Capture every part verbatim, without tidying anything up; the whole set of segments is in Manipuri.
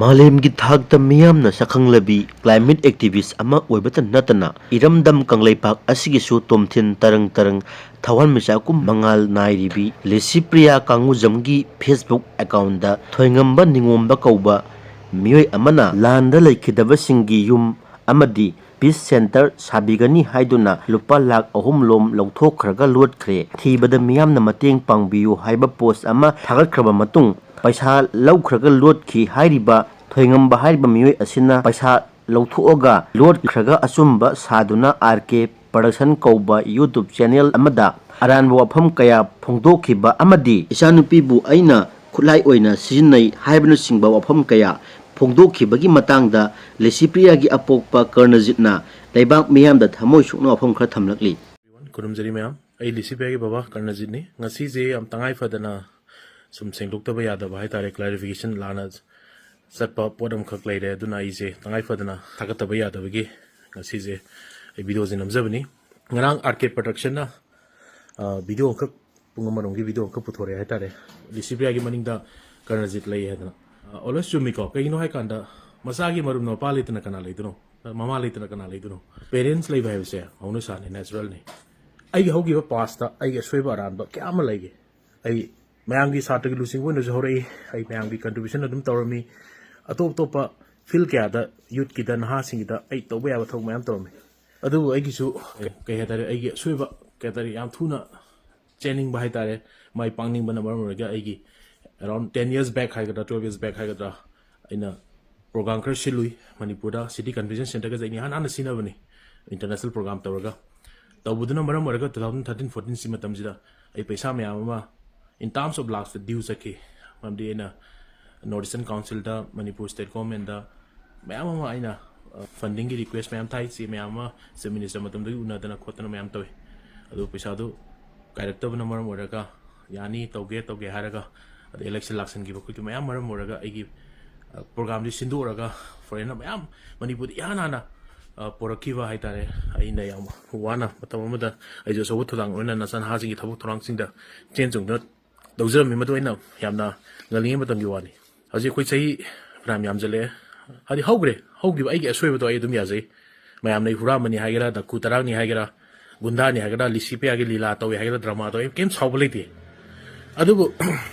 ꯃꯥꯂꯦꯝꯒꯤ ꯊꯥꯛꯇ ꯃꯤꯌꯥꯝꯅ ꯁꯛꯈꯪꯂꯕꯤ climate activist ꯑꯃ ꯑꯣꯏꯕꯇ ꯅꯠꯇꯅ, ꯏꯔꯝꯗꯝ ꯀꯪꯂꯩꯄꯥꯛ ꯑꯁꯤꯒꯤꯁꯨ ꯇꯣꯝꯊꯤꯟ ꯇꯔꯪ ꯇꯔꯪ ꯊꯋꯥꯟꯃꯤꯆꯥꯛꯀꯨꯝ ꯃꯉꯥꯜ ꯅꯥꯏꯔꯤꯕꯤ ꯂꯤꯁꯤꯄ꯭ꯔꯤꯌꯥ ꯀꯥꯡꯉꯨꯖꯝꯒꯤ Facebook account ꯊꯣꯏꯉꯝꯕ ꯅꯤꯉꯣꯝꯕ ꯀꯧꯕ ꯃꯤꯑꯣꯏ ꯑꯃꯅ ꯂꯥꯟꯗ ꯂꯩꯈꯤꯗꯕꯁꯤꯡꯒꯤ ꯌꯨꯝ ꯑꯃꯗꯤ peace centre ꯁꯥꯕꯤꯒꯅꯤ ꯍꯥꯏꯗꯨꯅ ꯂꯨꯄꯥ ꯂꯥꯈ ꯑꯍꯨꯝ ꯂꯣꯝ ꯂꯧꯊꯣꯛꯈ꯭ꯔꯒ ꯂꯣꯠꯈ꯭ꯔꯦ꯫ ꯊꯤꯕꯗ ꯃꯤꯌꯥꯝꯅ ꯃꯇꯦꯡ ꯄꯥꯡꯕꯤꯌꯨ ꯍꯥꯏꯕ post ꯑꯃ ꯊꯥꯒꯠꯈ꯭ꯔꯕ ꯃꯇꯨꯡ, ꯄꯩꯁꯥ ꯂꯧꯈ꯭ꯔꯒ ꯂꯣꯠꯈꯤ ꯍꯥꯏꯔꯤꯕ ꯊꯣꯏꯉꯝꯕ ꯍꯥꯏꯔꯤꯕ ꯃꯤꯑꯣꯏ ꯑꯁꯤꯅ ꯄꯩꯁꯥ ꯂꯧꯊꯣꯛꯑꯒ ꯂꯣꯠꯈ꯭ꯔꯒ ꯑꯆꯨꯝꯕ ꯁꯥꯗꯨꯅ R K Production ꯀꯧꯕ YouTube channel ꯑꯃꯗ ꯑꯔꯥꯟꯕ ꯋꯥꯐꯝ ꯀꯌꯥ ꯐꯣꯡꯗꯣꯛꯈꯤꯕ ꯑꯃꯗꯤ ꯏꯆꯥꯅꯨꯄꯤꯕꯨ ꯑꯩꯅ ꯈꯨꯠꯂꯥꯏ ꯑꯣꯏꯅ ꯁꯤꯖꯤꯟꯅꯩ ꯍꯥꯏꯕꯅꯆꯤꯡꯕ ꯋꯥꯐꯝ ꯀꯌꯥ ꯐꯣꯡꯗꯣꯛꯈꯤꯕꯒꯤ ꯃꯇꯥꯡꯗ ꯂꯤꯁꯤꯄ꯭ꯔꯤꯌꯥꯒꯤ ꯑꯄꯣꯛꯄ ꯀꯔꯅꯖꯤꯠꯅ ꯂꯩꯕꯥꯛ ꯃꯤꯌꯥꯝꯗ ꯊꯃꯣꯏ ꯁꯣꯛꯅ ꯋꯥꯐꯝ ꯈꯔ ꯊꯝꯂꯛꯂꯤ꯫ Everyone, ꯈꯨꯔꯨꯝꯖꯔꯤ ꯃꯌꯥꯝ꯫ ꯑꯩ ꯂꯤꯁꯤꯄ꯭ꯔꯤꯌꯥꯒꯤ ꯕꯕꯥ ꯀꯔꯅꯖꯤꯠꯅꯤ꯫ ꯉꯁꯤꯁꯦ ꯌꯥꯝ ꯇꯉꯥꯏ ꯐꯗꯅ ꯁꯨꯝ ꯁꯦꯡꯗꯣꯛꯇꯕ ꯌꯥꯗꯕ ꯍꯥꯏꯇꯥꯔꯦ, clarification ꯂꯥꯟꯅ ꯆꯠꯄ ꯄꯣꯠ ꯑꯃꯈꯛ ꯂꯩꯔꯦ꯫ ꯑꯗꯨꯅ ꯑꯩꯁꯦ ꯇꯉꯥꯏ ꯐꯗꯅ ꯊꯥꯒꯠꯇꯕ ꯌꯥꯗꯕꯒꯤ ꯉꯁꯤꯁꯦ ꯑꯩ videoꯁꯦ ꯅꯝꯖꯕꯅꯤ꯫ ꯉꯔꯥꯡ R K Productionꯅ, ꯑ, video ꯑꯃꯈꯛ, ꯄꯨꯡ ꯑꯃꯔꯣꯝꯒꯤ video ꯑꯃꯈꯛ ꯄꯨꯊꯣꯔꯛꯑꯦ ꯍꯥꯏꯇꯥꯔꯦ, ꯂꯤꯁꯤꯄ꯭ꯔꯤꯌꯥꯒꯤ ꯃꯅꯤꯡꯗ ꯀꯔꯅꯖꯤꯠ ꯂꯩ ꯍꯥꯏꯗꯅ꯫ ꯑ, always ꯆꯨꯝꯃꯤꯀꯣ꯫ ꯀꯩꯒꯤꯅꯣ ꯍꯥꯏꯀꯥꯟꯗ, ꯃꯆꯥꯒꯤ ꯃꯔꯨꯞꯅ ꯃꯄꯥ ꯂꯩꯇꯅ ꯀꯅꯥ ꯂꯩꯗꯣꯏꯅꯣ? ꯃꯃꯥ ꯂꯩꯇꯅ ꯀꯅꯥ ꯂꯩꯗꯣꯏꯅꯣ? Parents ꯂꯩꯕ ꯍꯥꯏꯕꯁꯦ ꯍꯧꯅꯁꯥꯅꯤ, naturalꯅꯤ꯫ ꯑꯩꯒꯤ ꯍꯧꯈꯤꯕ pastꯇ ꯑꯩꯒꯤ ꯑꯁꯣꯏꯕ ꯑꯔꯥꯟꯕ ꯀꯌꯥ ꯑꯃ ꯂꯩꯈꯤ꯫ ꯑꯩ ꯃꯌꯥꯝꯒꯤ ꯁꯥꯇ꯭ꯔꯒꯤ ꯂꯨꯆꯤꯡꯕ ꯑꯣꯏꯅꯁꯨ ꯍꯧꯔꯛꯏ, ꯑꯩ ꯃꯌꯥꯝꯒꯤ contribution ꯑꯗꯨꯝ ꯇꯧꯔꯝꯃꯤ꯫ ꯑꯇꯣꯞ ꯑꯇꯣꯞꯄ field ꯀꯌꯥꯗ, youthꯀꯤꯗ, ꯅꯍꯥꯁꯤꯡꯒꯤꯗ ꯑꯩ ꯇꯧꯕ ꯌꯥꯕ ꯊꯕꯛ ꯃꯌꯥꯝ ꯇꯧꯔꯝꯃꯤ꯫ ꯑꯗꯨꯕꯨ ꯑꯩꯒꯤꯁꯨ, ꯀꯩ ꯍꯥꯏꯇꯥꯔꯦ, ꯑꯩꯒꯤ ꯑꯁꯣꯏꯕ, ꯀꯩ ꯍꯥꯏꯇꯥꯔꯦ, ꯌꯥꯝ ꯊꯨꯅ ꯆꯦꯟꯅꯤꯡꯕ ꯍꯥꯏꯇꯥꯔꯦ, ꯃꯥꯏ ꯄꯥꯛꯅꯤꯡꯕꯅ ꯃꯔꯝ ꯑꯣꯏꯔꯒ ꯑꯩꯒꯤ around ten years back ꯍꯥꯏꯒꯗ꯭ꯔꯥ, twelve years back ꯍꯥꯏꯒꯗ꯭ꯔꯥ, ꯑꯩꯅ program ꯈꯔ ꯁꯤꯜꯂꯨꯏ ꯃꯅꯤꯄꯨꯔꯗ꯫ City Convention Centreꯒꯁꯦ ꯑꯩꯅ ꯏꯍꯥꯟ ꯍꯥꯟꯅ ꯁꯤꯟꯅꯕꯅꯤ, international program ꯇꯧꯔꯒ꯫ ꯇꯧꯕꯗꯨꯅ ꯃꯔꯝ ꯑꯣꯏꯔꯒ two thousand thirteen fourteenꯁꯤ ꯃꯇꯝꯁꯤꯗ ꯑꯩ ꯄꯩꯁꯥ ꯃꯌꯥꯝ ꯑꯃ in terms of lakhsꯇ due ꯆꯠꯈꯤ꯫ ꯃꯔꯝꯗꯤ ꯑꯩꯅ North Eastern Councilꯗ, ꯃꯅꯤꯄꯨꯔ state governmentꯗ ꯃꯌꯥꯝ ꯑꯃ ꯑꯩꯅ, ꯑ, fundingꯒꯤ request ꯃꯌꯥꯝ ꯊꯥꯏ, ꯆꯦ ꯃꯌꯥꯝ ꯑꯃ Chief Minister ꯃꯇꯝꯗꯒꯤ ꯎꯅꯗꯅ ꯈꯣꯠꯇꯅ ꯃꯌꯥꯝ ꯇꯧꯏ꯫ ꯑꯗꯨ ꯄꯩꯁꯥꯗꯨ ꯀꯥꯏꯔꯛꯇꯕꯅ ꯃꯔꯝ ꯑꯣꯏꯔꯒ, ꯌꯥꯅꯤ, ꯇꯧꯒꯦ ꯇꯧꯒꯦ ꯍꯥꯏꯔꯒ, ꯑꯗꯩ election ꯂꯥꯛꯁꯟꯈꯤꯕ ꯈꯣꯠꯈꯤꯕ ꯃꯌꯥꯝ ꯃꯔꯝ ꯑꯣꯏꯔꯒ ꯑꯩꯒꯤ, ꯑ, programꯗꯤ ꯁꯤꯟꯗꯣꯛꯎꯔꯒ foreignꯅ ꯃꯌꯥꯝ ꯃꯅꯤꯄꯨꯔꯗ ꯏꯍꯥꯟ ꯍꯥꯟꯅ, ꯑ, ꯄꯣꯔꯛꯈꯤꯕ ꯍꯥꯏꯇꯥꯔꯦ꯫ ꯑꯩꯅ ꯌꯥꯝ ꯋꯥꯅ ꯃꯇꯝ ꯑꯃꯗ ꯑꯩꯁꯨ ꯑꯆꯧꯕ ꯊꯧꯗꯥꯡ ꯑꯣꯏꯅ ꯅꯆꯥꯅꯍꯥꯁꯤꯡꯒꯤ ꯊꯕꯛ ꯊꯧꯔꯥꯡꯁꯤꯡꯗ ꯆꯦꯟ ꯆꯣꯡꯗꯨꯅ ꯇꯧꯖꯔꯝꯃꯤ꯫ ꯃꯗꯨ ꯑꯩꯅ ꯌꯥꯝꯅ ꯉꯜꯂꯤꯉꯩ ꯃꯇꯝꯒꯤ ꯋꯥꯅꯤ꯫ ꯍꯧꯖꯤꯛ ꯑꯩꯈꯣꯏ ꯆꯍꯤ ꯐꯅꯌꯥꯝ ꯌꯥꯝꯁꯤꯜꯂꯛꯑꯦ꯫ ꯍꯥꯏꯗꯤ ꯍꯧꯈ꯭ꯔꯦ, ꯍꯧꯈꯤꯕ ꯑꯩꯒꯤ ꯑꯁꯣꯏꯕꯗꯣ ꯑꯩ ꯑꯗꯨꯝ ꯌꯥꯖꯩ꯫ ꯃꯌꯥꯝꯅ ꯑꯩ ꯍꯨꯔꯥꯟꯕꯅꯤ ꯍꯥꯏꯒꯦꯔꯥ, ꯗꯀꯨ ꯇꯔꯥꯛꯅꯤ ꯍꯥꯏꯒꯦꯔꯥ, ꯒꯨꯟꯗꯥꯅꯤ ꯍꯥꯏꯒꯦꯔꯥ, ꯂꯤꯁꯤꯄꯤꯌꯥꯒꯤ ꯂꯤꯂꯥ ꯇꯧꯏ ꯍꯥꯏꯒꯦꯔꯥ, ꯗ꯭ꯔꯃꯥ ꯇꯧꯏ, ꯀꯩꯝ ꯁꯥꯎꯕ ꯂꯩꯇꯦ꯫ ꯑꯗꯨꯕꯨ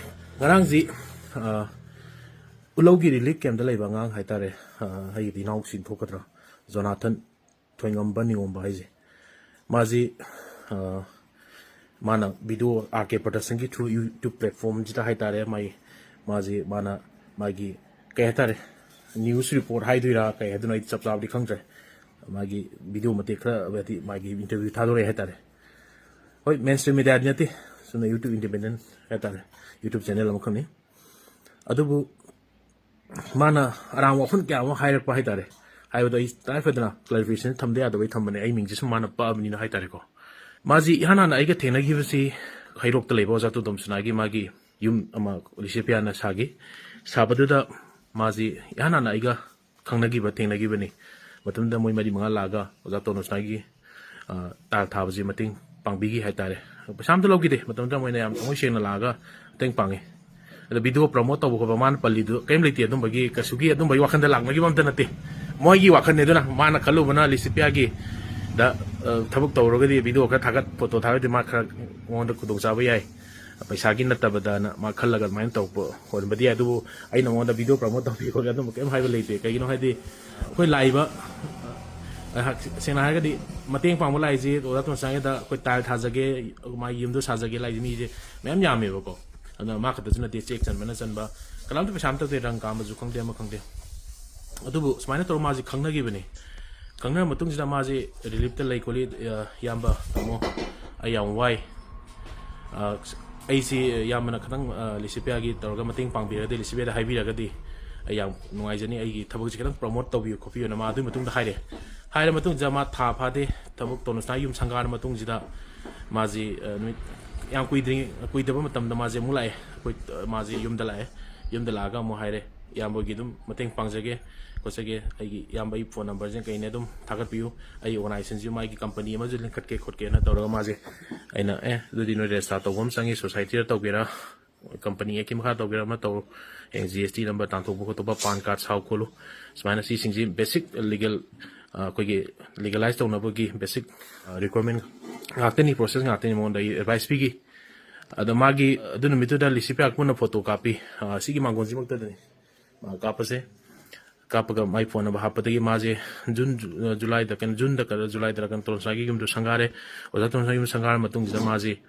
ꯉꯔꯥꯡꯁꯤ, ꯑ, ꯎꯂꯧꯒꯤ ꯔꯤꯂꯤꯐ ꯀꯦꯝꯞꯇ ꯂꯩꯕ ꯑꯉꯥꯡ ꯍꯥꯏꯇꯥꯔꯦ, ꯑ, ꯑꯩꯒꯤꯗꯤ ꯏꯅꯥꯎꯁꯤꯡ ꯊꯣꯛꯀꯗ꯭ꯔꯥ, ꯖꯣꯅꯥꯊꯟ ꯊꯣꯏꯉꯝꯕ ꯅꯤꯉꯣꯝꯕ ꯍꯥꯏꯁꯦ, ꯃꯥꯁꯤ, ꯑ, ꯃꯥꯅ ꯚꯤꯗꯤꯑꯣ ꯑꯥꯔ ꯀꯦ ꯄ꯭ꯔꯗꯛꯁꯟꯒꯤ ꯊ꯭ꯔꯨ ꯌꯨꯇ꯭ꯌꯨꯕ ꯄ꯭ꯂꯦꯠꯐꯣꯝꯁꯤꯗ ꯍꯥꯏꯇꯥꯔꯦ, ꯃꯥꯒꯤ, ꯃꯥꯁꯤ, ꯃꯥꯅ ꯃꯥꯒꯤ, ꯀꯩ ꯍꯥꯏꯇꯥꯔꯦ, ꯅ꯭ꯌꯨꯁ ꯔꯤꯄꯣꯔꯠ ꯍꯥꯏꯗꯣꯏꯔꯥ ꯀꯩ ꯍꯥꯏꯗꯣꯏꯅꯣ, ꯑꯩ ꯆꯞ ꯆꯥꯕꯗꯤ ꯈꯪꯗ꯭ꯔꯦ꯫ ꯃꯥꯒꯤ ꯚꯤꯗꯤꯑꯣ ꯃꯇꯦꯛ ꯈꯔ, ꯍꯥꯏꯗꯤ ꯃꯥꯒꯤ ꯏꯟꯇꯔꯚ꯭ꯌꯨ ꯊꯥꯗꯣꯔꯛꯑꯦ ꯍꯥꯏꯇꯥꯔꯦ꯫ ꯍꯣꯏ, ꯃꯦꯟ ꯁ꯭ꯇ꯭ꯔꯤꯝ ꯃꯦꯗꯤꯌꯥꯗꯤ ꯅꯠꯇꯦ, ꯆꯨꯝꯅ ꯌꯨꯇ꯭ꯌꯨꯕ ꯏꯟꯗꯤꯄꯦꯟꯗꯦꯟ ꯍꯥꯏꯇꯥꯔꯦ, ꯌꯨꯇ꯭ꯌꯨꯕ ꯆꯦꯅꯦꯜ ꯑꯃꯈꯛꯅꯤ꯫ ꯑꯗꯨꯕꯨ ꯃꯥꯅ ꯑꯔꯥꯡꯕ ꯋꯥꯐꯝ ꯀꯌꯥ ꯑꯃ ꯍꯥꯏꯔꯛꯄ ꯍꯥꯏꯇꯥꯔꯦ꯫ ꯍꯥꯏꯕꯗꯣ ꯑꯩ ꯇꯉꯥꯏ ꯐꯗꯅ ꯀ꯭ꯂꯥꯔꯤꯐꯤꯀꯦꯁꯟ ꯊꯝꯗ ꯌꯥꯗꯕꯩ ꯊꯝꯕꯅꯦ, ꯑꯩ ꯃꯤꯡꯁꯦ ꯁꯨꯝ ꯃꯥꯅ ꯄꯛꯑꯕꯅꯤꯅ ꯍꯥꯏꯇꯥꯔꯦꯀꯣ꯫ ꯃꯥꯁꯤ ꯏꯍꯥꯟ ꯍꯥꯟꯅ ꯑꯩꯒ ꯊꯦꯡꯅꯈꯤꯕꯁꯤ ꯍꯩꯔꯣꯛꯇ ꯂꯩꯕ ꯑꯣꯖꯥ ꯇꯣꯟꯗꯣꯝ ꯁꯅꯥꯒꯤ ꯃꯥꯒꯤ ꯌꯨꯝ ꯑꯃ ꯂꯤꯁꯤꯄꯤꯌꯥꯅ ꯁꯥꯈꯤ꯫ ꯁꯥꯕꯗꯨꯗ ꯃꯥꯁꯤ ꯏꯍꯥꯟ ꯍꯥꯟꯅ ꯑꯩꯒ ꯈꯪꯅꯈꯤꯕ, ꯊꯦꯡꯅꯈꯤꯕꯅꯤ꯫ ꯃꯇꯝꯗꯨꯗ ꯃꯣꯏ ꯃꯔꯤ ꯃꯉꯥ ꯂꯥꯛꯑꯒ ꯑꯣꯖꯥ ꯇꯣꯟꯗꯣꯝ ꯁꯅꯥꯒꯤ, ꯑ, ꯇꯥꯏꯜ ꯊꯥꯕꯁꯤ ꯃꯇꯦꯡ ꯄꯥꯡꯕꯤꯈꯤ ꯍꯥꯏꯇꯥꯔꯦ꯫ ꯄꯩꯁꯥ ꯑꯝꯇ ꯂꯧꯈꯤꯗꯦ꯫ ꯃꯇꯝꯗꯨꯗ ꯃꯣꯏꯅ ꯌꯥꯝ ꯊꯃꯣꯏ ꯁꯦꯡꯅ ꯂꯥꯛꯑꯒ ꯃꯇꯦꯡ ꯄꯥꯡꯉꯤ꯫ ꯑꯗꯣ ꯚꯤꯗꯤꯑꯣ ꯄ꯭ꯔꯃꯣꯠ ꯇꯧꯕ ꯈꯣꯠꯄ ꯃꯥꯅ ꯄꯜꯂꯤꯗꯨ ꯀꯔꯤꯝ ꯂꯩꯇꯦ, ꯑꯗꯨꯝꯕꯒꯤ ꯀꯩꯁꯨꯒꯤ ꯑꯗꯨꯝꯕꯒꯤ ꯋꯥꯈꯟꯗ ꯂꯥꯛꯅꯈꯤꯕ ꯑꯝꯇ ꯅꯠꯇꯦ꯫ ꯃꯣꯏꯒꯤ ꯋꯥꯈꯟꯅꯦ꯫ ꯑꯗꯨꯅ ꯃꯥꯅ ꯈꯜꯂꯨꯕꯅ ꯂꯤꯁꯤꯄꯤꯌꯥꯒꯤ ꯗ, ꯑ, ꯊꯕꯛ ꯇꯧꯔꯒꯗꯤ ꯚꯤꯗꯤꯑꯣ ꯈꯔ ꯊꯥꯒꯠ, ꯐꯣꯇꯣ ꯊꯥꯒꯠꯇꯤ ꯃꯥ ꯈꯔ ꯃꯉꯣꯟꯗ ꯈꯨꯗꯣꯡꯆꯥꯕ ꯌꯥꯏ, ꯄꯩꯁꯥꯒꯤ ꯅꯠꯇꯕꯗꯅ ꯃꯥ ꯈꯜꯂꯒ ꯑꯗꯨꯃꯥꯏꯅ ꯇꯧꯕ ꯑꯣꯏꯔꯝꯕꯗꯤ ꯌꯥꯏ꯫ ꯑꯗꯨꯕꯨ ꯑꯩꯅ ꯃꯉꯣꯟꯗ ꯚꯤꯗꯤꯑꯣ ꯄ꯭ꯔꯃꯣꯠ ꯇꯧꯕꯤꯌꯨ ꯈꯣꯠꯄꯤꯌꯨ ꯑꯗꯨꯝꯕ ꯀꯔꯤꯝ ꯍꯥꯏꯕ ꯂꯩꯇꯦ꯫ ꯀꯩꯒꯤꯅꯣ ꯍꯥꯏꯗꯤ ꯑꯩꯈꯣꯏ ꯂꯥꯛꯏꯕ, ꯑ, ꯁꯦꯡꯅ ꯍꯥꯏꯔꯒꯗꯤ ꯃꯇꯦꯡ ꯄꯥꯡꯕ ꯂꯥꯛꯏꯁꯦ ꯑꯣꯖꯥ ꯇꯣꯟꯁꯥꯡꯒꯤꯗ ꯑꯩꯈꯣꯏ ꯇꯥꯏꯜ ꯊꯥꯖꯒꯦ, ꯃꯥꯒꯤ ꯌꯨꯝꯗꯣ ꯁꯥꯖꯒꯦ ꯂꯥꯛꯏꯁꯦ ꯃꯤꯁꯦ ꯃꯌꯥꯝ ꯌꯥꯝꯃꯦꯕꯀꯣ꯫ ꯑꯗꯨꯅ ꯃꯥ ꯈꯛꯇꯁꯨ ꯅꯠꯇꯦ, ꯆꯦꯛ ꯆꯟꯕꯅ ꯆꯟꯕ, ꯀꯅꯥꯝꯇ ꯄꯩꯁꯥ ꯑꯝꯇ ꯇꯧꯗꯦ, ꯔꯪ ꯀꯥꯝꯕꯁꯨ ꯈꯪꯗꯦ, ꯑꯃ ꯈꯪꯗꯦ꯫ ꯑꯗꯨꯕꯨ ꯁꯨꯃꯥꯏꯅ ꯇꯧꯔꯒ ꯃꯥꯁꯦ ꯈꯪꯅꯈꯤꯕꯅꯤ꯫ ꯈꯪꯅꯔ ꯃꯇꯨꯡꯁꯤꯗ ꯃꯥꯁꯦ ꯔꯤꯂꯤꯐꯇ ꯂꯩ ꯈꯣꯠꯂꯤ, ꯑ, ꯏꯌꯥꯝꯕ, ꯇꯥꯃꯣ, ꯑꯩ ꯌꯥꯝ ꯋꯥꯏ꯫ ꯑ, ꯑꯩꯁꯤ ꯏꯌꯥꯝꯕꯅ ꯈꯤꯇꯪ, ꯑ, ꯂꯤꯁꯤꯄꯤꯌꯥꯒꯤ ꯇꯧꯔꯒ ꯃꯇꯦꯡ ꯄꯥꯡꯕꯤꯔꯒꯗꯤ, ꯂꯤꯁꯤꯄꯤꯌꯥꯗ ꯍꯥꯏꯕꯤꯔꯒꯗꯤ ꯑꯩ ꯌꯥꯝ ꯅꯨꯡꯉꯥꯏꯖꯅꯤ, ꯑꯩꯒꯤ ꯊꯕꯛꯁꯦ ꯈꯤꯇꯪ ꯄ꯭ꯔꯃꯣꯠ ꯇꯧꯕꯤꯌꯨ ꯈꯣꯠꯄꯤꯌꯨꯅ ꯃꯥ ꯑꯗꯨꯒꯤ ꯃꯇꯨꯡꯗ ꯍꯥꯏꯔꯦ꯫ ꯍꯥꯏꯔ ꯃꯇꯨꯡꯁꯤꯗ ꯃꯥ ꯊꯥ ꯐꯥꯗꯦ, ꯊꯕꯛ ꯇꯣꯟꯗꯣꯟ ꯁꯅꯥꯒꯤ ꯌꯨꯝ ꯁꯪꯒꯥꯔ ꯃꯇꯨꯡꯁꯤꯗ ꯃꯥꯁꯤ, ꯑ, ꯅꯨꯃꯤꯠ ꯌꯥꯝ ꯀꯨꯏꯗ꯭ꯔꯤ-, ꯀꯨꯏꯗꯕ ꯃꯇꯝꯗ ꯃꯥꯁꯦ ꯑꯃꯨꯛ ꯂꯥꯛꯑꯦ꯫ ꯑꯩꯈꯣꯏ, ꯑ, ꯃꯥꯁꯦ ꯌꯨꯝꯗ ꯂꯥꯛꯑꯦ꯫ ꯌꯨꯝꯗ ꯂꯥꯛꯑꯒ ꯑꯃꯨꯛ ꯍꯥꯏꯔꯦ, "ꯏꯌꯥꯝꯕꯒꯤ ꯑꯗꯨꯝ ꯃꯇꯦꯡ ꯄꯥꯡꯖꯒꯦ ꯈꯣꯠꯆꯒꯦ, ꯑꯩꯒꯤ ꯏꯌꯥꯝꯕ ꯑꯩ ꯐꯣꯟ ꯅꯝꯕꯔꯁꯦ ꯀꯩꯅꯦ ꯑꯗꯨꯝ ꯊꯥꯒꯠꯄꯤꯌꯨ, ꯑꯩ ꯑꯣꯔꯒꯅꯥꯏꯖꯦꯁꯟꯁꯤ ꯃꯥꯒꯤ ꯀꯝꯄꯅꯤ ꯑꯃꯁꯨ ꯂꯤꯡꯈꯠꯀꯦ ꯈꯣꯠꯀꯦꯅ" ꯇꯧꯔꯒ ꯃꯥꯁꯦ, ꯑꯩꯅ, "ꯑꯦ, ꯑꯗꯨꯗꯤ ꯅꯣꯏ ꯔꯦꯖꯤꯁꯇꯥꯔ ꯇꯧꯕ ꯑꯃ ꯆꯪꯉꯤ, ꯁꯣꯁꯥꯏꯇꯤꯗ ꯇꯧꯒꯦꯔꯥ?" ꯀꯝꯄꯅꯤ ꯑꯦꯛꯀꯤ ꯃꯈꯥ ꯇꯧꯒꯦꯔꯥ ꯑꯃ ꯇꯧꯔꯣ, ꯍꯌꯦꯡ ꯖꯤ ꯑꯦꯁ ꯇꯤ ꯅꯝꯕꯔ ꯇꯥꯟꯊꯣꯛꯄ ꯈꯣꯠꯇꯣꯛꯄ, ꯄꯥꯟ ꯀꯥꯔꯗ ꯁꯥꯎ ꯈꯣꯠꯂꯨ, ꯁꯨꯃꯥꯏꯅ ꯁꯤꯁꯤꯡꯁꯤ ꯕꯦꯁꯤꯛ ꯂꯤꯒꯦꯜ, ꯑꯩꯈꯣꯏꯒꯤ ꯂꯤꯒꯦꯂꯥꯏꯁ ꯇꯧꯅꯕꯒꯤ ꯕꯦꯁꯤꯛ ꯔꯤꯀ꯭ꯋꯥꯔꯃꯦꯟ ꯉꯥꯛꯇꯅꯤ, ꯄ꯭ꯔꯣꯁꯦꯁ ꯉꯥꯛꯇꯅꯤ꯫ ꯃꯉꯣꯟꯗ ꯑꯩ ꯑꯦꯗꯚꯥꯏꯁ ꯄꯤꯈꯤ꯫ ꯑꯗꯣ ꯃꯥꯒꯤ ꯑꯗꯨ ꯅꯨꯃꯤꯠꯇꯨꯗ ꯂꯤꯁꯤꯄꯤꯌꯥ ꯄꯨꯟꯅ ꯐꯣꯇꯣ ꯀꯥꯞꯄꯤ꯫ ꯑ, ꯁꯤꯒꯤ ꯃꯥꯡꯒꯣꯟꯁꯤꯃꯛꯇꯗꯅꯤ ꯃꯥ ꯀꯥꯞꯄꯁꯦ꯫ ꯀꯥꯞꯄꯒ ꯃꯥꯏ ꯐꯣꯟ ꯅꯝꯕꯔ ꯍꯥꯞꯄꯗꯒꯤ ꯃꯥꯁꯦ ꯖꯨꯟ, ꯖꯨ-, ꯖꯨꯂꯥꯏꯗ ꯀꯩꯅꯣ, ꯖꯨꯟꯗ ꯀꯩꯅꯣ, ꯖꯨꯂꯥꯏꯗꯔ ꯀꯩꯅꯣ, ꯇꯣꯂꯣꯟꯁꯥꯒꯤ ꯌꯨꯝꯗꯣ ꯁꯪꯒꯥꯔꯦ꯫ ꯑꯣꯖꯥ ꯇꯣꯂꯣꯟꯁꯥꯒꯤ ꯌꯨꯝ ꯁꯪꯒꯥꯔ ꯃꯇꯨꯡꯁꯤꯗ ꯃꯥꯁꯦ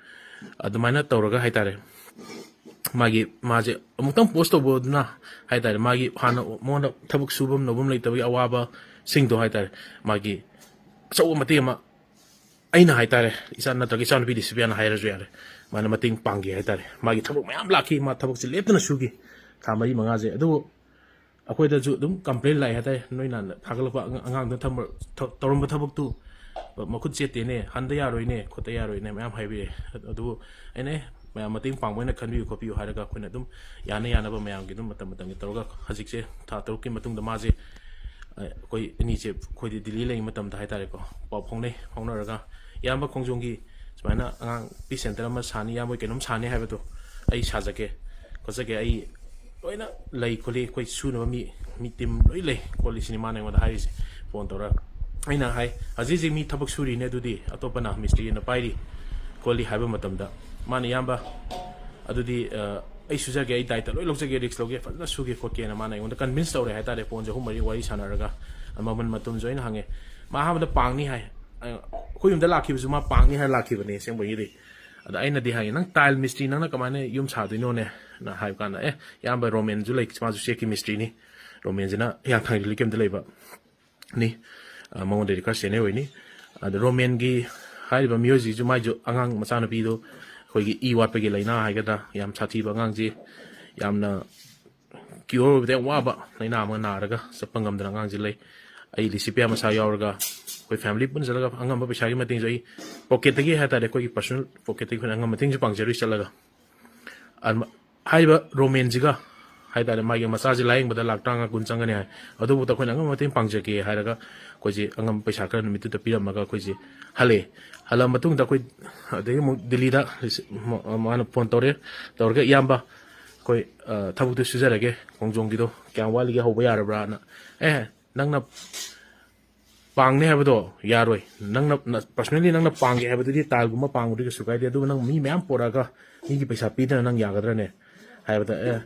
ꯑꯗꯨꯃꯥꯏꯅ ꯇꯧꯔꯒ ꯍꯥꯏꯇꯥꯔꯦ, ꯃꯥꯒꯤ, ꯃꯥꯁꯦ ꯑꯃꯨꯛꯇꯪ ꯄꯣꯁ ꯇꯧꯕꯗꯨꯅ ꯍꯥꯏꯇꯥꯔꯦ, ꯃꯥꯒꯤ ꯍꯥꯟꯅ ꯃꯉꯣꯟꯗ ꯊꯕꯛ ꯁꯨꯐꯝ ꯅꯣꯝꯐꯝ ꯂꯩꯇꯕꯒꯤ ꯑꯋꯥꯕꯁꯤꯡꯗꯣ ꯍꯥꯏꯇꯥꯔꯦ, ꯃꯥꯒꯤ ꯑꯆꯧꯕ ꯃꯇꯦꯡ ꯑꯃ ꯑꯩꯅ ꯍꯥꯏꯇꯥꯔꯦ, ꯏꯆꯥ ꯅꯠꯇ꯭ꯔꯒ ꯏꯆꯥꯅꯨꯄꯤ ꯂꯤꯁꯤꯄꯤꯌꯥꯅ ꯍꯥꯏꯔꯁꯨ ꯌꯥꯔꯦ, ꯃꯥꯅ ꯃꯇꯦꯡ ꯄꯥꯡꯒꯦ ꯍꯥꯏꯇꯥꯔꯦ꯫ ꯃꯥꯒꯤ ꯊꯕꯛ ꯃꯌꯥꯝ ꯂꯥꯛꯈꯤ, ꯃꯥ ꯊꯕꯛꯁꯦ ꯂꯦꯞꯇꯅ ꯁꯨꯈꯤ ꯊꯥ ꯃꯔꯤ ꯃꯉꯥꯁꯦ꯫ ꯑꯗꯨꯕꯨ ꯑꯩꯈꯣꯏꯗꯁꯨ ꯑꯗꯨꯝ ꯀꯝꯄ꯭ꯂꯦꯟ ꯂꯥꯛꯑꯦ ꯍꯥꯏꯇꯥꯔꯦ, "ꯅꯣꯏ ꯅꯍꯥꯟ ꯊꯥꯒꯠꯂꯛꯄ ꯑꯉꯥꯡꯗꯨꯅ ꯊꯝꯕ-, ꯊ-, ꯇꯧꯔꯝꯕ ꯊꯕꯛꯇꯨ ꯃꯈꯨꯠ ꯆꯦꯠꯇꯦꯅꯦ, ꯍꯟꯗ ꯌꯥꯔꯣꯏꯅꯦ, ꯈꯣꯠꯇ ꯌꯥꯔꯣꯏꯅꯦ", ꯃꯌꯥꯝ ꯍꯥꯏꯕꯤꯔꯛꯑꯦ꯫ ꯑꯗꯨꯕꯨ ꯑꯩꯅ, "ꯑꯦ, ꯃꯌꯥꯝ ꯃꯇꯦꯡ ꯄꯥꯡꯕ ꯑꯣꯏꯅ ꯈꯟꯕꯤꯌꯨ ꯈꯣꯠꯄꯤꯌꯨ" ꯍꯥꯏꯔꯒ ꯑꯩꯈꯣꯏꯅ ꯑꯗꯨꯝ ꯌꯥꯅ ꯌꯥꯅꯕ ꯃꯌꯥꯝꯒꯤ ꯑꯗꯨꯝ ꯃꯇꯝ ꯃꯇꯝꯒꯤ ꯇꯧꯔꯒ ꯍꯧꯖꯤꯛꯁꯦ ꯊꯥ ꯇꯔꯨꯛꯀꯤ ꯃꯇꯨꯡꯗ ꯃꯥꯁꯦ, ꯑ, ꯑꯩꯈꯣꯏ ꯑꯅꯤꯁꯦ ꯑꯩꯈꯣꯏꯗꯤ ꯗꯤꯜꯂꯤ ꯂꯩꯔꯤꯉꯩ ꯃꯇꯝꯗ ꯍꯥꯏꯇꯥꯔꯦꯀꯣ, ꯄꯥꯎ ꯐꯥꯎꯅꯩ꯫ ꯐꯥꯎꯅꯔꯒ, "ꯏꯌꯥꯝꯕ ꯈꯣꯡꯖꯣꯝꯒꯤ ꯁꯨꯃꯥꯏꯅ ꯑꯉꯥꯡ ꯄꯤ ꯁꯦꯟꯇꯔ ꯑꯃ ꯁꯥꯅꯤ, ꯏꯌꯥꯝꯕ ꯀꯩꯅꯣꯝ ꯁꯥꯅꯤ ꯍꯥꯏꯕꯗꯣ ꯑꯩ ꯁꯥꯖꯒꯦ ꯈꯣꯠꯆꯒꯦ, ꯑꯩ ꯂꯣꯏꯅ ꯂꯩ ꯈꯣꯠꯂꯤ, ꯑꯩꯈꯣꯏ ꯁꯨꯅꯕ ꯃꯤ, ꯃꯤ ꯇꯤꯝ ꯂꯣꯏ ꯂꯩ ꯈꯣꯠꯂꯤ", ꯁꯤꯅꯤ ꯃꯥꯅ ꯑꯩꯉꯣꯟꯗ ꯍꯥꯏꯔꯤꯁꯦ ꯐꯣꯟ ꯇꯧꯔꯒ꯫ ꯑꯩꯅ ꯍꯥꯏ, "ꯍꯧꯖꯤꯛ ꯍꯧꯖꯤꯛ ꯃꯤ ꯊꯕꯛ ꯁꯨꯔꯤꯅꯦ, ꯑꯗꯨꯗꯤ ꯑꯇꯣꯞꯄꯅ ꯃꯤꯁꯇ꯭ꯔꯤ ꯑꯣꯏꯅ ꯄꯥꯏꯔꯤ ꯈꯣꯠꯂꯤ" ꯍꯥꯏꯕ ꯃꯇꯝꯗ, ꯃꯥꯅ, "ꯏꯌꯥꯝꯕ, ꯑꯗꯨꯗꯤ, ꯑ, ꯑꯩ ꯁꯨꯖꯒꯦ, ꯑꯩ ꯗꯥꯏꯇ ꯂꯣꯏ ꯂꯧꯖꯒꯦ, ꯔꯤꯛꯁ ꯂꯧꯒꯦ, ꯐꯖꯅ ꯁꯨꯒꯦ ꯈꯣꯠꯀꯦꯅ" ꯃꯥꯅ ꯑꯩꯉꯣꯟꯗ ꯀꯟꯚꯤꯟꯁ ꯇꯧꯔꯦ ꯍꯥꯏꯇꯥꯔꯦ꯫ ꯐꯣꯟꯁꯦ ꯑꯍꯨꯝ ꯃꯔꯤ ꯋꯥꯔꯤ ꯁꯥꯟꯅꯔꯒ, ꯃꯃꯜ ꯃꯇꯝꯁꯨ ꯑꯩꯅ ꯍꯪꯉꯦ꯫ ꯃꯥ ꯑꯍꯥꯟꯕꯗ ꯄꯥꯡꯅꯤ ꯍꯥꯏ, ꯑ, ꯑꯩꯈꯣꯏ ꯌꯨꯝꯗ ꯂꯥꯛꯈꯤꯕꯁꯨ ꯃꯥ ꯄꯥꯡꯅꯤ ꯍꯥꯏꯔ ꯂꯥꯛꯈꯤꯕꯅꯦ ꯑꯁꯦꯡꯕꯒꯤꯗꯤ꯫ ꯑꯗ ꯑꯩꯅꯗꯤ ꯍꯥꯏꯌꯦ, "ꯅꯪ ꯇꯥꯏꯜ ꯃꯤꯁꯇ꯭ꯔꯤ, ꯅꯪꯅ ꯀꯃꯥꯏꯅ ꯌꯨꯝ ꯁꯥꯗꯣꯏꯅꯣꯅꯦ?" ꯅ ꯍꯥꯏꯕ ꯀꯥꯟꯗ, "ꯑꯦ, ꯏꯌꯥꯝꯕ ꯔꯣꯃꯦꯟꯁꯨ ꯂꯩ, ꯃꯥꯁꯨ ꯆꯦꯛꯀꯤ ꯃꯤꯁꯇ꯭ꯔꯤꯅꯤ, ꯔꯣꯃꯦꯟꯁꯤꯅ ꯍꯤꯌꯥꯡꯊꯥꯡ ꯔꯤꯂꯤꯐ ꯀꯦꯝꯞꯇ ꯂꯩꯕ ꯅꯤ, ꯑ, ꯃꯉꯣꯟꯗꯗꯤ ꯈꯔ ꯁꯦꯅꯤꯌꯔ ꯑꯣꯏꯅꯤ꯫ ꯑꯗ ꯔꯣꯃꯦꯟꯒꯤ ꯍꯥꯏꯔꯤꯕ ꯃꯤꯑꯣꯏꯁꯤꯁꯨ ꯃꯥꯏꯁꯨ ꯑꯉꯥꯡ ꯃꯆꯥꯅꯨꯄꯤꯗꯣ ꯑꯩꯈꯣꯏꯒꯤ ꯏ ꯋꯥꯠꯄꯒꯤ ꯂꯥꯏꯅꯥ ꯍꯥꯏꯒꯗ꯭ꯔꯥ, ꯌꯥꯝ ꯁꯥꯊꯤꯕ ꯑꯉꯥꯡꯁꯤ, ꯌꯥꯝꯅ ꯀ꯭ꯌꯣꯔ ꯑꯣꯏꯕꯗ ꯌꯥꯝ ꯋꯥꯕ ꯂꯥꯏꯅꯥ ꯑꯃ ꯅꯥꯔꯒ ꯆꯠꯄ ꯉꯝꯗꯅ ꯑꯉꯥꯡꯁꯤ ꯂꯩ꯫ ꯑꯩ ꯂꯤꯁꯤꯄꯤꯌꯥ ꯃꯁꯥ ꯌꯥꯎꯔꯒ ꯑꯩꯈꯣꯏ ꯐꯦꯃꯤꯂꯤ ꯄꯨꯟꯁꯤꯜꯂꯒ ꯑꯉꯝꯕ ꯄꯩꯁꯥꯒꯤ ꯃꯇꯦꯡꯁꯨ ꯑꯩ ꯄꯣꯀꯦꯠꯇꯒꯤ ꯍꯥꯏꯇꯥꯔꯦ, ꯑꯩꯈꯣꯏꯒꯤ ꯄꯔꯁꯣꯅꯦꯜ ꯄꯣꯀꯦꯠꯇꯒꯤ ꯑꯩꯈꯣꯏꯅ ꯑꯉꯝꯕ ꯃꯇꯦꯡꯁꯨ ꯄꯥꯡꯖꯔꯨꯏ ꯆꯠꯂꯒ꯫ ꯑꯗꯨꯃ-, ꯍꯥꯏꯔꯤꯕ ꯔꯣꯃꯦꯟꯁꯤꯒ ꯍꯥꯏꯇꯥꯔꯦ, ꯃꯥꯒꯤ ꯃꯆꯥꯁꯦ ꯂꯥꯌꯦꯡꯕꯗ ꯂꯥꯛ ꯇꯔꯥꯃꯉꯥ ꯀꯨꯟ ꯆꯪꯒꯅꯤ ꯍꯥꯏ꯫ ꯑꯗꯨꯕꯨ ꯑꯩꯈꯣꯏꯅ ꯑꯉꯝꯕ ꯃꯇꯦꯡ ꯄꯥꯡꯖꯒꯦ ꯍꯥꯏꯔꯒ ꯑꯩꯈꯣꯏꯁꯦ ꯑꯉꯝꯕ ꯄꯩꯁꯥ ꯈꯔ ꯅꯨꯃꯤꯠꯇꯨꯗ ꯄꯤꯔꯝꯃꯒ ꯑꯩꯈꯣꯏꯁꯦ ꯍꯜꯂꯛꯑꯦ꯫ ꯍꯜꯂꯛꯑ ꯃꯇꯨꯡꯗ ꯑꯩꯈꯣꯏ ꯑꯗꯒꯤ ꯑꯃꯨꯛ ꯗꯤꯜꯂꯤꯗ ꯃꯥꯅ ꯐꯣꯟ ꯇꯧꯔꯦ꯫ ꯇꯧꯔꯒ, "ꯏꯌꯥꯝꯕ, ꯑꯩꯈꯣꯏ, ꯑ, ꯊꯕꯛꯇꯨ ꯁꯨꯖꯔꯒꯦ, ꯈꯣꯡꯖꯣꯝꯒꯤꯗꯣ ꯀꯌꯥꯝ ꯋꯥꯠꯂꯤꯒꯦ ꯍꯧꯕ ꯌꯥꯔꯕ꯭ꯔꯥꯅ?" "ꯑꯦ, ꯅꯪꯅ ꯄꯥꯡꯅꯤ ꯍꯥꯏꯕꯗꯣ ꯌꯥꯔꯣꯏ꯫ ꯅꯪꯅ, ꯅ-, personally ꯅꯪꯅ ꯄꯥꯡꯒꯦ ꯍꯥꯏꯕꯗꯨꯗꯤ ꯇꯥꯏꯜꯒꯨꯝꯕ ꯄꯥꯡꯕꯗꯤ ꯀꯩꯁꯨ ꯀꯥꯏꯗꯦ, ꯑꯗꯨꯕꯨ ꯅꯪ ꯃꯤ ꯃꯌꯥꯝ ꯄꯣꯔꯛꯑꯒ ꯃꯤꯒꯤ ꯄꯩꯁꯥ ꯄꯤꯗꯅ ꯅꯪ ꯌꯥꯒꯗ꯭ꯔꯅꯦ?" ꯍꯥꯏꯕꯗ, "ꯑꯦ,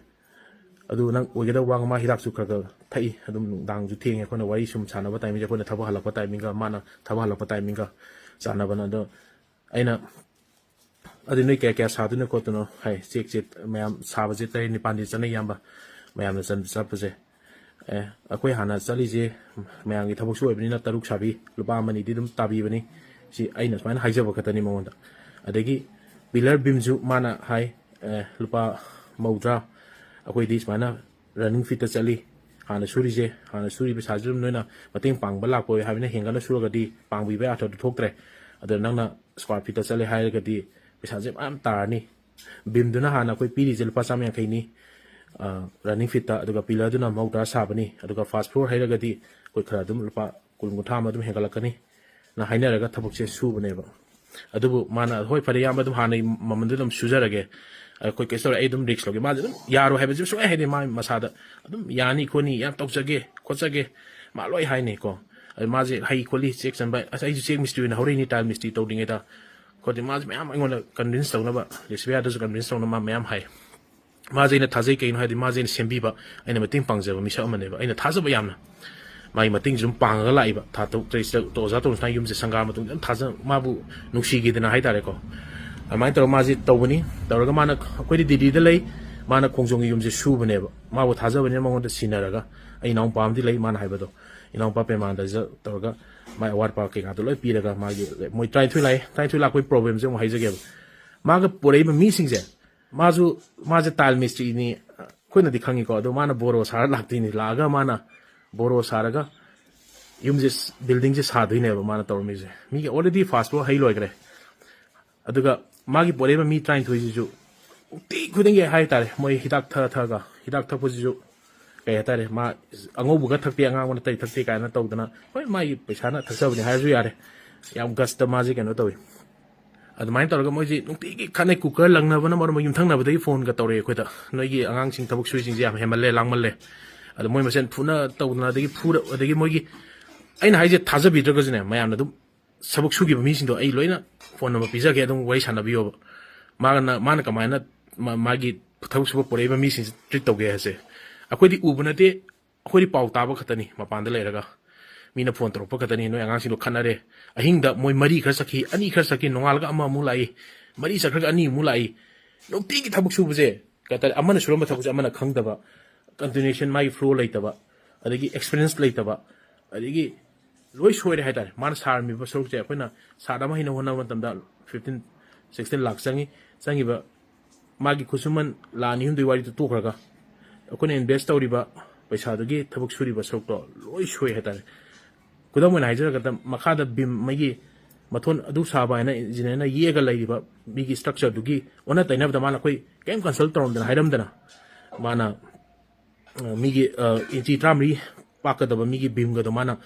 ꯑꯗꯨ ꯅꯪ ꯑꯣꯏꯒꯗꯕ ꯋꯥ ꯉꯥꯡ", ꯃꯥ ꯍꯤꯗꯥꯛꯁꯨ ꯈꯔ ꯈꯔ ꯊꯛꯏ꯫ ꯑꯗꯨꯝ ꯅꯨꯡꯗꯥꯡꯁꯨ ꯊꯦꯡꯉꯦ, ꯑꯩꯈꯣꯏꯅ ꯋꯥꯔꯤ ꯁꯨꯝ ꯁꯥꯟꯅꯕ ꯇꯥꯏꯃꯤꯡꯁꯦ, ꯑꯩꯈꯣꯏꯅ ꯊꯕꯛ ꯍꯜꯂꯛꯄ ꯇꯥꯏꯃꯤꯡꯒ ꯃꯥꯅ ꯊꯕꯛ ꯍꯜꯂꯛꯄ ꯇꯥꯏꯃꯤꯡꯒ ꯆꯥꯟꯅꯕꯅ꯫ ꯑꯗꯣ ꯑꯩꯅ ꯑꯗꯨ ꯅꯣꯏ ꯀꯌꯥ ꯀꯌꯥ ꯁꯥꯗꯣꯏꯅꯣ ꯈꯣꯠꯇꯣꯏꯅꯣ ꯍꯥꯏ꯫ ꯆꯦꯛꯁꯦ ꯃꯌꯥꯝ ꯁꯥꯕꯁꯦ ꯇꯔꯦꯠ ꯅꯤꯄꯥꯜꯗꯤ ꯆꯠꯅꯩ, ꯏꯌꯥꯝꯕ꯫ ꯃꯌꯥꯝꯅ ꯆꯠ-, ꯆꯠꯄꯁꯦ꯫ ꯑꯦ, ꯑꯩꯈꯣꯏ ꯍꯥꯟꯅ ꯆꯠꯂꯤꯁꯦ ꯃꯌꯥꯝꯒꯤ ꯊꯕꯛꯁꯨ ꯑꯣꯏꯕꯅꯤꯅ ꯇꯔꯨꯛ ꯁꯥꯕꯤ, ꯂꯨꯄꯥ ꯑꯃꯅꯤꯗꯤ ꯑꯗꯨꯝ ꯇꯥꯕꯤꯕꯅꯤ꯫ ꯁꯤ ꯑꯩꯅ ꯁꯨꯃꯥꯏꯅ ꯍꯥꯏꯖꯕ ꯈꯛꯇꯅꯤ ꯃꯉꯣꯟꯗ꯫ ꯑꯗꯒꯤ pillar beamꯁꯨ ꯃꯥꯅ ꯍꯥꯏ, ꯑꯦ, ꯂꯨꯄꯥ ꯃꯧꯗ꯭ꯔꯥ, ꯑꯩꯈꯣꯏꯗꯤ ꯁꯨꯃꯥꯏꯅ running feetꯇ ꯆꯠꯂꯤ꯫ ꯍꯥꯟꯅ ꯁꯨꯔꯤꯁꯦ, ꯍꯥꯟꯅ ꯁꯨꯔꯤ ꯄꯩꯁꯥꯁꯤ ꯑꯗꯨꯝ ꯅꯣꯏꯅ ꯃꯇꯦꯡ ꯄꯥꯡꯕ ꯂꯥꯛꯄ ꯑꯣꯏ ꯍꯥꯏꯕꯅꯤꯅ, ꯍꯦꯟꯒꯠꯅ ꯁꯨꯔꯒꯗꯤ ꯄꯥꯡꯕꯤꯕ ꯑꯥꯔꯊꯗꯨ ꯊꯣꯛꯇ꯭ꯔꯦ꯫ ꯑꯗꯨ ꯅꯪꯅ square feetꯇ ꯆꯠꯂꯦ ꯍꯥꯏꯔꯒꯗꯤ ꯄꯩꯁꯥꯁꯦ ꯃꯌꯥꯝ ꯇꯥꯔꯅꯤ꯫ Beamꯗꯨꯅ ꯍꯥꯟꯅ ꯑꯩꯈꯣꯏ ꯄꯤꯔꯤꯁꯦ ꯂꯨꯄꯥ ꯆꯥꯝꯃ ꯌꯥꯡꯈꯩꯅꯤ, ꯑ, running feetꯇ, ꯑꯗꯨꯒ pillarꯗꯨꯅ ꯃꯧꯗ꯭ꯔꯥ ꯁꯥꯕꯅꯤ, ꯑꯗꯨꯒ first floor ꯍꯩꯔꯒꯗꯤ ꯑꯩꯈꯣꯏ ꯈꯔ ꯑꯗꯨꯝ ꯂꯨꯄꯥ ꯀꯨꯟ ꯀꯨꯟꯊ꯭ꯔꯥ ꯑꯃ ꯑꯗꯨꯝ ꯍꯦꯟꯒꯠꯂꯛꯀꯅꯤ꯫ ꯅ ꯍꯥꯏꯅꯔꯒ ꯊꯕꯛꯁꯦ ꯁꯨꯕꯅꯦꯕ꯫ ꯑꯗꯨꯕꯨ ꯃꯥꯅ, "ꯍꯣꯏ, ꯐꯔꯦ, ꯏꯌꯥꯝꯕ, ꯑꯗꯨꯝ ꯍꯥꯟꯅꯩ ꯃꯃꯜꯗꯨ ꯑꯗꯨꯝ ꯁꯨꯖꯔꯒꯦ, ꯑꯩꯈꯣꯏ ꯀꯩꯁꯨ ꯇꯧꯔꯦ, ꯑꯩ ꯑꯗꯨꯝ risk ꯂꯧꯒꯦ"꯫ ꯃꯥꯁꯦ ꯑꯗꯨꯝ ꯌꯥꯔꯣꯏ ꯍꯥꯏꯕꯁꯨ ꯁꯨꯡꯍꯥꯏ ꯍꯥꯏꯗꯦ꯫ ꯃꯥ ꯃꯁꯥꯗ ꯑꯗꯨꯝ "ꯌꯥꯅꯤ ꯈꯣꯠꯅꯤ, ꯌꯥꯝ ꯇꯧꯖꯒꯦ ꯈꯣꯠꯆꯒꯦ", ꯃꯥ ꯂꯣꯏ ꯍꯥꯏꯅꯤꯀꯣ꯫ ꯑꯗꯨ ꯃꯥꯁꯦ ꯍꯩ ꯈꯣꯠꯂꯤ, ꯆꯦꯛ ꯆꯟꯕ, "ꯑꯁ, ꯑꯩꯁꯨ ꯆꯦꯛ ꯃꯤꯁꯇ꯭ꯔꯤ ꯑꯣꯏꯅ ꯍꯧꯔꯛꯏꯅꯤ, ꯇꯥꯏꯜ ꯃꯤꯁꯇ꯭ꯔꯤ ꯇꯧꯗ꯭ꯔꯤꯉꯩꯗ" ꯈꯣꯠꯇꯦ꯫ ꯃꯥꯁꯦ ꯃꯌꯥꯝ ꯑꯩꯉꯣꯟꯗ convince ꯇꯧꯅꯕ, ꯂꯩꯁꯕꯤꯌꯥꯗꯁꯨ convince ꯇꯧꯅꯕ ꯃꯥ ꯃꯌꯥꯝ ꯍꯥꯏ꯫ ꯃꯥꯁꯦ ꯑꯩꯅ ꯊꯥꯖꯩ, ꯀꯩꯒꯤꯅꯣ ꯍꯥꯏꯗꯤ ꯃꯥꯁꯦ ꯑꯩꯅ ꯁꯦꯝꯕꯤꯕ, ꯑꯩꯅ ꯃꯇꯦꯡ ꯄꯥꯡꯖꯕ ꯃꯤꯁꯛ ꯑꯃꯅꯦꯕ꯫ ꯑꯩꯅ ꯊꯥꯖꯕ ꯌꯥꯝꯅ꯫ ꯃꯥꯒꯤ ꯃꯇꯦꯡꯁꯦ ꯑꯗꯨꯝ ꯄꯥꯡꯉꯒ ꯂꯥꯛꯏꯕ꯫ ꯊꯥ ꯇꯔꯨꯛ ꯇꯔꯦꯠꯁꯤꯗ ꯑꯣꯖꯥ ꯇꯣꯝꯁꯅꯥ ꯌꯨꯝꯁꯦ ꯁꯪꯒꯥ ꯃꯇꯨꯡꯗ ꯑꯗꯨꯝ ꯊꯥꯖ-, ꯃꯥꯕꯨ ꯅꯨꯡꯁꯤꯈꯤꯗꯅ ꯍꯥꯏꯇꯥꯔꯦꯀꯣ꯫ ꯑꯗꯨꯃꯥꯏꯅ ꯇꯧꯔꯒ ꯃꯥꯁꯦ ꯇꯧꯕꯅꯤ꯫ ꯇꯧꯔꯒ ꯃꯥꯅ, ꯑꯩꯈꯣꯏꯗꯤ ꯗꯤꯜꯂꯤꯗ ꯂꯩ, ꯃꯥꯅ ꯈꯣꯡꯖꯣꯝꯒꯤ ꯌꯨꯝꯁꯦ ꯁꯨꯕꯅꯦꯕ꯫ ꯃꯥꯕꯨ ꯊꯥꯖꯕꯅꯤꯅ ꯃꯉꯣꯟꯗ ꯁꯤꯟꯅꯔꯒ, ꯑꯩ ꯏꯅꯥꯎꯄꯥ ꯑꯃꯗꯤ ꯂꯩ, ꯃꯥꯅ ꯍꯥꯏꯕꯗꯣ, ꯏꯅꯥꯎꯄꯥ ꯄ꯭ꯔꯦꯃꯥꯅꯟꯗꯁꯤꯗ ꯇꯧꯔꯒ ꯃꯥꯏ ꯑꯋꯥꯠ ꯑꯄꯥ ꯀꯩꯀꯥꯗꯣ ꯂꯣꯏ ꯄꯤꯔꯒ, ꯃꯥꯒꯤ, ꯃꯣꯏ ꯇꯔꯥꯅꯤꯊꯣꯏ ꯂꯥꯛꯑꯦ꯫ ꯇꯔꯥꯅꯤꯊꯣꯏ ꯂꯥꯛꯄꯒꯤ problemꯁꯦ ꯑꯃꯨꯛ ꯍꯥꯏꯖꯒꯦꯕ꯫ ꯃꯥꯒ ꯄꯨꯔꯛꯏꯕ ꯃꯤꯁꯤꯡꯁꯦ, ꯃꯥꯁꯨ, ꯃꯥꯁꯦ ꯇꯥꯏꯜ ꯃꯤꯁꯇ꯭ꯔꯤꯅꯤ, ꯑꯩꯈꯣꯏꯅꯗꯤ ꯈꯪꯉꯤꯀꯣ꯫ ꯑꯗꯣ ꯃꯥꯅ ꯕꯣꯔꯣ ꯁꯥꯔ ꯂꯥꯛꯇꯣꯏꯅꯤ꯫ ꯂꯥꯛꯑꯒ ꯃꯥꯅ ꯕꯣꯔꯣ ꯁꯥꯔꯒ ꯌꯨꯝꯁꯦ, buildingꯁꯦ ꯁꯥꯗꯣꯏꯅꯦꯕ ꯃꯥꯅ ꯇꯧꯔꯝꯃꯤꯁꯦ꯫ ꯃꯤꯒꯤ already first floor ꯍꯩ ꯂꯣꯏꯈ꯭ꯔꯦ꯫ ꯑꯗꯨꯒ ꯃꯥꯒꯤ ꯄꯣꯔꯛꯏꯕ ꯃꯤ ꯇꯔꯥꯅꯤꯊꯣꯏꯁꯤꯁꯨ ꯅꯨꯡꯇꯤ ꯈꯨꯗꯤꯡꯒꯤ ꯍꯥꯏꯇꯥꯔꯦ, ꯃꯣꯏ ꯍꯤꯗꯥꯛ ꯊꯛꯑ ꯊꯛꯑꯒ, ꯍꯤꯗꯥꯛ ꯊꯛꯄꯁꯤꯁꯨ ꯀꯩ ꯍꯥꯏꯇꯥꯔꯦ, ꯃꯥ ꯑꯉꯧꯕꯒ ꯊꯛꯇꯦ, ꯑꯉꯥꯡꯕꯅ ꯇꯩ ꯊꯛꯇꯦ ꯀꯥꯏꯅ ꯇꯧꯗꯅ, ꯍꯣꯏ, ꯃꯥꯒꯤ ꯄꯩꯁꯥꯅ ꯊꯛꯆꯕꯅꯤ ꯍꯥꯏꯔꯁꯨ ꯌꯥꯔꯦ, ꯌꯥꯝ ꯒꯁꯇ ꯃꯥꯁꯦ ꯀꯩꯅꯣ ꯇꯧꯏ꯫ ꯑꯗꯨꯃꯥꯏꯅ ꯇꯧꯔꯒ ꯃꯣꯏꯁꯤ ꯅꯨꯡꯇꯤꯒꯤ ꯈꯠꯅꯩ, ꯀꯨꯀꯔ ꯂꯪꯅꯕꯅ ꯃꯔꯝ ꯑꯣꯏꯔꯒ ꯌꯨꯝꯊꯪꯅꯕꯗꯒꯤ ꯐꯣꯟꯒ ꯇꯧꯔꯛꯑꯦ ꯑꯩꯈꯣꯏꯗ, "ꯅꯣꯏꯒꯤ ꯑꯉꯥꯡꯁꯤꯡ ꯊꯕꯛ ꯁꯨꯔꯤꯁꯤꯡꯁꯦ ꯌꯥꯝ ꯍꯦꯟꯃꯜꯂꯦ, ꯂꯥꯡꯃꯜꯂꯦ, ꯑꯗꯣ ꯃꯣꯏ ꯃꯁꯦꯟ ꯐꯨꯅ ꯇꯧꯗꯅ, ꯑꯗꯒꯤ ꯐꯨꯔ ꯑꯗꯒꯤ ꯃꯣꯏꯒꯤ," ꯑꯩꯅ ꯍꯥꯏꯁꯦ ꯊꯥꯖꯕꯤꯗ꯭ꯔꯒꯁꯨꯅꯦ, ꯃꯌꯥꯝꯅ ꯑꯗꯨꯝ ꯊꯕꯛ ꯁꯨꯈꯤꯕ ꯃꯤꯁꯤꯡꯗꯣ ꯑꯩ ꯂꯣꯏꯅ ꯐꯣꯟ ꯅꯝꯕꯔ ꯄꯤꯖꯒꯦ, ꯑꯗꯨꯝ ꯋꯥꯔꯤ ꯁꯥꯟꯅꯕꯤꯌꯣꯕ꯫ ꯃꯥꯅ, ꯃꯥꯅ ꯀꯃꯥꯏꯅ ꯃꯥ-, ꯃꯥꯒꯤ ꯊꯕꯛ ꯁꯨꯕ ꯄꯨꯔꯛꯏꯕ ꯃꯤꯁꯤꯡꯁꯦ ꯇ꯭ꯔꯤꯠ ꯇꯧꯒꯦ ꯍꯥꯏꯁꯦ, ꯑꯩꯈꯣꯏꯗꯤ ꯎꯕ ꯅꯠꯇꯦ, ꯑꯩꯈꯣꯏꯗꯤ ꯄꯥꯎ ꯇꯥꯕ ꯈꯛꯇꯅꯤ, ꯃꯄꯥꯟꯗ ꯂꯩꯔꯒ ꯃꯤꯅ ꯐꯣꯟ ꯇꯧꯔꯛꯄ ꯈꯛꯇꯅꯤ, "ꯅꯣꯏ ꯑꯉꯥꯡꯁꯤꯡꯗꯣ ꯈꯠꯅꯔꯦ"꯫ ꯑꯍꯤꯡꯗ ꯃꯣꯏ ꯃꯔꯤ ꯈꯔ ꯆꯠꯈꯤ, ꯑꯅꯤ ꯈꯔ ꯆꯠꯈꯤ, ꯅꯣꯡꯉꯥꯜꯂꯒ ꯑꯃꯃꯨꯛ ꯂꯥꯛꯏ, ꯃꯔꯤ ꯆꯠꯈ꯭ꯔꯒ ꯑꯅꯤꯃꯨꯛ ꯂꯥꯛꯏ꯫ ꯅꯨꯡꯇꯤꯒꯤ ꯊꯕꯛ ꯁꯨꯕꯁꯦ, ꯀꯩ ꯍꯥꯏꯇꯥꯔꯦ, ꯑꯃꯅ ꯁꯨꯔꯝꯕ ꯊꯕꯛꯁꯦ ꯑꯃꯅ ꯈꯪꯗꯕ, ꯀꯟꯇꯤꯅ꯭ꯌꯨꯁꯟ, ꯃꯥꯒꯤ ꯐ꯭ꯂꯣ ꯂꯩꯇꯕ, ꯑꯗꯒꯤ ꯑꯦꯛꯁꯄꯤꯔꯤꯌꯦꯟꯁ ꯂꯩꯇꯕ, ꯑꯗꯒꯤ ꯂꯣꯏ ꯁꯣꯏꯔꯦ ꯍꯥꯏꯇꯥꯔꯦ꯫ ꯃꯥꯅ ꯁꯥꯔꯝꯃꯤꯕ ꯁꯔꯨꯛꯁꯦ, ꯑꯩꯈꯣꯏꯅ ꯁꯥꯠ ꯑꯃ ꯍꯩꯅꯕ ꯍꯣꯠꯅꯕ ꯃꯇꯝꯗ fifteen, sixteen ꯂꯥꯛ ꯆꯪꯉꯤ꯫ ꯆꯪꯉꯤꯕ ꯃꯥꯒꯤ ꯈꯨꯠꯁꯨꯃꯟ ꯂꯥꯛ ꯑꯅꯤ ꯑꯍꯨꯝꯗꯨꯒꯤ ꯋꯥꯔꯤꯗꯨ ꯇꯣꯛꯈ꯭ꯔꯒ, ꯑꯩꯈꯣꯏꯅ ꯏꯟꯚꯦꯁ ꯇꯧꯔꯤꯕ ꯄꯩꯁꯥꯗꯨꯒꯤ ꯊꯕꯛ ꯁꯨꯔꯤꯕ ꯁꯔꯨꯛꯇꯣ ꯂꯣꯏ ꯁꯣꯏ ꯍꯥꯏꯇꯥꯔꯦ꯫ ꯈꯨꯗꯝ ꯑꯣꯏꯅ ꯍꯥꯏꯖꯔꯒꯗ, ꯃꯈꯥꯗ ꯕꯤꯝ, ꯃꯩꯒꯤ ꯃꯊꯣꯟ ꯑꯗꯨ ꯁꯥꯕ ꯍꯥꯏꯅ ꯏꯟꯖꯤꯅꯤꯌꯔꯅ ꯌꯦꯛꯑꯒ ꯂꯩꯔꯤꯕ ꯃꯤꯒꯤ ꯁ꯭ꯇ꯭ꯔꯛꯆꯔꯗꯨꯒꯤ ꯑꯣꯟꯅ ꯇꯩꯅꯕꯗ ꯃꯥꯅ ꯑꯩꯈꯣꯏ ꯀꯔꯤꯝ ꯀꯟꯁꯜ ꯇꯧꯔꯝꯗꯅ, ꯍꯥꯏꯔꯝꯗꯅ, ꯃꯥꯅ, ꯑ, ꯃꯤꯒꯤ, ꯑ, ꯏꯟꯆꯤ ꯇꯔꯥꯃꯔꯤ ꯄꯥꯛꯀꯗꯕ ꯃꯤꯒꯤ ꯕꯤꯝꯒꯗꯣ ꯃꯥꯅ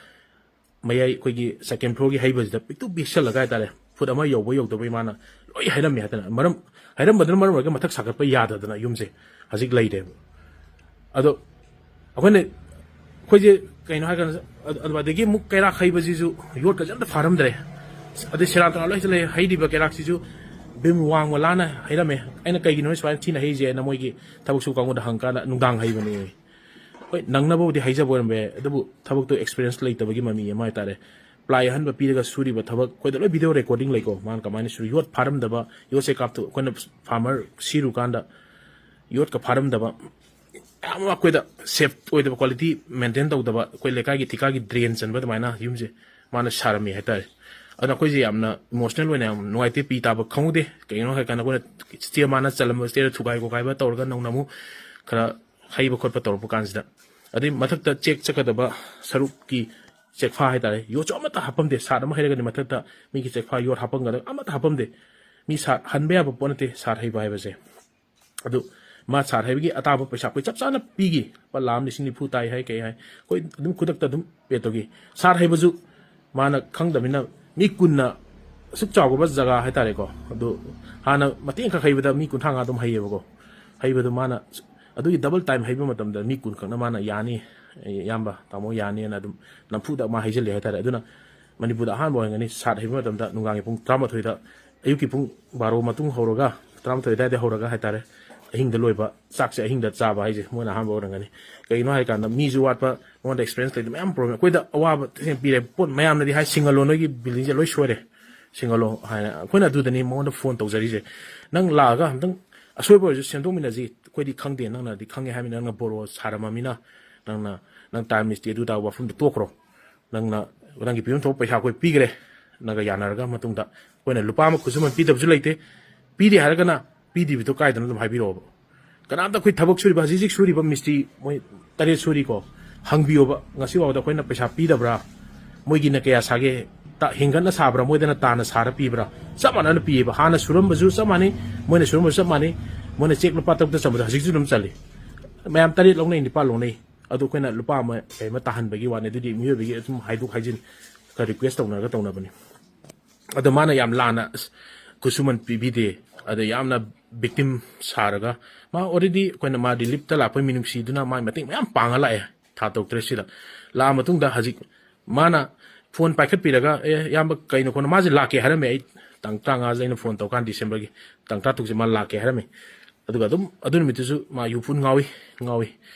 ꯃꯌꯥꯏ, ꯑꯩꯈꯣꯏꯒꯤ ꯁꯦꯀꯦꯟ ꯐ꯭ꯂꯣꯔꯒꯤ ꯍꯩꯕꯁꯤꯗ ꯄꯤꯛꯇꯨ ꯄꯤꯛꯁꯜꯂꯒ ꯍꯥꯏꯇꯥꯔꯦ, ꯐꯨꯠ ꯑꯃ ꯌꯧꯕ ꯌꯧꯗꯕꯩ ꯃꯥꯅ ꯂꯣꯏ ꯍꯥꯏꯔꯝꯃꯦ ꯍꯥꯏꯇꯥꯔꯦ꯫ ꯃꯔꯝ, ꯍꯥꯏꯔꯝꯕꯗꯨꯅ ꯃꯔꯝ ꯑꯣꯏꯔꯒ ꯃꯊꯛ ꯁꯥꯒꯠꯄ ꯌꯥꯗꯗꯅ ꯌꯨꯝꯁꯦ ꯍꯧꯖꯤꯛ ꯂꯩꯔꯦꯕ꯫ ꯑꯗꯣ ꯑꯩꯈꯣꯏꯅ, ꯑꯩꯈꯣꯏꯁꯦ ꯀꯩꯅꯣ ꯍꯥꯏꯔꯀꯥꯟꯗ, ꯑꯗ-, ꯑꯗ-, ꯑꯗꯒꯤ ꯑꯃꯨꯛ ꯀꯩꯔꯥꯛ ꯍꯩꯕꯁꯤꯁꯨ ꯌꯣꯠꯀꯁꯦ ꯑꯝꯇ ꯐꯥꯔꯝꯗ꯭ꯔꯦ꯫ ꯑꯗꯩ ꯁꯦꯔꯥꯟ ꯇꯨꯔꯥꯟ ꯂꯣꯏ ꯂꯩ, ꯍꯩꯔꯤꯕ ꯀꯩꯔꯥꯛꯁꯤꯁꯨ ꯕꯤꯝ ꯋꯥꯡꯃ ꯂꯥꯟꯅ ꯍꯩꯔꯝꯃꯦ꯫ ꯑꯩꯅ "ꯀꯩꯒꯤꯅꯣ ꯁꯨꯃꯥꯏꯅ ꯊꯤꯅ ꯍꯩꯔꯤꯁꯦꯅ?" ꯃꯣꯏꯒꯤ ꯊꯕꯛ ꯁꯨꯕ ꯀꯥꯡꯕꯨꯗ ꯍꯪꯀꯥꯟꯗ, "ꯅꯨꯡꯗꯥꯡ ꯍꯩꯕꯅꯦ"꯫ ꯍꯣꯏ, ꯅꯪꯅꯕꯕꯨꯗꯤ ꯍꯩꯖꯕ ꯑꯣꯏꯔꯝꯕ ꯌꯥꯏ, ꯑꯗꯨꯕꯨ ꯊꯕꯛꯇꯣ ꯑꯦꯛꯁꯄꯤꯔꯤꯌꯦꯟꯁ ꯂꯩꯇꯕꯒꯤ ꯃꯃꯤ ꯑꯃ ꯍꯥꯏꯇꯥꯔꯦ꯫ ꯄ꯭ꯂꯥꯏ ꯑꯍꯟꯕ ꯄꯤꯔꯒ ꯁꯨꯔꯤꯕ ꯊꯕꯛ, ꯑꯩꯈꯣꯏꯗ ꯂꯣꯏ ꯚꯤꯗꯤꯑꯣ ꯔꯦꯀꯣꯔꯗꯤꯡ ꯂꯩꯀꯣ, ꯃꯥꯅ ꯀꯃꯥꯏꯅ ꯁꯨꯔꯤ, ꯌꯣꯠ ꯐꯥꯔꯝꯗꯕ, ꯌꯣꯠꯁꯦ ꯀꯥꯞꯊꯣꯛ-, ꯑꯩꯈꯣꯏꯅ ꯐꯥꯔꯃꯔ ꯁꯤꯔꯨꯀꯥꯟꯗ ꯌꯣꯠꯀ ꯐꯥꯔꯝꯗꯕ, ꯌꯥꯝ ꯑꯩꯈꯣꯏꯗ ꯁꯦꯐ ꯑꯣꯏꯗꯕ, ꯀ꯭ꯋꯥꯂꯤꯇꯤ ꯃꯦꯟꯇꯦꯟ ꯇꯧꯗꯕ, ꯑꯩꯈꯣꯏ ꯂꯩꯀꯥꯏꯒꯤ ꯊꯤꯀꯥꯒꯤ ꯗ꯭ꯔꯦꯟ ꯆꯟꯕ ꯑꯗꯨꯃꯥꯏꯅ ꯌꯨꯝꯁꯦ ꯃꯥꯅ ꯁꯥꯔꯝꯃꯤ ꯍꯥꯏꯇꯥꯔꯦ꯫ ꯑꯗꯨꯅ ꯑꯩꯈꯣꯏꯁꯦ ꯌꯥꯝꯅ ꯏꯃꯣꯁꯅꯦꯜ ꯑꯣꯏꯅ ꯌꯥꯝ ꯅꯨꯡꯉꯥꯏꯇꯦ, ꯄꯤ ꯇꯥꯕ ꯈꯪꯍꯧꯗꯦ꯫ ꯀꯩꯒꯤꯅꯣ ꯍꯥꯏ ꯀꯥꯟꯗ ꯑꯩꯈꯣꯏꯅ ꯁ꯭ꯇꯦꯌꯔ, ꯃꯥꯅ ꯆꯜꯂꯝꯕ ꯁ꯭ꯇꯦꯌꯔ ꯊꯨꯒꯥꯏ ꯈꯣꯠꯀꯥꯏꯕ ꯇꯧꯔꯒ ꯅꯧꯅ ꯑꯃꯨꯛ ꯈꯔ ꯍꯩꯕ ꯈꯣꯠꯄ ꯇꯧꯔꯛꯄ ꯀꯥꯟꯁꯤꯗ, ꯑꯗꯩ ꯃꯊꯛꯇ ꯆꯦꯛ ꯆꯠꯀꯗꯕ ꯁꯔꯨꯛꯀꯤ ꯆꯦꯛꯐꯥ ꯍꯥꯏꯇꯥꯔꯦ, ꯌꯣꯠꯁꯨ ꯑꯃꯠꯇ ꯍꯥꯞꯄꯝꯗꯦ꯫ ꯁꯥꯠ ꯑꯃ ꯍꯩꯔꯒꯗꯤ ꯃꯊꯛꯇ ꯃꯤꯒꯤ ꯆꯦꯛꯐꯥ ꯌꯣꯠ ꯍꯥꯞꯄꯝꯒꯗꯕ ꯑꯃꯠꯇ ꯍꯥꯞꯄꯝꯗꯦ꯫ ꯃꯤ ꯁꯥꯠ ꯍꯟꯕ ꯌꯥꯕ ꯄꯣꯠ ꯅꯠꯇꯦ ꯁꯥꯠ ꯍꯩꯕ ꯍꯥꯏꯕꯁꯦ꯫ ꯑꯗꯨ ꯃꯥ ꯁꯥꯠ ꯍꯩꯕꯒꯤ ꯑꯇꯥꯕ ꯄꯩꯁꯥ ꯑꯩꯈꯣꯏ ꯆꯞ ꯆꯥꯅ ꯄꯤꯈꯤ꯫ ꯂꯨꯄꯥ ꯂꯥꯈ ꯑꯃ ꯂꯤꯁꯤꯡ ꯅꯤꯐꯨ ꯇꯥꯏ ꯍꯥꯏ, ꯀꯩ ꯍꯥꯏ, ꯑꯩꯈꯣꯏ ꯑꯗꯨꯝ ꯈꯨꯗꯛꯇ ꯑꯗꯨꯝ ꯄꯦ ꯇꯧꯈꯤ꯫ ꯁꯥꯠ ꯍꯩꯕꯁꯨ ꯃꯥꯅ ꯈꯪꯗꯕꯅꯤꯅ, ꯃꯤ ꯀꯨꯟꯅ ꯑꯁꯨꯛ ꯆꯥꯎꯈ꯭ꯔꯕ ꯖꯒꯥ ꯍꯥꯏꯇꯥꯔꯦꯀꯣ, ꯑꯗꯨ ꯍꯥꯟꯅ ꯃꯇꯦꯛ ꯈꯛ ꯍꯩꯕꯗ ꯃꯤ ꯀꯨꯟꯊ꯭ꯔꯥ ꯃꯉꯥ ꯑꯗꯨꯝ ꯍꯩꯌꯦꯕꯀꯣ꯫ ꯍꯩꯕꯗꯨ ꯃꯥꯅ ꯑꯗꯨꯒꯤ ꯗꯕꯜ ꯇꯥꯏꯝ ꯍꯩꯕ ꯃꯇꯝꯗ ꯃꯤ ꯀꯨꯟ ꯈꯛꯅ ꯃꯥꯅ ꯌꯥꯅꯤ, ꯏꯌꯥꯝꯕ, ꯇꯥꯃꯣ ꯌꯥꯅꯤꯅ ꯑꯗꯨꯝ ꯅꯝꯐꯨꯗ ꯃꯥ ꯍꯩꯖꯤꯜꯂꯦ ꯍꯥꯏꯇꯥꯔꯦ꯫ ꯑꯗꯨꯅ ꯃꯅꯤꯄꯨꯔꯗ ꯑꯍꯥꯟꯕ ꯑꯣꯏꯔꯝꯒꯅꯤ ꯁꯥꯠ ꯍꯩꯕ ꯃꯇꯝꯗ ꯅꯨꯡꯗꯥꯡꯒꯤ ꯄꯨꯡ ꯇꯔꯥꯃꯥꯊꯣꯏꯗ, ꯑꯌꯨꯛꯀꯤ ꯄꯨꯡ ꯕꯥꯔꯣ ꯃꯇꯨꯡ ꯍꯧꯔꯒ, ꯇꯔꯥꯃꯥꯊꯣꯏ ꯑꯗꯨꯋꯥꯏꯗ ꯍꯧꯔꯒ ꯍꯥꯏꯇꯥꯔꯦ, ꯑꯍꯤꯡꯗ ꯂꯣꯏꯕ, ꯆꯥꯛꯁꯦ ꯑꯍꯤꯡꯗ ꯆꯥꯕ ꯍꯥꯏꯁꯦ ꯃꯣꯏꯅ ꯑꯍꯥꯟꯕ ꯑꯣꯏꯔꯝꯒꯅꯤ꯫ ꯀꯩꯒꯤꯅꯣ ꯍꯥꯏ ꯀꯥꯟꯗ ꯃꯤꯁꯨ ꯋꯥꯠꯄ, ꯃꯉꯣꯟꯗ ꯑꯦꯛꯁꯄꯤꯔꯦꯟꯁ ꯂꯩꯇꯕ ꯃꯌꯥꯝ ꯄ꯭ꯔꯣꯕ꯭ꯂꯦꯝ ꯑꯩꯈꯣꯏꯗ ꯑꯋꯥꯕ ꯊꯦꯡꯅ ꯄꯤꯔꯦ꯫ ꯄꯣꯠ ꯃꯌꯥꯝꯅꯗꯤ ꯍꯥꯏ, ꯁꯤꯡꯒꯜꯂꯣ ꯅꯣꯏꯒꯤ ꯕꯤꯜꯗꯤꯡꯁꯦ ꯂꯣꯏ ꯁꯣꯏꯔꯦ, ꯁꯤꯡꯒꯜꯂꯣ ꯍꯥꯏꯅ꯫ ꯑꯩꯈꯣꯏꯅ ꯑꯗꯨꯗꯅꯤ ꯃꯉꯣꯟꯗ ꯐꯣꯟ ꯇꯧꯖꯔꯤꯁꯦ, "ꯅꯪ ꯂꯥꯛꯑꯒ ꯑꯝꯇꯪ ꯑꯁꯣꯏꯕ ꯑꯣꯏꯔꯁꯨ ꯁꯦꯝꯗꯣꯛꯃꯤꯟꯅꯁꯤ, ꯑꯩꯈꯣꯏꯗꯤ ꯈꯪꯗꯦ, ꯅꯪꯅꯗꯤ ꯈꯪꯉꯦ ꯍꯥꯏꯕꯅꯤꯅ, ꯅꯪꯅ ꯕꯣꯔꯣ ꯁꯥꯔꯝꯃꯃꯤꯅ, ꯅꯪꯅ, ꯅꯪ ꯇꯥꯏꯝ ꯃꯤꯁꯇꯤ ꯑꯗꯨ ꯇꯥꯕ ꯋꯥꯐꯝꯗꯣ ꯇꯣꯛꯈ꯭ꯔꯣ, ꯅꯪꯅ, ꯅꯪꯒꯤ ꯄꯤꯐꯝ ꯊꯣꯛꯄ ꯄꯩꯁꯥ ꯑꯩꯈꯣꯏ ꯄꯤꯈ꯭ꯔꯦ, ꯅꯪꯒ ꯌꯥꯅꯔꯒ ꯃꯇꯨꯡꯗ ꯑꯩꯈꯣꯏꯅ ꯂꯨꯄꯥ ꯑꯃ ꯈꯨꯠꯁꯨꯃꯟ ꯄꯤꯗꯕꯁꯨ ꯂꯩꯇꯦ, ꯄꯤꯗꯦ ꯍꯥꯏꯔꯒꯅ ꯄꯤꯗ꯭ꯔꯤꯕꯗꯣ ꯀꯥꯏꯗꯅ ꯑꯗꯨꯝ ꯍꯥꯏꯕꯤꯔꯛꯑꯣꯕ꯫ ꯀꯅꯥꯝꯇ ꯑꯩꯈꯣꯏ ꯊꯕꯛ ꯁꯨꯔꯤꯕ, ꯍꯧꯖꯤꯛ ꯍꯧꯖꯤꯛ ꯁꯨꯔꯤꯕ ꯃꯤꯁꯇ꯭ꯔꯤ ꯃꯣꯏ ꯇꯔꯦꯠ ꯁꯨꯔꯤꯀꯣ, ꯍꯪꯕꯤꯌꯣꯕ, ꯉꯁꯤ ꯐꯥꯎꯕꯗ ꯑꯩꯈꯣꯏꯅ ꯄꯩꯁꯥ ꯄꯤꯗꯕ꯭ꯔꯥ, ꯃꯣꯏꯒꯤꯅ ꯀꯌꯥ ꯁꯥꯒꯦ, ꯇ-, ꯍꯦꯟꯒꯠꯅ ꯁꯥꯕ꯭ꯔꯥ, ꯃꯣꯏꯗꯅ ꯇꯥꯅ ꯁꯥꯔ ꯄꯤꯕ꯭ꯔꯥ?" ꯆꯞ ꯃꯥꯟꯅꯅ ꯄꯤꯌꯦꯕ꯫ ꯍꯥꯟꯅ ꯁꯨꯔꯝꯕꯁꯨ ꯆꯞ ꯃꯥꯟꯅꯩ, ꯃꯣꯏꯅ ꯁꯨꯔꯝꯕꯁꯨ ꯆꯞ ꯃꯥꯟꯅꯩ, ꯃꯣꯏꯅ ꯆꯦꯛ ꯂꯨꯄꯥ ꯇꯔꯨꯛꯇ ꯆꯟꯕꯗꯣ ꯍꯧꯖꯤꯛꯁꯨ ꯑꯗꯨꯝ ꯆꯜꯂꯤ꯫ ꯃꯌꯥꯝ ꯇꯔꯦꯠ ꯂꯧꯅꯩ, ꯅꯤꯄꯥꯜ ꯂꯧꯅꯩ, ꯑꯗꯨ ꯑꯩꯈꯣꯏꯅ ꯂꯨꯄꯥ ꯑꯃ ꯀꯩ ꯑꯃ ꯇꯥꯍꯟꯕꯒꯤ ꯋꯥꯅꯤ꯫ ꯑꯗꯨꯗꯤ ꯃꯤꯑꯣꯏꯕꯒꯤ ꯑꯗꯨꯝ ꯍꯥꯏꯗꯣꯛ ꯍꯥꯏꯖꯤꯟ ꯈꯔ ꯔꯤꯀ꯭ꯋꯦꯁ ꯇꯧꯅꯔꯒ ꯇꯧꯅꯕꯅꯤ꯫ ꯑꯗꯣ ꯃꯥꯅ ꯌꯥꯝ ꯂꯥꯟꯅ, ꯑꯁ, ꯈꯨꯠꯁꯨꯃꯟ ꯄꯤꯕꯤꯗꯦ, ꯑꯗ ꯌꯥꯝꯅ ꯕꯤꯛꯇꯤꯝ ꯁꯥꯔꯒ, ꯃꯥ ꯑꯣꯜꯔꯦꯗꯤ ꯑꯩꯈꯣꯏꯅ ꯃꯥ ꯔꯤꯂꯤꯞꯇ ꯂꯥꯛꯄꯩ ꯃꯤꯅꯨꯡꯁꯤꯗꯨꯅ ꯃꯥ ꯃꯇꯦꯡ ꯃꯌꯥꯝ ꯄꯥꯡꯉ ꯂꯥꯛꯑꯦ ꯊꯥ ꯇꯔꯨꯛ ꯇꯔꯦꯠꯁꯤꯗ꯫ ꯂꯥꯛꯑ ꯃꯇꯨꯡꯗ ꯍꯧꯖꯤꯛ ꯃꯥꯅ ꯐꯣꯟ ꯄꯥꯏꯈꯠꯄꯤꯔꯒ, "ꯑꯦ, ꯏꯌꯥꯝꯕ, ꯀꯩꯅꯣ ꯈꯣꯠꯅꯣ?" ꯃꯥꯁꯦ ꯂꯥꯛꯀꯦ ꯍꯥꯏꯔꯝꯃꯦ꯫ ꯑꯩ ꯇꯥꯡ ꯇꯔꯥꯃꯉꯥꯁꯦ ꯑꯩꯅ ꯐꯣꯟ ꯇꯧꯔꯀꯥꯟꯗ, ꯗꯤꯁꯦꯝꯕꯔꯒꯤ ꯇꯥꯡ ꯇꯔꯥꯇꯔꯨꯛꯁꯦ ꯃꯥ ꯂꯥꯛꯀꯦ ꯍꯥꯏꯔꯝꯃꯦ꯫ ꯑꯗꯨꯒ ꯑꯗꯨꯝ ꯑꯗꯨ ꯅꯨꯃꯤꯠꯇꯨꯁꯨ ꯃꯥ ꯌꯨ ꯐꯨꯟ ꯉꯥꯎꯏ, ꯉꯥꯎꯏ꯫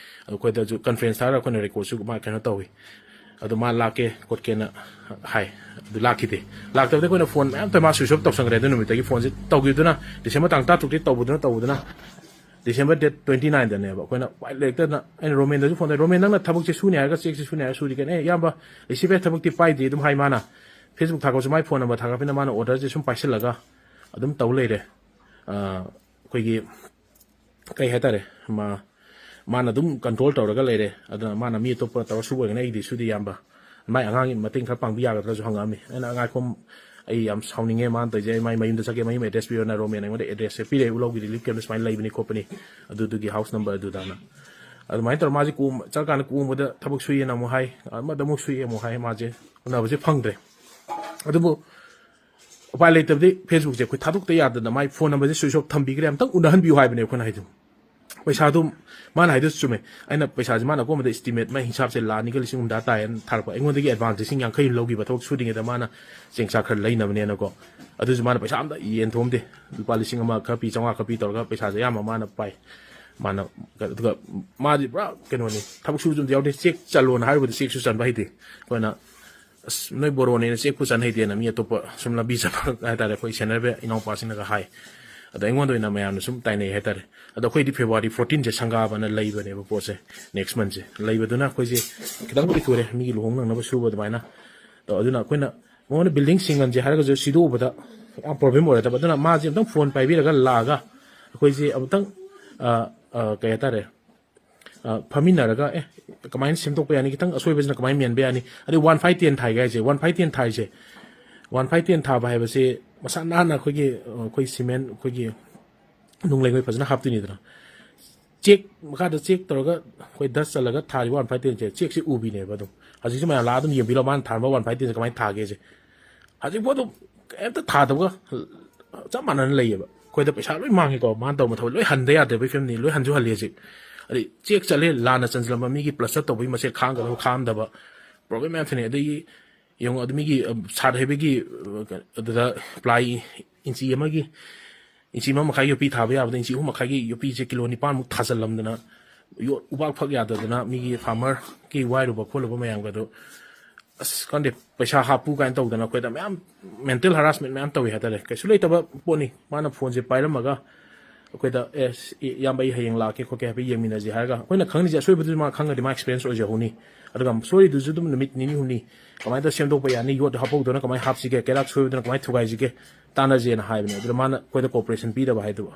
ꯑꯗꯨ ꯑꯩꯈꯣꯏꯗꯁꯨ ꯀꯟꯐ꯭ꯔꯦꯟꯁ ꯊꯥꯔꯒ ꯑꯩꯈꯣꯏꯅ ꯔꯦꯀꯣꯔꯠꯁꯨ ꯃꯥ ꯀꯩꯅꯣ ꯇꯧꯏ꯫ ꯑꯗꯨ ꯃꯥ ꯂꯥꯛꯀꯦ ꯈꯣꯠꯀꯦꯅ ꯍꯥꯏ, ꯑꯗꯨ ꯂꯥꯛꯈꯤꯗꯦ꯫ ꯂꯥꯛꯇꯕꯗ ꯑꯩꯈꯣꯏꯅ ꯐꯣꯟ ꯃꯌꯥꯝ ꯇꯧꯔꯦ, ꯃꯥ ꯁ꯭ꯋꯤꯆ ꯑꯣꯐ ꯇꯧꯁꯟꯈ꯭ꯔꯦ꯫ ꯑꯗꯨ ꯅꯨꯃꯤꯠꯇꯒꯤ ꯐꯣꯟꯁꯦ ꯇꯧꯈꯤꯕꯗꯨꯅ, ꯗꯤꯁꯦꯝꯕꯔ ꯇꯥꯡ ꯇꯔꯥꯇꯔꯨꯛꯇꯤ ꯇꯧꯕꯗꯨꯅ, ꯇꯧꯕꯗꯨꯅ, ꯗꯤꯁꯦꯝꯕꯔ ꯗꯦꯠ ꯇ꯭ꯋꯦꯟꯇꯤ ꯅꯥꯏꯟꯗꯅꯦꯕ꯫ ꯑꯩꯈꯣꯏꯅ ꯎꯄꯥꯏ ꯂꯩꯔꯛꯇꯅ ꯑꯩꯅ ꯔꯣꯃꯦꯟꯗꯁꯨ ꯐꯣꯟ ꯇꯧꯔꯦ, "ꯔꯣꯃꯦꯟ, ꯅꯪꯅ ꯊꯕꯛꯁꯦ ꯁꯨꯅꯤ ꯍꯥꯏꯔꯒ, ꯆꯦꯛꯁꯦ ꯁꯨꯅꯤ ꯍꯥꯏꯔꯒ ꯁꯨꯔꯤ ꯀꯩꯅꯣ?" "ꯑꯦ, ꯏꯌꯥꯝꯕ, ꯔꯤꯁꯤꯞ ꯊꯕꯛꯇꯤ ꯄꯥꯏꯗꯦ" ꯑꯗꯨꯝ ꯍꯥꯏ ꯃꯥꯅ꯫ ꯐꯦꯁꯕꯨꯛ ꯊꯥꯒꯠꯄꯁꯨ ꯃꯥꯏ ꯐꯣꯟ ꯅꯝꯕꯔ ꯊꯥꯒꯠꯄꯅꯤꯅ ꯃꯥꯅ ꯑꯣꯔꯗꯔꯁꯦ ꯁꯨꯝ ꯄꯥꯏꯁꯤꯜꯂꯒ ꯑꯗꯨꯝ ꯇꯧ ꯂꯩꯔꯦ꯫ ꯑ, ꯑꯩꯈꯣꯏꯒꯤ ꯀꯩ ꯍꯥꯏꯇꯥꯔꯦ, ꯃꯥ-, ꯃꯥꯅ ꯑꯗꯨꯝ ꯀꯟꯇ꯭ꯔꯣꯜ ꯇꯧꯔꯒ ꯂꯩꯔꯦ꯫ ꯑꯗꯨꯅ ꯃꯥꯅ ꯃꯤ ꯑꯇꯣꯞꯄ ꯇꯧꯔ ꯁꯨꯕ ꯑꯣꯏꯔꯒꯅ ꯑꯩꯒꯤꯗꯤ ꯁꯨꯗꯦ ꯏꯌꯥꯝꯕ, ꯃꯥꯏ ꯑꯉꯥꯡꯒꯤ ꯃꯇꯦꯡ ꯈꯔ ꯄꯥꯡꯕꯤ ꯌꯥꯒꯗ꯭ꯔꯥꯁꯨ ꯍꯪꯉꯛꯑꯝꯃꯤ꯫ ꯑꯩꯅ, "ꯉꯥꯏꯈꯣ, ꯑꯩ ꯌꯥꯝ ꯁꯥꯎꯅꯤꯡꯉꯦ ꯃꯥꯅ ꯇꯧꯔꯤꯁꯦ꯫ ꯑꯩ ꯃꯥꯏ ꯃꯌꯨꯝꯗ ꯆꯠꯀꯦ, ꯃꯌꯨꯝ address ꯄꯤꯔꯣꯅ ꯔꯣꯃꯦꯟ ꯑꯩꯉꯣꯟꯗ address ꯁꯦ ꯄꯤꯔꯛꯑꯦ, ꯎꯂꯥꯎꯒꯤ relief camp ꯗ ꯁꯨꯃꯥꯏꯅ ꯂꯩꯕꯅꯤ ꯈꯣꯠꯄꯅꯤ, ꯑꯗꯨꯗꯨꯒꯤ house number ꯑꯗꯨꯗꯅ꯫ ꯑꯗꯨꯃꯥꯏꯅ ꯇꯧꯔ ꯃꯥꯁꯦ ꯀꯣꯝ-, ꯆꯠꯂꯀꯥꯟꯗ ꯀꯣꯝꯕꯗ ꯊꯕꯛ ꯁꯨꯏꯌꯦꯅ ꯑꯃꯨꯛ ꯍꯥꯏ, ꯑꯃꯗ ꯑꯃꯨꯛ ꯁꯨꯏ ꯑꯃꯨꯛ ꯍꯥꯏ, ꯃꯥꯁꯦ ꯎꯅꯕꯁꯦ ꯐꯪꯗ꯭ꯔꯦ꯫ ꯑꯗꯨꯕꯨ ꯎꯄꯥꯏ ꯂꯩꯇꯕꯗꯤ Facebook ꯁꯦ ꯑꯩꯈꯣꯏ ꯊꯥꯗꯣꯛꯇ ꯌꯥꯗꯗꯅ ꯃꯥꯏ phone number ꯁꯦ switch off ꯊꯝꯕꯤꯈ꯭ꯔꯦ꯫ ꯑꯝꯇꯪ ꯎꯅꯍꯟꯕꯤꯌꯨ ꯍꯥꯏꯕꯅꯦ ꯑꯩꯈꯣꯏꯅ ꯍꯥꯏꯗꯣ꯫ ꯄꯩꯁꯥꯗꯣ ꯃꯥꯅ ꯍꯥꯏꯗꯨꯁꯨ ꯆꯨꯝꯃꯦ꯫ ꯑꯩꯅ ꯄꯩꯁꯥꯁꯦ ꯃꯥꯅ ꯑꯀꯣꯟꯕꯗ estimate ꯃꯥꯏ ꯍꯤꯡꯁꯥꯞꯁꯦ ꯂꯥꯈ ꯑꯅꯤꯒ ꯂꯤꯁꯤꯡ ꯍꯨꯝꯗ꯭ꯔꯥ ꯇꯥꯏꯌꯦꯅ ꯊꯥꯔꯛꯄ꯫ ꯑꯩꯉꯣꯟꯗꯒꯤ advance ꯂꯤꯁꯤꯡ ꯌꯥꯡꯈꯩ ꯂꯧꯈꯤꯕ ꯊꯕꯛ ꯁꯨꯔꯤꯉꯩꯗ ꯃꯥꯅ ꯆꯦꯡ ꯆꯥꯛ ꯈꯔ ꯂꯩꯅꯕꯅꯦꯅꯀꯣ꯫ ꯑꯗꯨꯁꯨ ꯃꯥꯅ ꯄꯩꯁꯥ ꯑꯝꯇ ꯌꯦꯟꯊꯣꯛꯑꯝꯗꯦ꯫ ꯂꯨꯄꯥ ꯂꯤꯁꯤꯡ ꯑꯃ ꯈꯔ ꯄꯤ, ꯆꯥꯝꯃꯉꯥ ꯈꯔ ꯄꯤ ꯇꯧꯔꯒ ꯄꯩꯁꯥꯁꯦ ꯑꯌꯥꯝꯕ ꯃꯥꯅ ꯄꯥꯏ꯫ ꯃꯥꯅ, ꯑꯗꯨꯒ ꯃꯥꯗꯤ ꯄꯨꯔꯥ ꯀꯩꯅꯣꯅꯤ, ꯊꯕꯛ ꯁꯨꯕꯁꯨ ꯑꯝꯇ ꯌꯥꯎꯗꯦ, ꯆꯦꯛ ꯆꯜꯂꯣꯅ ꯍꯥꯏꯔꯨꯕꯗ ꯆꯦꯛꯁꯨ ꯆꯟꯕ ꯍꯩꯇꯦ꯫ ꯑꯩꯈꯣꯏꯅ ꯑꯁ, ꯅꯣꯏ ꯕꯣꯔꯣꯅꯦꯅ ꯆꯦꯛꯄꯨ ꯆꯟ ꯍꯩꯇꯦꯅ ꯃꯤ ꯑꯇꯣꯞꯄ ꯁꯨꯝ ꯂꯝꯕꯤ ꯆꯠꯄ ꯍꯥꯏꯇꯥꯔꯦ, ꯑꯩꯈꯣꯏ ꯁꯦꯟꯅꯔꯕ ꯏꯅꯥꯎꯄꯥꯁꯤꯡꯅꯒ ꯍꯥꯏ꯫ ꯑꯗꯣ ꯑꯩꯉꯣꯟꯗ ꯑꯣꯏꯅ ꯃꯌꯥꯝꯅ ꯁꯨꯝ ꯇꯥꯏꯅꯩ ꯍꯥꯏꯇꯥꯔꯦ꯫ ꯑꯗꯣ ꯑꯩꯈꯣꯏꯗꯤ February fourteen ꯁꯦ ꯁꯪꯒꯥꯕꯅ ꯂꯩꯕꯅꯦꯕ ꯄꯣꯠꯁꯦ, next month ꯁꯦ꯫ ꯂꯩꯕꯗꯨꯅ ꯑꯩꯈꯣꯏꯁꯦ ꯈꯤꯇꯪꯕꯨꯗꯤ ꯊꯨꯔꯦ, ꯃꯤꯒꯤ ꯂꯨꯍꯣꯡ ꯅꯪꯅꯕ ꯁꯨꯕ ꯑꯗꯨꯃꯥꯏꯅ꯫ ꯑꯗꯣ ꯑꯗꯨꯅ ꯑꯩꯈꯣꯏꯅ ꯃꯉꯣꯟꯗ building ꯁꯤꯡꯍꯟꯁꯦ ꯍꯥꯏꯔꯒꯁꯨ ꯁꯤꯗꯣꯛꯎꯕꯗ ꯌꯥꯝ problem ꯑꯣꯏꯔꯗꯕ꯫ ꯑꯗꯨꯅ ꯃꯥꯁꯦ ꯑꯃꯨꯛꯇꯪ phone ꯄꯥꯏꯕꯤꯔꯒ ꯂꯥꯛꯑꯒ ꯑꯩꯈꯣꯏꯁꯦ ꯑꯃꯨꯛꯇꯪ, ꯑ, ꯑ, ꯀꯩ ꯍꯥꯏꯇꯥꯔꯦ, ꯑ, ꯐꯝꯃꯤꯟꯅꯔꯒ, "ꯑꯦ, ꯀꯃꯥꯏꯅ ꯁꯦꯝꯗꯣꯛꯄ ꯌꯥꯅꯤ? ꯈꯤꯇꯪ ꯑꯁꯣꯏꯕꯁꯤꯅ ꯀꯃꯥꯏꯅ ꯃꯦꯟꯕ ꯌꯥꯅꯤ?" ꯑꯗꯩ one five ten ꯊꯥꯏꯒ ꯍꯥꯏꯁꯦ, one five ten ꯊꯥꯏꯁꯦ, one five ten ꯊꯥꯕ ꯍꯥꯏꯕꯁꯦ ꯃꯁꯥ ꯅꯥꯟꯅ ꯑꯩꯈꯣꯏꯒꯤ, ꯑ, ꯑꯩꯈꯣꯏ cement, ꯑꯩꯈꯣꯏꯒꯤ ꯅꯨꯡ ꯂꯩꯉꯣꯏ ꯐꯖꯅ ꯍꯥꯞꯇꯣꯏꯅꯤꯗꯅ꯫ ꯆꯦꯛ ꯃꯈꯥꯗ ꯆꯦꯛ ꯇꯧꯔꯒ ꯑꯩꯈꯣꯏ dust ꯆꯜꯂꯒ ꯊꯥꯔꯤꯕ one five ten ꯁꯦ, ꯆꯦꯛꯁꯦ ꯎꯕꯤꯅꯦꯕ ꯑꯗꯨꯝ꯫ ꯍꯧꯖꯤꯛꯁꯨ ꯃꯌꯥꯝ ꯂꯥꯛꯑ ꯑꯗꯨꯝ ꯌꯦꯡꯕꯤꯔꯣ, ꯃꯥꯅ ꯊꯥꯔꯝꯕ one five ten ꯁꯦ ꯀꯃꯥꯏꯅ ꯊꯥꯒꯦꯁꯦ꯫ ꯍꯧꯖꯤꯛꯐꯥꯎ ꯑꯗꯨꯝ ꯀꯩꯝꯇ ꯊꯥꯗꯕꯒ ꯆꯞ ꯃꯥꯟꯅꯅ ꯂꯩꯌꯦꯕ꯫ ꯑꯩꯈꯣꯏꯗ ꯄꯩꯁꯥ ꯂꯣꯏ ꯃꯥꯡꯉꯦꯀꯣ, ꯃꯥꯅ ꯇꯧꯕ ꯊꯕꯛ ꯂꯣꯏ ꯍꯟꯗ ꯌꯥꯗ꯭ꯔꯦ, ꯑꯩꯈꯣꯏ ꯐꯤꯕꯝꯅꯤ, ꯂꯣꯏ ꯍꯟꯁꯨ ꯍꯜꯂꯤ ꯍꯧꯖꯤꯛ꯫ ꯑꯗꯩ ꯆꯦꯛ ꯆꯠꯂꯦ, ꯂꯥꯟꯅ ꯆꯟꯁꯤꯜꯂꯝꯕ ꯃꯤꯒꯤ plaster ꯇꯧꯕꯒꯤ ꯃꯆꯦꯠ ꯈꯥꯡꯒꯗꯕ ꯈꯥꯝꯗꯕ, problem ꯃꯌꯥꯝ ꯊꯦꯡꯅꯩ꯫ ꯑꯗꯒꯤ ꯌꯦꯡꯉꯣ, ꯑꯗꯨ ꯃꯤꯒꯤ, ꯑ, ꯁꯥꯠ ꯍꯩꯕꯒꯤ, ꯑ, ꯑꯗꯨꯗ ply ꯏꯟꯆꯤ ꯑꯃꯒꯤ, ꯏꯟꯆꯤ ꯑꯃ ꯃꯈꯥꯏꯒꯤ ꯌꯣꯄꯤ ꯊꯥꯕ ꯌꯥꯕꯗ ꯏꯟꯆꯤ ꯑꯍꯨꯝ ꯃꯈꯥꯏꯒꯤ ꯌꯣꯄꯤꯁꯦ ꯀꯤꯂꯣ ꯅꯤꯄꯥꯟꯃꯨꯛ ꯊꯥꯖꯜꯂꯝꯗꯅ, ꯌꯣꯠ ꯎꯕꯥꯛ ꯐꯛ ꯌꯥꯗꯗꯅ ꯃꯤꯒꯤ farmer ꯀꯤ ꯋꯥꯏꯔꯨꯕ ꯈꯣꯠꯂꯨꯕ ꯃꯌꯥꯝꯒꯗꯣ, ꯑꯁ, ꯈꯪꯗꯦ, ꯄꯩꯁꯥ ꯍꯥꯞꯄꯨ ꯀꯥꯏꯅ ꯇꯧꯗꯅ ꯑꯩꯈꯣꯏꯗ ꯃꯌꯥꯝ mental harassment ꯃꯌꯥꯝ ꯇꯧꯏ ꯍꯥꯏꯇꯥꯔꯦ꯫ ꯀꯩꯁꯨ ꯂꯩꯇꯕ ꯄꯣꯠꯅꯤ꯫ ꯃꯥꯅ phoneꯁꯦ ꯄꯥꯏꯔꯝꯃꯒ ꯑꯩꯈꯣꯏꯗ, "ꯑꯦ, ꯏꯌꯥꯝꯕ, ꯑꯩ ꯍꯌꯦꯡ ꯂꯥꯛꯀꯦ ꯈꯣꯠꯀꯦ ꯍꯥꯏꯐꯦꯠ ꯌꯦꯡꯃꯤꯟꯅꯁꯤ" ꯍꯥꯏꯔꯒ, ꯑꯩꯈꯣꯏꯅ ꯈꯪꯉꯤꯁꯦ ꯑꯁꯣꯏꯕꯗꯨꯗꯤ ꯃꯥ ꯈꯪꯉꯗꯤ ꯃꯥ experience ꯑꯣꯏꯖꯍꯧꯅꯤ꯫ ꯑꯗꯨꯒ ꯁꯣꯏꯔꯤꯗꯨꯁꯨ ꯑꯗꯨꯝ ꯅꯨꯃꯤꯠ ꯅꯤꯅꯤ ꯍꯨꯝꯅꯤ ꯀꯃꯥꯏꯅ ꯇꯧꯔ ꯁꯦꯝꯗꯣꯛꯄ ꯌꯥꯅꯤ, ꯌꯣꯠ ꯍꯥꯞꯍꯧꯗꯅ ꯀꯃꯥꯏꯅ ꯍꯥꯞꯁꯤꯒꯦ, ꯀꯩꯔꯥꯛ ꯁꯣꯏꯕꯗꯨꯅ ꯀꯃꯥꯏꯅ ꯊꯨꯒꯥꯏꯁꯤꯒꯦ, ꯇꯥꯟꯅꯁꯦꯅ ꯍꯥꯏꯕꯅꯦ꯫ ꯑꯗꯨꯗ ꯃꯥꯅ ꯑꯩꯈꯣꯏꯗ cooperation ꯄꯤꯗꯕ ꯍꯥꯏꯗꯨ꯫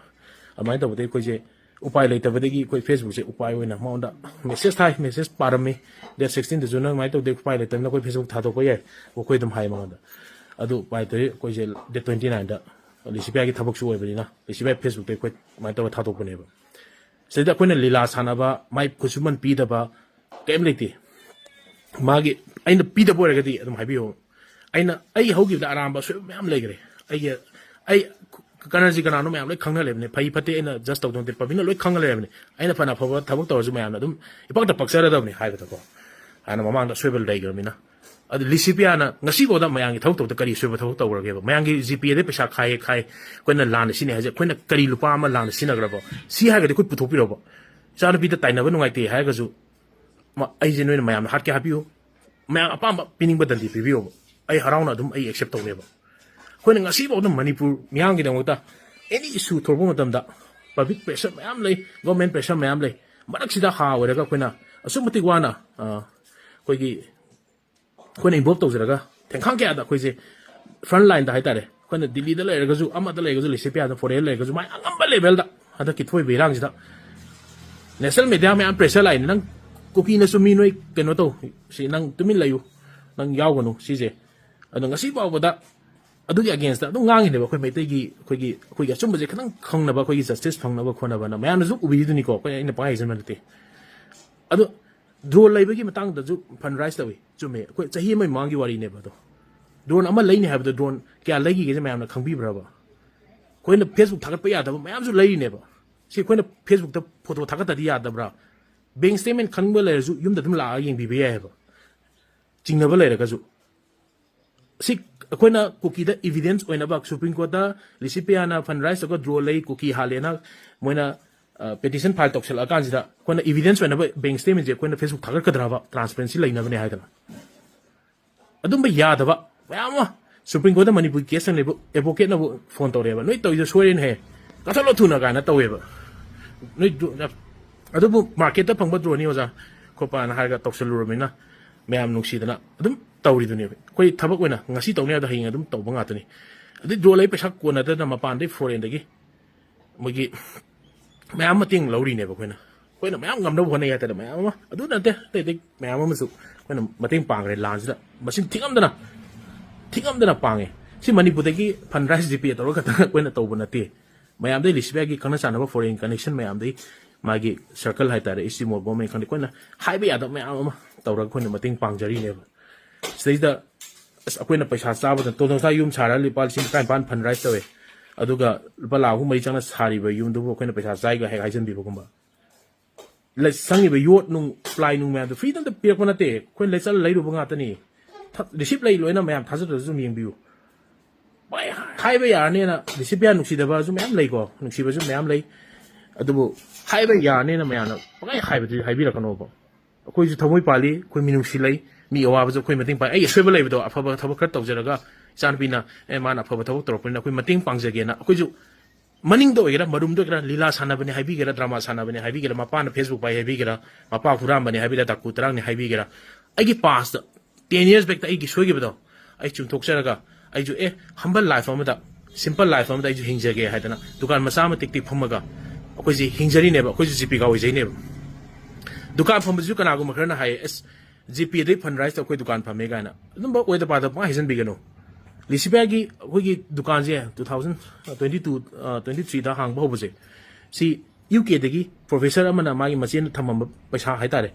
ꯑꯗꯨꯃꯥꯏꯅ ꯇꯧꯕꯗꯒꯤ ꯑꯩꯈꯣꯏꯁꯦ ꯎꯄꯥꯏ ꯂꯩꯇꯕꯗꯒꯤ ꯑꯩꯈꯣꯏ Facebookꯁꯦ ꯎꯄꯥꯏ ꯑꯣꯏꯅ ꯃꯉꯣꯟꯗ message ꯊꯥꯏ, message ꯄꯥꯔꯝꯃꯤ꯫ Date sixteenꯗꯁꯨ ꯅꯪ ꯑꯗꯨꯃꯥꯏꯅ ꯇꯧꯗꯦ, ꯎꯄꯥꯏ ꯂꯩꯇꯕꯅꯤꯅ ꯑꯩꯈꯣꯏ Facebook ꯊꯥꯗꯣꯛꯄ ꯌꯥꯏ, ꯑꯩꯈꯣꯏ ꯑꯗꯨꯝ ꯍꯥꯏ ꯃꯉꯣꯟꯗ꯫ ꯑꯗꯨ ꯎꯄꯥꯏ ꯂꯩꯇ꯭ꯔꯦ, ꯑꯩꯈꯣꯏꯁꯦ ꯗꯦꯠ ꯇ꯭ꯋꯦꯟꯇꯤ ꯅꯥꯏꯟꯗ ꯂꯤꯁꯤꯄꯤꯌꯥꯒꯤ ꯊꯕꯛꯁꯨ ꯑꯣꯏꯕꯅꯤꯅ, ꯂꯤꯁꯤꯄꯤꯌꯥ ꯐꯦꯁꯕꯨꯛꯇ ꯑꯩꯈꯣꯏ ꯑꯗꯨꯃꯥꯏꯅ ꯇꯧꯔꯒ ꯊꯥꯗꯣꯛꯄꯅꯦꯕ꯫ ꯁꯤꯗꯩꯗ ꯑꯩꯈꯣꯏꯅ ꯂꯤꯂꯥ ꯁꯥꯟꯅꯕ, ꯃꯥꯏ ꯈꯨꯠꯁꯨꯃꯟ ꯄꯤꯗꯕ ꯀꯩꯝ ꯂꯩꯇꯦ꯫ ꯃꯥꯒꯤ, ꯑꯩꯅ ꯄꯤꯗꯕ ꯑꯣꯏꯔꯒꯗꯤ ꯑꯗꯨꯝ ꯍꯥꯏꯕꯤꯌꯣ꯫ ꯑꯩꯅ, ꯑꯩ ꯍꯧꯈꯤꯕꯗ ꯑꯔꯥꯟꯕ ꯑꯁꯣꯏꯕ ꯃꯌꯥꯝ ꯂꯩꯈ꯭ꯔꯦ꯫ ꯑꯩꯒꯤ, ꯑꯩ ꯀꯅꯥꯁꯤ ꯀꯅꯥꯅꯣ ꯃꯌꯥꯝ ꯂꯣꯏ ꯈꯪꯅ ꯂꯩꯕꯅꯦ, ꯐꯩ ꯐꯠꯇꯦ ꯑꯩꯅ ꯖꯁ ꯇꯧꯗꯧ ꯅꯠꯇꯦ, ꯄꯕ꯭ꯂꯤꯛꯅ ꯂꯣꯏ ꯈꯪꯅ ꯂꯩꯔꯕꯅꯦ꯫ ꯑꯩꯅ ꯐꯅ ꯑꯐꯕ ꯊꯕꯛ ꯇꯧꯔꯁꯨ ꯃꯌꯥꯝꯅ ꯑꯗꯨꯝ ꯏꯄꯛꯇ ꯄꯛꯆꯔꯗꯕꯅꯤ ꯍꯥꯏꯕꯗꯀꯣ꯫ ꯍꯥꯟꯅ ꯃꯃꯥꯡꯗ ꯑꯁꯣꯏꯕ ꯂꯩꯈ꯭ꯔꯕꯅꯤꯅ꯫ ꯑꯗꯨ ꯂꯤꯁꯤꯄꯤꯌꯥꯅ ꯉꯁꯤꯐꯥꯎꯗ ꯃꯌꯥꯝꯒꯤ ꯊꯕꯛ ꯇꯧꯕꯗ ꯀꯔꯤ ꯑꯁꯣꯏꯕ ꯊꯕꯛ ꯇꯧꯈ꯭ꯔꯒꯦꯕ? ꯃꯌꯥꯝꯒꯤ ꯖꯤꯄꯦꯗ ꯄꯩꯁꯥ ꯈꯥꯏꯌꯦ ꯈꯥꯏ, ꯑꯩꯈꯣꯏꯅ ꯂꯥꯟꯅ ꯁꯤꯅꯤ ꯍꯥꯏꯁꯦ, ꯑꯩꯈꯣꯏꯅ ꯀꯔꯤ ꯂꯨꯄꯥ ꯑꯃ ꯂꯥꯟꯅ ꯁꯤꯖꯤꯟꯅꯈ꯭ꯔꯕꯣ? ꯁꯤ ꯍꯥꯏꯔꯒꯗꯤ ꯑꯩꯈꯣꯏ ꯄꯨꯊꯣꯛꯄꯤꯔꯣꯕ꯫ ꯏꯆꯥꯅꯨꯄꯤꯗ ꯇꯥꯏꯅꯕ ꯅꯨꯡꯉꯥꯏꯇꯦ ꯍꯥꯏꯔꯒꯁꯨ, ꯃ-, ꯑꯩꯁꯦ ꯅꯣꯏꯅ ꯃꯌꯥꯝꯅ ꯍꯥꯠꯀꯦ ꯍꯥꯠꯄꯤꯌꯨ, ꯃꯌꯥꯝ ꯑꯄꯥꯝꯕ ꯄꯤꯅꯤꯡꯕ ꯗꯟꯗꯤ ꯄꯤꯕꯤꯌꯣꯕ, ꯑꯩ ꯍꯔꯥꯎꯅ ꯑꯗꯨꯝ ꯑꯩ ꯑꯦꯛꯁꯦꯞ ꯇꯧꯅꯦꯕ꯫ ꯑꯩꯈꯣꯏꯅ ꯉꯁꯤꯐꯥꯎꯗ ꯃꯅꯤꯄꯨꯔ ꯃꯤꯌꯥꯝꯒꯤꯗꯃꯛꯇ ꯑꯦꯅꯤ ꯏꯁꯨ ꯊꯣꯛꯂꯛꯄ ꯃꯇꯝꯗ ꯄꯕ꯭ꯂꯤꯛ ꯄ꯭ꯔꯦꯁꯔ ꯃꯌꯥꯝ ꯂꯩ, ꯒꯣꯔꯃꯦꯟ ꯄ꯭ꯔꯦꯁꯔ ꯃꯌꯥꯝ ꯂꯩ, ꯃꯔꯛꯁꯤꯗ ꯍꯥ ꯑꯣꯏꯔꯒ ꯑꯩꯈꯣꯏꯅ ꯑꯁꯨꯛ ꯃꯇꯤꯛ ꯋꯥꯅ, ꯑ, ꯑꯩꯈꯣꯏꯒꯤ, ꯑꯩꯈꯣꯏꯅ ꯏꯟꯚꯣꯜꯕ ꯇꯧꯖꯔꯒ ꯊꯦꯡꯈꯥꯡ ꯀꯌꯥꯗ ꯑꯩꯈꯣꯏꯁꯦ ꯐ꯭ꯔꯟ ꯂꯥꯏꯟꯗ ꯍꯥꯏꯇꯥꯔꯦ, ꯑꯩꯈꯣꯏꯅ ꯗꯤꯜꯂꯤꯗ ꯂꯩꯔꯒꯁꯨ, ꯑꯃꯗ ꯂꯩꯔꯒꯁꯨ, ꯂꯤꯁꯤꯄꯤꯌꯥꯗ ꯐꯣꯔꯦꯟ ꯂꯩꯔꯒꯁꯨ, ꯃꯥꯏ ꯑꯉꯝꯕ ꯂꯦꯚꯦꯜꯗ ꯍꯟꯗꯛꯀꯤ ꯊꯣꯛꯏꯕ ꯏꯔꯥꯡꯁꯤꯗ ꯅꯦꯁꯅꯦꯜ ꯃꯦꯗꯤꯌꯥ ꯃꯌꯥꯝ ꯄ꯭ꯔꯦꯁꯔ ꯂꯥꯛꯏꯅꯦ, ꯅꯪ ꯀꯨꯀꯤꯅꯁꯨ ꯃꯤ ꯅꯣꯏ ꯀꯩꯅꯣ ꯇꯧ, ꯁꯤ ꯅꯪ ꯇꯨꯃꯤꯟ ꯂꯩꯌꯨ, ꯅꯪ ꯌꯥꯎꯒꯅꯨ ꯁꯤꯁꯦ꯫ ꯑꯗꯣ ꯉꯁꯤ ꯐꯥꯎꯕꯗ ꯑꯗꯨꯒꯤ ꯑꯒꯦꯟꯁꯇ ꯑꯗꯨꯝ ꯉꯥꯡꯉꯤꯅꯦꯕ ꯑꯩꯈꯣꯏ ꯃꯩꯇꯩꯒꯤ, ꯑꯩꯈꯣꯏꯒꯤ, ꯑꯩꯈꯣꯏꯒꯤ ꯑꯆꯨꯝꯕꯁꯦ ꯈꯤꯇꯪ ꯈꯪꯅꯕ, ꯑꯩꯈꯣꯏꯒꯤ ꯖꯁꯇꯤꯁ ꯐꯪꯅꯕ ꯈꯣꯠꯅꯕꯅ꯫ ꯃꯌꯥꯝꯅꯁꯨ ꯎꯕꯤꯔꯤꯗꯨꯅꯤꯀꯣ, ꯑꯩꯈꯣꯏ, ꯑꯩꯅ ꯄꯪꯍꯥꯏ ꯍꯥꯏꯖꯟꯕ ꯅꯠꯇꯦ꯫ ꯑꯗꯣ ꯗ꯭ꯔꯣꯟ ꯂꯩꯕꯒꯤ ꯃꯇꯥꯡꯗꯁꯨ ꯐꯟ ꯔꯥꯏꯁ ꯇꯧꯏ, ꯆꯨꯝꯃꯦ, ꯑꯩꯈꯣꯏ ꯆꯍꯤ ꯑꯃꯒꯤ ꯃꯃꯥꯡꯒꯤ ꯋꯥꯔꯤꯅꯦꯕ꯫ ꯑꯗꯣ ꯗ꯭ꯔꯣꯟ ꯑꯃ ꯂꯩꯅꯤ ꯍꯥꯏꯕꯗ ꯗ꯭ꯔꯣꯟ ꯀꯌꯥ ꯂꯩꯈꯤꯒꯦꯁꯦ ꯃꯌꯥꯝꯅ ꯈꯪꯕꯤꯕ꯭ꯔꯕ? ꯑꯩꯈꯣꯏꯅ ꯐꯦꯁꯕꯨꯛ ꯊꯥꯒꯠꯄ ꯌꯥꯗꯕ ꯃꯌꯥꯝꯁꯨ ꯂꯩꯔꯤꯅꯦꯕ꯫ ꯁꯤ ꯑꯩꯈꯣꯏꯅ ꯐꯦꯁꯕꯨꯛꯇ ꯐꯣꯇꯣ ꯊꯥꯒꯠꯇꯗꯤ ꯌꯥꯗꯕ꯭ꯔꯥ? ꯕꯦꯡ ꯁ꯭ꯇꯦꯠꯃꯦꯟ ꯈꯪꯕ ꯂꯩꯔꯁꯨ ꯌꯨꯝꯗ ꯑꯗꯨꯝ ꯂꯥꯛꯑꯒ ꯌꯦꯡꯕꯤꯕ ꯌꯥꯏ ꯍꯥꯏꯕ, ꯆꯤꯡꯅꯕ ꯂꯩꯔꯒꯁꯨ꯫ ꯁꯤ ꯑꯩꯈꯣꯏꯅ ꯀꯨꯀꯤꯗ ꯏꯚꯤꯗꯦꯟꯁ ꯑꯣꯏꯅꯕ ꯁꯨꯄ꯭ꯔꯤꯝ ꯀꯣꯔꯠꯇ ꯂꯤꯁꯤꯄꯤꯌꯥꯅ ꯐꯟ ꯔꯥꯏꯁ ꯇꯧꯔꯒ ꯗ꯭ꯔꯣꯟ ꯂꯩ, ꯀꯨꯀꯤ ꯍꯥꯠꯂꯦꯅ ꯃꯣꯏꯅ, ꯑ, ꯄꯦꯇꯤꯁꯟ ꯐꯥꯏꯜ ꯇꯧꯁꯜꯂꯛꯑꯀꯥꯟꯁꯤꯗ ꯑꯩꯈꯣꯏꯅ ꯏꯚꯤꯗꯦꯟꯁ ꯑꯣꯏꯅꯕ ꯕꯦꯡ ꯁ꯭ꯇꯦꯠꯃꯦꯟꯁꯦ ꯑꯩꯈꯣꯏꯅ ꯐꯦꯁꯕꯨꯛ ꯊꯥꯒꯠꯀꯗ꯭ꯔꯕ, ꯇ꯭ꯔꯥꯟꯁꯄꯦꯔꯦꯟꯁꯤ ꯂꯩꯅꯕꯅꯦ ꯍꯥꯏꯗꯅ? ꯑꯗꯨꯝꯕ ꯌꯥꯗꯕ ꯃꯌꯥꯝ ꯑꯃ ꯁꯨꯄ꯭ꯔꯤꯝ ꯀꯣꯔꯠꯇ ꯃꯅꯤꯄꯨꯔꯒꯤ ꯀꯦꯁ ꯆꯪꯂꯤꯕ ꯑꯦꯗꯚꯣꯀꯦꯠꯅꯕꯨ ꯐꯣꯟ ꯇꯧꯔꯛꯑꯦꯕ, "ꯅꯣꯏ ꯇꯧꯔꯤꯗꯣ ꯁꯣꯏꯔꯦꯅꯦꯍꯦ, ꯀꯛꯊꯠꯂꯣ ꯊꯨꯅ" ꯀꯥꯏꯅ ꯇꯧꯋꯦꯕ꯫ ꯅꯣꯏ ꯗ꯭ꯔꯣ-, ꯑꯗꯨꯕꯨ ꯃꯥꯔꯀꯦꯠꯇ ꯐꯪꯕ ꯗ꯭ꯔꯣꯟꯅꯤ ꯑꯣꯖꯥ ꯈꯣꯠꯄꯅ ꯍꯥꯏꯔꯒ ꯇꯧꯁꯜꯂꯨꯔꯕꯅꯤꯅ ꯃꯌꯥꯝ ꯅꯨꯡꯁꯤꯗꯅ ꯑꯗꯨꯝ ꯇꯧꯔꯤꯗꯨꯅꯦꯕ꯫ ꯑꯩꯈꯣꯏ ꯊꯕꯛ ꯑꯣꯏꯅ ꯉꯁꯤ ꯇꯧꯅꯤ ꯍꯥꯏꯕꯗ ꯍꯌꯦꯡ ꯑꯗꯨꯝ ꯇꯧꯕ ꯉꯥꯛꯇꯅꯤ꯫ ꯑꯗꯩ ꯗ꯭ꯔꯣꯟ ꯂꯩ ꯄꯩꯁꯥ ꯀꯣꯟꯅꯗꯅ ꯃꯄꯥꯟꯗꯩ ꯐꯣꯔꯦꯟꯗꯒꯤ ꯃꯣꯏꯒꯤ ꯃꯌꯥꯝ ꯃꯇꯦꯡ ꯂꯧꯔꯤꯅꯦꯕ ꯑꯩꯈꯣꯏꯅ꯫ ꯑꯩꯈꯣꯏꯅ ꯃꯌꯥꯝ ꯉꯝꯅꯕ ꯍꯣꯠꯅꯩ ꯍꯥꯏꯇꯥꯔꯦ, ꯃꯌꯥꯝ ꯑꯃ꯫ ꯑꯗꯨ ꯅꯠꯇꯦ, ꯑꯇꯩ ꯑꯇꯩ ꯃꯌꯥꯝ ꯑꯃꯁꯨ ꯑꯩꯈꯣꯏꯅ ꯃꯇꯦꯡ ꯄꯥꯡꯈ꯭ꯔꯦ ꯂꯥꯟꯁꯤꯗ꯫ ꯃꯁꯤꯡ ꯊꯤꯉꯝꯗꯅ ꯊꯤꯉꯝꯗꯅ ꯄꯥꯡꯉꯦ꯫ ꯁꯤ ꯃꯅꯤꯄꯨꯔꯗꯒꯤ fundraise GPay ꯇꯧꯔꯒ ꯈꯛꯇꯪ ꯑꯩꯈꯣꯏꯅ ꯇꯧꯕ ꯅꯠꯇꯦ꯫ ꯃꯌꯥꯝꯗꯩ, ꯂꯤꯁꯤꯕꯤꯌꯥꯒꯤ ꯈꯪꯅ ꯆꯥꯟꯅꯕ foreign connection ꯃꯌꯥꯝꯗꯩ, ꯃꯥꯒꯤ circle ꯍꯥꯏꯇꯥꯔꯦ, ꯏꯁꯇꯤꯃꯣꯜ ꯒꯣꯃꯦꯟ ꯈꯪꯗꯦ, ꯑꯩꯈꯣꯏꯅ ꯍꯥꯏꯕ ꯌꯥꯗꯕ ꯃꯌꯥꯝ ꯑꯃ ꯇꯧꯔꯒ ꯑꯩꯈꯣꯏꯅ ꯃꯇꯦꯡ ꯄꯥꯡꯖꯔꯤꯅꯦꯕ꯫ ꯁꯤꯗꯩꯗ ꯑꯁ, ꯑꯩꯈꯣꯏꯅ ꯄꯩꯁꯥ ꯆꯥꯕꯗ ꯇꯣꯂꯣꯟꯊꯥ ꯌꯨꯝ ꯁꯥꯔꯒ ꯂꯨꯄꯥ ꯂꯤꯁꯤꯡ ꯇꯔꯥꯅꯤꯄꯥꯟ fundraise ꯇꯧꯋꯦ, ꯑꯗꯨꯒ ꯂꯨꯄꯥ ꯂꯥꯈ ꯑꯍꯨꯝ ꯃꯔꯤ ꯆꯪꯅ ꯁꯥꯔꯤꯕ ꯌꯨꯝꯗꯨꯕꯨ ꯑꯩꯈꯣꯏꯅ ꯄꯩꯁꯥ ꯆꯥꯏꯒ ꯍꯦꯛ ꯍꯥꯏꯖꯟꯕꯤꯕꯒꯨꯝꯕ꯫ ꯂꯩ-, ꯆꯪꯉꯤꯕ ꯌꯣꯠ ꯅꯨꯡ, ꯄ꯭ꯂꯥꯏ ꯅꯨꯡ ꯃꯌꯥꯝꯗꯣ free ꯗ ꯑꯝꯇ ꯄꯤꯔꯛꯄ ꯅꯠꯇꯦ, ꯑꯩꯈꯣꯏ ꯂꯩꯆꯠ ꯂꯩꯔꯨꯕ ꯉꯥꯛꯇꯅꯤ꯫ ꯊ-, receipt ꯂꯩ ꯂꯣꯏꯅ, ꯃꯌꯥꯝ ꯊꯥꯖꯗ꯭ꯔꯁꯨ ꯑꯗꯨꯝ ꯌꯦꯡꯕꯤꯌꯨ꯫ ꯄꯪꯍꯥꯏ ꯍꯥꯏꯕ ꯌꯥꯔꯅꯦꯅ, ꯂꯤꯁꯤꯕꯤꯌꯥ ꯅꯨꯡꯁꯤꯗꯕꯁꯨ ꯃꯌꯥꯝ ꯂꯩꯀꯣ, ꯅꯨꯡꯁꯤꯕꯁꯨ ꯃꯌꯥꯝ ꯂꯩ꯫ ꯑꯗꯨꯕꯨ ꯍꯥꯏꯕ ꯌꯥꯔꯅꯦꯅ ꯃꯌꯥꯝꯅ ꯄꯪꯍꯥꯏ ꯍꯥꯏꯕꯗꯨꯗꯤ ꯍꯥꯏꯕꯤꯔꯛꯀꯅꯣꯕ꯫ ꯑꯩꯈꯣꯏꯁꯨ ꯊꯃꯣꯏ ꯄꯥꯜꯂꯤ, ꯑꯩꯈꯣꯏ ꯃꯤꯅꯨꯡꯁꯤ ꯂꯩ, ꯃꯤ ꯑꯋꯥꯕꯁꯨ ꯑꯩꯈꯣꯏ ꯃꯇꯦꯡ ꯄꯥꯡ-, ꯑꯩ ꯑꯁꯣꯏꯕ ꯂꯩꯕꯗꯣ, ꯑꯐꯕ ꯊꯕꯛ ꯈꯔ ꯇꯧꯖꯔꯒ ꯏꯆꯥꯅꯨꯄꯤꯅ, "ꯑꯦ, ꯃꯥꯅ ꯑꯐꯕ ꯊꯕꯛ ꯇꯧꯔꯛꯄꯅꯤꯅ ꯑꯩꯈꯣꯏ ꯃꯇꯦꯡ ꯄꯥꯡꯖꯒꯦꯅ", ꯑꯩꯈꯣꯏꯁꯨ ꯃꯅꯤꯡꯗ ꯑꯣꯏꯒꯦꯔꯥ, ꯃꯔꯨꯝꯗ ꯑꯣꯏꯒꯦꯔꯥ, ꯂꯤꯂꯥ ꯁꯥꯟꯅꯕꯅꯦ ꯍꯥꯏꯕꯤꯒꯦꯔꯥ, ꯗ꯭ꯔꯃꯥ ꯁꯥꯟꯅꯕꯅꯦ ꯍꯥꯏꯕꯤꯒꯦꯔꯥ, ꯃꯄꯥꯅ Facebook ꯄꯥꯏ ꯍꯥꯏꯕꯤꯒꯦꯔꯥ, ꯃꯄꯥ ꯍꯨꯔꯥꯟꯕꯅꯦ ꯍꯥꯏꯕꯤꯒꯦꯔꯥ, ꯗꯥꯀꯨ ꯇꯔꯥꯡꯅꯦ ꯍꯥꯏꯕꯤꯒꯦꯔꯥ, ꯑꯩꯒꯤ past ten years back ꯇ ꯑꯩꯒꯤ ꯁꯣꯏꯈꯤꯕꯗꯣ ꯑꯩ ꯆꯨꯝꯊꯣꯛꯆꯔꯒ, ꯑꯩꯁꯨ, ꯑꯦ, humble life ꯑꯃꯗ, simple life ꯑꯃꯗ ꯑꯩꯁꯨ ꯍꯤꯡꯖꯒꯦ ꯍꯥꯏꯗꯅ ꯗꯨꯀꯥꯟ ꯃꯆꯥ ꯑꯃ ꯇꯤꯛ ꯇꯤꯛ ꯐꯝꯃꯒ ꯑꯩꯈꯣꯏꯁꯦ ꯍꯤꯡꯖꯔꯤꯅꯦꯕ, ꯑꯩꯈꯣꯏꯁꯨ ꯖꯤꯄꯤꯀꯥ ꯑꯣꯏꯖꯩꯅꯦꯕ꯫ ꯗꯨꯀꯥꯟ ꯐꯝꯕꯁꯤꯁꯨ ꯀꯅꯥꯒꯨꯝꯕ ꯈꯔꯅ ꯍꯥꯏꯌꯦ, "ꯑꯁ, ꯖꯤꯄꯦꯗꯩ fundraise ꯇ ꯑꯩꯈꯣꯏ ꯗꯨꯀꯥꯟ ꯐꯝꯃꯦ" ꯀꯥꯏꯅ꯫ ꯑꯗꯨꯝꯕ ꯑꯣꯏꯗ ꯄꯥꯗꯕ ꯄꯪꯍꯥꯏ ꯍꯥꯏꯖꯟꯕꯤꯒꯅꯨ꯫ ꯂꯤꯁꯤꯕꯤꯌꯥꯒꯤ ꯑꯩꯈꯣꯏꯒꯤ ꯗꯨꯀꯥꯟꯁꯦ two thousand twenty two, ꯑ, twenty three ꯗ ꯍꯥꯡꯕ ꯍꯧꯕꯁꯦ, ꯁꯤ ꯌꯨ ꯀꯦꯗꯒꯤ professor ꯑꯃꯅ ꯃꯥꯒꯤ ꯃꯆꯦꯅ ꯊꯝꯃꯝꯕ ꯄꯩꯁꯥ ꯍꯥꯏꯇꯥꯔꯦ,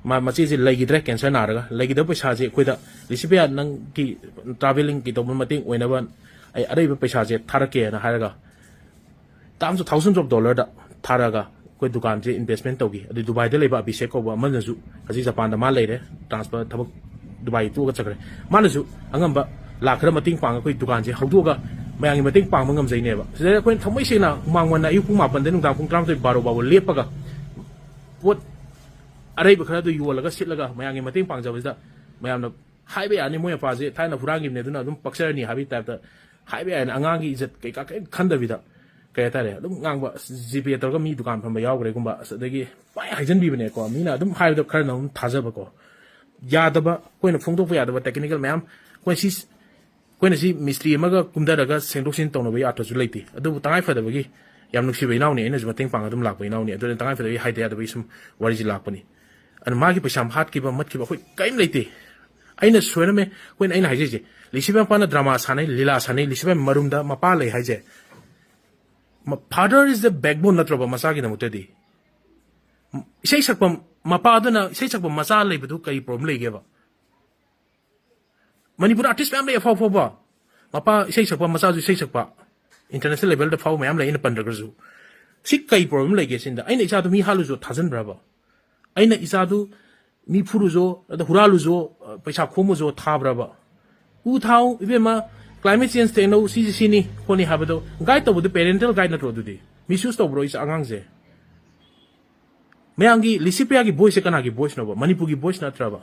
ꯃꯥ, ꯃꯆꯦꯁꯦ ꯂꯩꯈꯤꯗ꯭ꯔꯦ, cancer ꯅꯥꯔꯒ꯫ ꯂꯩꯈꯤꯗꯕ ꯄꯩꯁꯥꯁꯦ ꯑꯩꯈꯣꯏꯗ, "ꯂꯤꯁꯤꯕꯤꯌꯥ, ꯅꯪꯒꯤ travelling ꯀꯩ ꯇꯧꯕ ꯃꯇꯦꯡ ꯑꯣꯏꯅꯕ ꯑꯩ ꯑꯔꯩꯕ ꯄꯩꯁꯥꯁꯦ ꯊꯥꯔꯛꯀꯦꯅ" ꯍꯥꯏꯔꯒ, tens of thousands of dollar ꯗ ꯊꯥꯔꯛꯑꯒ ꯑꯩꯈꯣꯏ ꯗꯨꯀꯥꯟꯁꯦ investment ꯇꯧꯈꯤ꯫ ꯑꯗꯨ ꯗꯨꯕꯥꯏꯗ ꯂꯩꯕ ꯑꯕꯤꯁꯦꯛ ꯀꯧꯕ ꯑꯃꯅꯁꯨ, ꯍꯧꯖꯤꯛ ꯖꯄꯥꯟꯗ ꯃꯥ ꯂꯩꯔꯦ, transfer ꯊꯕꯛ ꯗꯨꯕꯥꯏ ꯇꯣꯛꯑꯒ ꯆꯠꯈ꯭ꯔꯦ꯫ ꯃꯥꯅꯁꯨ ꯑꯉꯝꯕ ꯂꯥꯛ ꯈꯔ ꯃꯇꯦꯡ ꯄꯥꯡꯉꯒ ꯑꯩꯈꯣꯏ ꯗꯨꯀꯥꯟꯁꯦ ꯍꯧꯗꯣꯛꯑꯒ ꯃꯌꯥꯝꯒꯤ ꯃꯇꯦꯡ ꯄꯥꯡꯕ ꯉꯝꯖꯩꯅꯦꯕ꯫ ꯁꯤꯗ ꯑꯩꯈꯣꯏꯅ ꯊꯃꯣꯏ ꯁꯦꯡꯅ ꯍꯨꯃꯥꯡ ꯃꯟꯅ ꯑꯌꯨꯛ ꯄꯨꯡ ꯃꯥꯄꯟꯗꯩ ꯅꯨꯡꯗꯥꯡ ꯄꯨꯡ ꯇꯔꯥꯃꯥꯊꯣꯏ, ꯕꯥꯔꯣ ꯐꯥꯎꯕ ꯂꯦꯞꯄꯒ ꯄꯣꯠ ꯑꯔꯩꯕ ꯈꯔ ꯑꯗꯨ ꯌꯣꯜꯂꯒ ꯁꯤꯠꯂꯒ ꯃꯌꯥꯝꯒꯤ ꯃꯇꯦꯡ ꯄꯥꯡꯖꯕꯁꯤꯗ ꯃꯌꯥꯝꯅ ꯍꯥꯏꯕ ꯌꯥꯅꯤ, ꯃꯣꯏ ꯃꯄꯥꯁꯦ ꯊꯥꯏꯅ ꯍꯨꯔꯥꯟꯈꯤꯕꯅꯦ, ꯑꯗꯨꯅ ꯑꯗꯨꯝ ꯄꯛꯆꯔꯅꯤ ꯍꯥꯏꯕꯒꯤ type ꯇ ꯍꯥꯏꯕ ꯌꯥꯏꯅ, ꯑꯉꯥꯡꯒꯤ ꯏꯖꯠ ꯀꯩꯀꯥ ꯀꯔꯤꯝ ꯈꯟꯗꯕꯤꯗ, ꯀꯩ ꯍꯥꯏꯇꯥꯔꯦ, ꯑꯗꯨꯝ ꯉꯥꯡꯕ, "ꯑꯁ, ꯖꯤꯄꯦ ꯇꯧꯔꯒ ꯃꯤ ꯗꯨꯀꯥꯟ ꯐꯝꯕ ꯌꯥꯎꯈ꯭ꯔꯦꯒꯨꯝꯕ", ꯑꯁ, ꯑꯗꯒꯤ ꯄꯥꯏ ꯍꯥꯏꯖꯟꯕꯤꯕꯅꯦꯀꯣ꯫ ꯃꯤꯅ ꯑꯗꯨꯝ ꯍꯥꯏꯕꯗꯣ ꯈꯔꯅ ꯑꯗꯨꯝ ꯊꯥꯖꯕꯀꯣ꯫ ꯌꯥꯗꯕ, ꯑꯩꯈꯣꯏꯅ ꯐꯣꯡꯗꯣꯛꯄ ꯌꯥꯗꯕ technical ꯃꯌꯥꯝ, ꯑꯩꯈꯣꯏ ꯁꯤ, ꯑꯩꯈꯣꯏꯅ ꯁꯤ ꯃꯤꯁꯇ꯭ꯔꯤ ꯑꯃꯒ ꯀꯨꯝꯊꯔꯒ ꯁꯦꯡꯗꯣꯛ ꯁꯦꯡꯖꯤꯟ ꯇꯧꯅꯕꯒꯤ ꯑꯥꯔꯊꯁꯨ ꯂꯩꯇꯦ꯫ ꯑꯗꯨꯕꯨ ꯇꯉꯥꯏ ꯐꯗꯕꯒꯤ ꯌꯥꯝ ꯅꯨꯡꯁꯤꯕ ꯏꯅꯥꯎꯅꯤ, ꯑꯩꯅꯁꯨ ꯃꯇꯦꯡ ꯄꯥꯡꯉ ꯑꯗꯨꯝ ꯂꯥꯛꯄ ꯏꯅꯥꯎꯅꯤ, ꯑꯗꯨꯅ ꯇꯉꯥꯏ ꯐꯗꯕꯒꯤ ꯍꯥꯏꯗ ꯌꯥꯗꯕꯒꯤ ꯁꯨꯝ ꯋꯥꯔꯤꯁꯤ ꯂꯥꯛꯄꯅꯤ꯫ ꯑꯗꯨꯅ ꯃꯥꯒꯤ ꯄꯩꯁꯥ ꯍꯥꯠꯈꯤꯕ, ꯃꯠꯈꯤꯕ ꯑꯩꯈꯣꯏ ꯀꯔꯤꯝ ꯂꯩꯇꯦ꯫ ꯑꯩꯅ ꯁꯣꯏꯔꯝꯃꯦ꯫ ꯑꯩꯈꯣꯏꯅ, ꯑꯩꯅ ꯍꯥꯏꯖꯩꯁꯦ, ꯂꯤꯁꯤꯕꯥꯏ ꯃꯄꯥꯅ ꯗ꯭ꯔꯃꯥ ꯁꯥꯟꯅꯩ, ꯂꯤꯂꯥ ꯁꯥꯟꯅꯩ, ꯂꯤꯁꯤꯕꯥꯏ ꯃꯔꯨꯝꯗ ꯃꯄꯥ ꯂꯩ ꯍꯥꯏꯁꯦ꯫ Father is the backbone ꯅꯠꯇ꯭ꯔꯣꯕ ꯃꯆꯥꯒꯤꯗꯃꯛꯇꯗꯤ? ꯏꯁꯩ ꯁꯛꯄ ꯃꯄꯥꯗꯨꯅ ꯏꯁꯩ ꯁꯛꯄ ꯃꯆꯥ ꯂꯩꯕꯗꯨ ꯀꯔꯤ problem ꯂꯩꯒꯦꯕ? ꯃꯅꯤꯄꯨꯔ artist ꯃꯌꯥꯝ ꯂꯩ ꯑꯐꯥꯎ ꯑꯐꯥꯎꯕ꯫ ꯃꯄꯥ ꯏꯁꯩ ꯁꯛꯄ, ꯃꯆꯥꯁꯨ ꯏꯁꯩ ꯁꯛꯄ꯫ International levelꯗ ꯐꯥꯎꯕ ꯃꯌꯥꯝ ꯂꯩ, ꯑꯩꯅ ꯄꯟꯗ꯭ꯔꯒꯁꯨ꯫ ꯁꯤ ꯀꯩ problem ꯂꯩꯒꯦ ꯁꯤꯅꯤꯗ? ꯑꯩꯅ ꯏꯆꯥꯗꯨ ꯃꯤ ꯍꯥꯠꯂꯨꯁꯨ ꯊꯥꯖꯟꯕ꯭ꯔꯕ? ꯑꯩꯅ ꯏꯆꯥꯗꯨ ꯃꯤ ꯐꯨꯔꯨꯁꯨ, ꯑꯗ ꯍꯨꯔꯥꯜꯂꯨꯁꯨ, ꯄꯩꯁꯥ ꯈꯣꯝꯃꯨꯁꯨ ꯊꯥꯕ꯭ꯔꯕ? ꯎ ꯊꯥꯎ, ꯏꯕꯦꯝꯃ, climate change ꯊꯦꯡꯅꯧ, ꯁꯤꯁꯤ ꯁꯤꯅꯤ, ꯈꯣꯠꯅꯤ ꯍꯥꯏꯕꯗꯣ guide ꯇꯧꯕꯗꯨ parental guide ꯅꯠꯇ꯭ꯔꯣ ꯑꯗꯨꯗꯤ? Misuse ꯇꯧꯕ꯭ꯔꯣ ꯏꯆꯥ ꯑꯉꯥꯡꯁꯦ? ꯃꯌꯥꯝꯒꯤ ꯂꯤꯁꯤꯄ꯭ꯔꯤꯌꯥꯒꯤ voiceꯁꯦ ꯀꯅꯥꯒꯤ voiceꯅꯣꯕ? ꯃꯅꯤꯄꯨꯔꯒꯤ voice ꯅꯠꯇ꯭ꯔꯕ?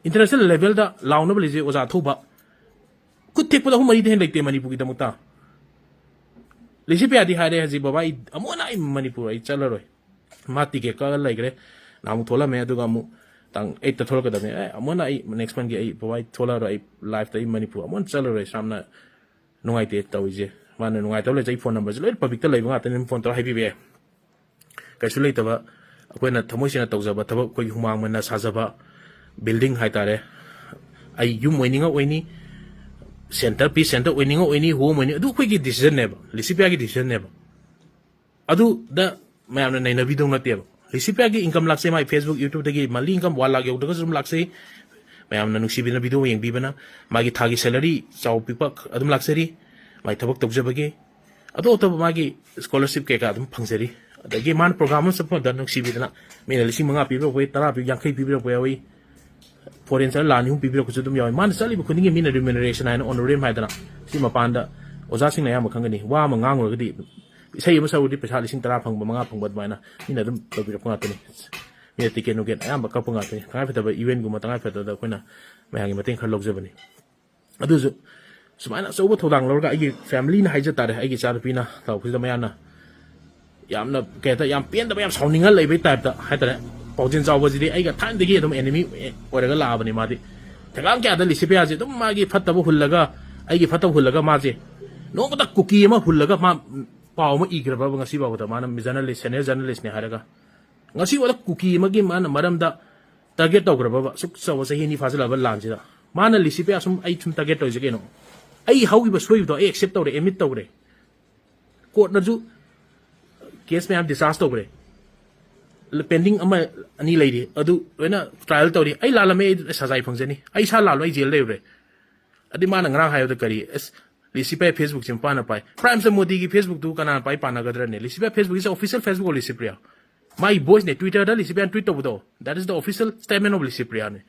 International levelꯗ ꯂꯥꯎꯅꯕ ꯂꯩꯖꯩ ꯑꯣꯖꯥ ꯑꯊꯧꯕ꯫ ꯈꯨꯠ ꯊꯦꯛꯄꯗ ꯑꯍꯨꯝ ꯃꯔꯤꯗ ꯍꯦꯟꯅ ꯂꯩꯇꯦ ꯃꯅꯤꯄꯨꯔꯒꯤꯗꯃꯛꯇ꯫ ꯂꯤꯁꯤꯄ꯭ꯔꯤꯌꯥꯗꯤ ꯍꯥꯏꯔꯦ ꯍꯧꯖꯤꯛ, "ꯕꯕꯥ, ꯑꯩ ꯑꯃꯨꯛ ꯍꯟꯅ ꯑꯩ ꯃꯅꯤꯄꯨꯔ ꯑꯩ ꯆꯠꯂꯔꯣꯏ"꯫ ꯃꯥ ticket ꯀꯛꯑ ꯂꯩꯈ꯭ꯔꯦ꯫ ꯅꯍꯥꯟꯃꯨꯛ ꯊꯣꯛꯂꯝꯃꯦ, ꯑꯗꯨꯒ ꯑꯃꯨꯛ ꯇꯥꯡ eightꯇ ꯊꯣꯛꯂꯛꯀꯗꯕꯅꯦ꯫ "ꯑꯦ, ꯑꯃꯨꯛ ꯍꯟꯅ ꯑꯩ next monthꯀꯤ ꯑꯩ, ꯕꯕꯥ, ꯑꯩ ꯊꯣꯛꯂꯛꯑꯔꯣꯏ, ꯑꯩ lifeꯇ ꯑꯩ ꯃꯅꯤꯄꯨꯔ ꯑꯃꯨꯛ ꯍꯟꯅ ꯆꯠꯂꯔꯣꯏ, ꯌꯥꯝꯅ ꯅꯨꯡꯉꯥꯏꯇꯦ ꯇꯧꯔꯤꯁꯦ"꯫ ꯃꯥꯅ ꯅꯨꯡꯉꯥꯏꯇꯕ ꯂꯩꯇꯦ, ꯑꯩ phone numberꯁꯦ ꯂꯣꯏꯅ publicꯇ ꯂꯩꯕ ꯉꯥꯛꯇꯅꯤ, ꯑꯗꯨꯝ phone ꯇꯧꯔ ꯍꯥꯏꯕꯤꯕ ꯌꯥꯏ꯫ ꯀꯩꯁꯨ ꯂꯩꯇꯕ, ꯑꯩꯈꯣꯏꯅ ꯊꯃꯣꯏ ꯁꯦꯡꯅ ꯇꯧꯖꯕ ꯊꯕꯛ, ꯑꯩꯈꯣꯏꯒꯤ ꯍꯨꯃꯥꯡ ꯃꯟꯅ ꯁꯥꯖꯕ building ꯍꯥꯏꯇꯥꯔꯦ, ꯑꯩ ꯌꯨꯝ ꯑꯣꯏꯅꯤꯡꯉ ꯑꯣꯏꯅꯤ, centre piece centre ꯑꯣꯏꯅꯤꯡꯉ ꯑꯣꯏꯅꯤ, home ꯑꯣꯏꯅꯤ, ꯑꯗꯨ ꯑꯩꯈꯣꯏꯒꯤ decisionꯅꯦꯕ, ꯂꯤꯁꯤꯄ꯭ꯔꯤꯌꯥꯒꯤ decisionꯅꯦꯕ꯫ ꯑꯗꯨꯗ ꯃꯌꯥꯝꯅ ꯅꯩꯅꯕꯤꯗꯧ ꯅꯠꯇꯦꯕ꯫ ꯂꯤꯁꯤꯄ꯭ꯔꯤꯌꯥꯒꯤ income ꯂꯥꯛꯆꯩ, ꯃꯥꯏ Facebook, YouTubeꯇꯒꯤ monthly income one lakh ꯌꯧꯗ꯭ꯔꯒꯁꯨ ꯑꯗꯨꯝ ꯂꯥꯛꯆꯩ꯫ ꯃꯌꯥꯝꯅ ꯅꯨꯡꯁꯤꯕꯤꯅ video ꯌꯦꯡꯕꯤꯕꯅ, ꯃꯥꯒꯤ ꯊꯥꯒꯤ salary ꯆꯥꯎ ꯄꯤꯛꯄ ꯑꯗꯨꯝ ꯂꯥꯛꯆꯔꯤ, ꯃꯥꯏ ꯊꯕꯛ ꯇꯧꯖꯕꯒꯤ꯫ ꯑꯇꯣꯞ ꯑꯇꯣꯞꯄ ꯃꯥꯒꯤ scholarship ꯀꯩꯀꯥ ꯑꯗꯨꯝ ꯐꯪꯖꯔꯤ꯫ ꯑꯗꯒꯤ ꯃꯥꯅ program ꯑꯃ ꯆꯠꯄ ꯃꯇꯝꯗ ꯅꯨꯡꯁꯤꯕꯤꯗꯅ ꯃꯤꯅ ꯂꯤꯁꯤꯡ ꯃꯉꯥ ꯄꯤꯕꯤꯔꯛꯄ ꯌꯥꯎꯏ, ꯇꯔꯥ ꯄꯤ-, ꯌꯥꯡꯈꯩ ꯄꯤꯕꯤꯔꯛꯄ ꯌꯥꯎꯏ, foreign ꯆꯠꯂ ꯂꯥꯛ ꯑꯅꯤ ꯑꯍꯨꯝ ꯄꯤꯕꯤꯔꯛꯄꯁꯨ ꯑꯗꯨꯝ ꯌꯥꯎꯏ꯫ ꯃꯥꯅ ꯆꯠꯂꯤꯕ ꯈꯨꯗꯤꯡꯒꯤ ꯃꯤꯅ remuneration ꯍꯥꯏꯅ honorarium ꯍꯥꯏꯗꯅ ꯁꯤ ꯃꯄꯥꯟꯗ ꯑꯣꯖꯥꯁꯤꯡꯅ ꯑꯌꯥꯝꯕ ꯈꯪꯒꯅꯤ, ꯋꯥ ꯑꯃ ꯉꯥꯡꯉꯨꯔꯒꯗꯤ ꯏꯁꯩ ꯑꯃ ꯁꯛꯎꯔꯗꯤ ꯄꯩꯁꯥ ꯂꯤꯁꯤꯡ ꯇꯔꯥ ꯐꯪꯕ, ꯃꯉꯥ ꯐꯪꯕ ꯑꯗꯨꯃꯥꯏꯅ ꯃꯤꯅ ꯑꯗꯨꯝ ꯇꯧꯕꯤꯔꯛꯄ ꯉꯥꯛꯇꯅꯤ꯫ ꯃꯤꯅ ticket ꯅꯨꯡꯀꯦꯠ ꯑꯌꯥꯝꯕ ꯀꯛꯄ ꯉꯥꯛꯇꯅꯤ꯫ ꯇꯉꯥꯏ ꯐꯗꯕ eventꯒꯨꯝꯕ ꯇꯉꯥꯏ ꯐꯗꯕꯗ ꯑꯩꯈꯣꯏꯅ ꯃꯌꯥꯝꯒꯤ ꯃꯇꯦꯡ ꯈꯔ ꯂꯧꯖꯕꯅꯤ꯫ ꯑꯗꯨꯁꯨ ꯁꯨꯃꯥꯏꯅ ꯑꯆꯧꯕ ꯊꯧꯗꯥꯡ ꯂꯧꯔꯒ ꯑꯩꯒꯤ familyꯅ ꯍꯥꯏꯖ ꯇꯥꯔꯦ, ꯑꯩꯒꯤ ꯏꯆꯥꯅꯨꯄꯤꯅ ꯇꯧꯕꯁꯤꯗ ꯃꯌꯥꯝꯅ ꯌꯥꯝꯅ ꯀꯩ ꯍꯥꯏꯇꯥꯔꯦ, ꯌꯥꯝ ꯄꯦꯟꯗꯕ, ꯌꯥꯝ ꯁꯥꯎꯅꯤꯡꯉ ꯂꯩꯕꯩ typeꯇ ꯍꯥꯏꯇꯥꯔꯦ꯫ ꯄꯥꯎꯖꯦꯟ ꯆꯥꯎꯕꯁꯤꯗꯤ ꯑꯩꯒ ꯊꯥꯏꯅꯗꯒꯤ ꯑꯗꯨꯝ enemy ꯑꯣꯏꯔꯒ ꯂꯥꯛꯑꯕꯅꯤ꯫ ꯃꯥꯗꯤ ꯊꯦꯡꯒꯥꯡ ꯀꯌꯥꯗ ꯂꯤꯁꯤꯄ꯭ꯔꯤꯌꯥꯁꯦ ꯑꯗꯨꯝ ꯃꯥꯒꯤ ꯐꯠꯇꯕ ꯍꯨꯜꯂꯒ, ꯑꯩꯒꯤ ꯐꯠꯇꯕ ꯍꯨꯜꯂꯒ ꯃꯥꯁꯦ ꯅꯣꯡꯃꯇ ꯀꯨꯀꯤ ꯑꯃ ꯍꯨꯜꯂꯒ ꯃꯥ ꯄꯥꯎ ꯑꯃ ꯏꯈ꯭ꯔꯕꯕ ꯉꯁꯤ ꯐꯥꯎꯕꯗ? ꯃꯥꯅ journalist, senior journalistꯅꯦ ꯍꯥꯏꯔꯒ ꯉꯁꯤ ꯐꯥꯎꯗ ꯀꯨꯀꯤ ꯑꯃꯒꯤ ꯃꯥꯅ ꯃꯔꯝꯗ ꯇꯥꯔꯒꯦꯠ ꯇꯧꯈ꯭ꯔꯕꯕ? ꯁꯨꯛ ꯆꯥꯎꯕ ꯆꯍꯤ ꯑꯅꯤ ꯐꯥꯖꯤꯜꯂꯛꯑꯕ ꯂꯥꯟꯁꯤꯗ ꯃꯥꯅ ꯂꯤꯁꯤꯄ꯭ꯔꯤꯌꯥ ꯁꯨꯝ ꯑꯩ ꯁꯨꯝ ꯇꯥꯔꯒꯦꯠ ꯇꯧꯔꯤꯁꯦ ꯀꯩꯅꯣ? ꯑꯩ ꯍꯧꯈꯤꯕ ꯁꯣꯏꯕꯗꯣ ꯑꯩ ꯑꯦꯛꯁꯦꯞ ꯇꯧꯔꯦ, ꯑꯦꯗꯃꯤꯠ ꯇꯧꯈ꯭ꯔꯦ꯫ ꯀꯣꯔꯠꯅꯁꯨ ꯀꯦꯁ ꯃꯌꯥꯝ ꯗꯤꯁꯆꯥꯔꯖ ꯇꯧꯈ꯭ꯔꯦ꯫ ꯄꯦꯟꯗꯤꯡ ꯑꯃ ꯑꯅꯤ ꯂꯩꯔꯤ, ꯑꯗꯨ ꯂꯣꯏꯅ ꯇ꯭ꯔꯥꯏꯌꯦꯜ ꯇꯧꯔꯤ꯫ ꯑꯩ ꯂꯥꯜꯂꯝꯃꯦ, ꯑꯩ ꯁꯖꯥꯏ ꯐꯪꯖꯅꯤ꯫ ꯑꯩ ꯏꯁꯥ ꯂꯥꯜꯂꯣ, ꯑꯩ ꯖꯦꯜ ꯂꯩꯔꯨꯔꯦ꯫ ꯑꯗꯩ ꯃꯥꯅ ꯉꯔꯥꯡ ꯍꯥꯏꯕꯗ ꯀꯔꯤ? ꯑꯁ, ꯂꯤꯁꯤꯄ꯭ꯔꯤꯌꯥ ꯐꯦꯁꯕꯨꯛꯁꯦ ꯃꯄꯥꯅ ꯄꯥꯏ꯫ Prime Minister ꯃꯣꯗꯤꯒꯤ ꯐꯦꯁꯕꯨꯛꯇꯨ ꯀꯅꯥꯅ ꯄꯥꯏ ꯄꯥꯅꯒꯗ꯭ꯔꯅꯦ? Licypriya Facebook is official Facebook of Licypriya. ꯃꯥꯒꯤ ꯚꯣꯏꯁꯅꯦ, ꯇ꯭ꯋꯤꯇꯔꯗ ꯂꯤꯁꯤꯄ꯭ꯔꯤꯌꯥꯅ ꯇ꯭ꯋꯤꯠ ꯇꯧꯕꯗꯣ, that is the official statement of ꯂꯤꯁꯤꯄ꯭ꯔꯤꯌꯥꯅꯦ꯫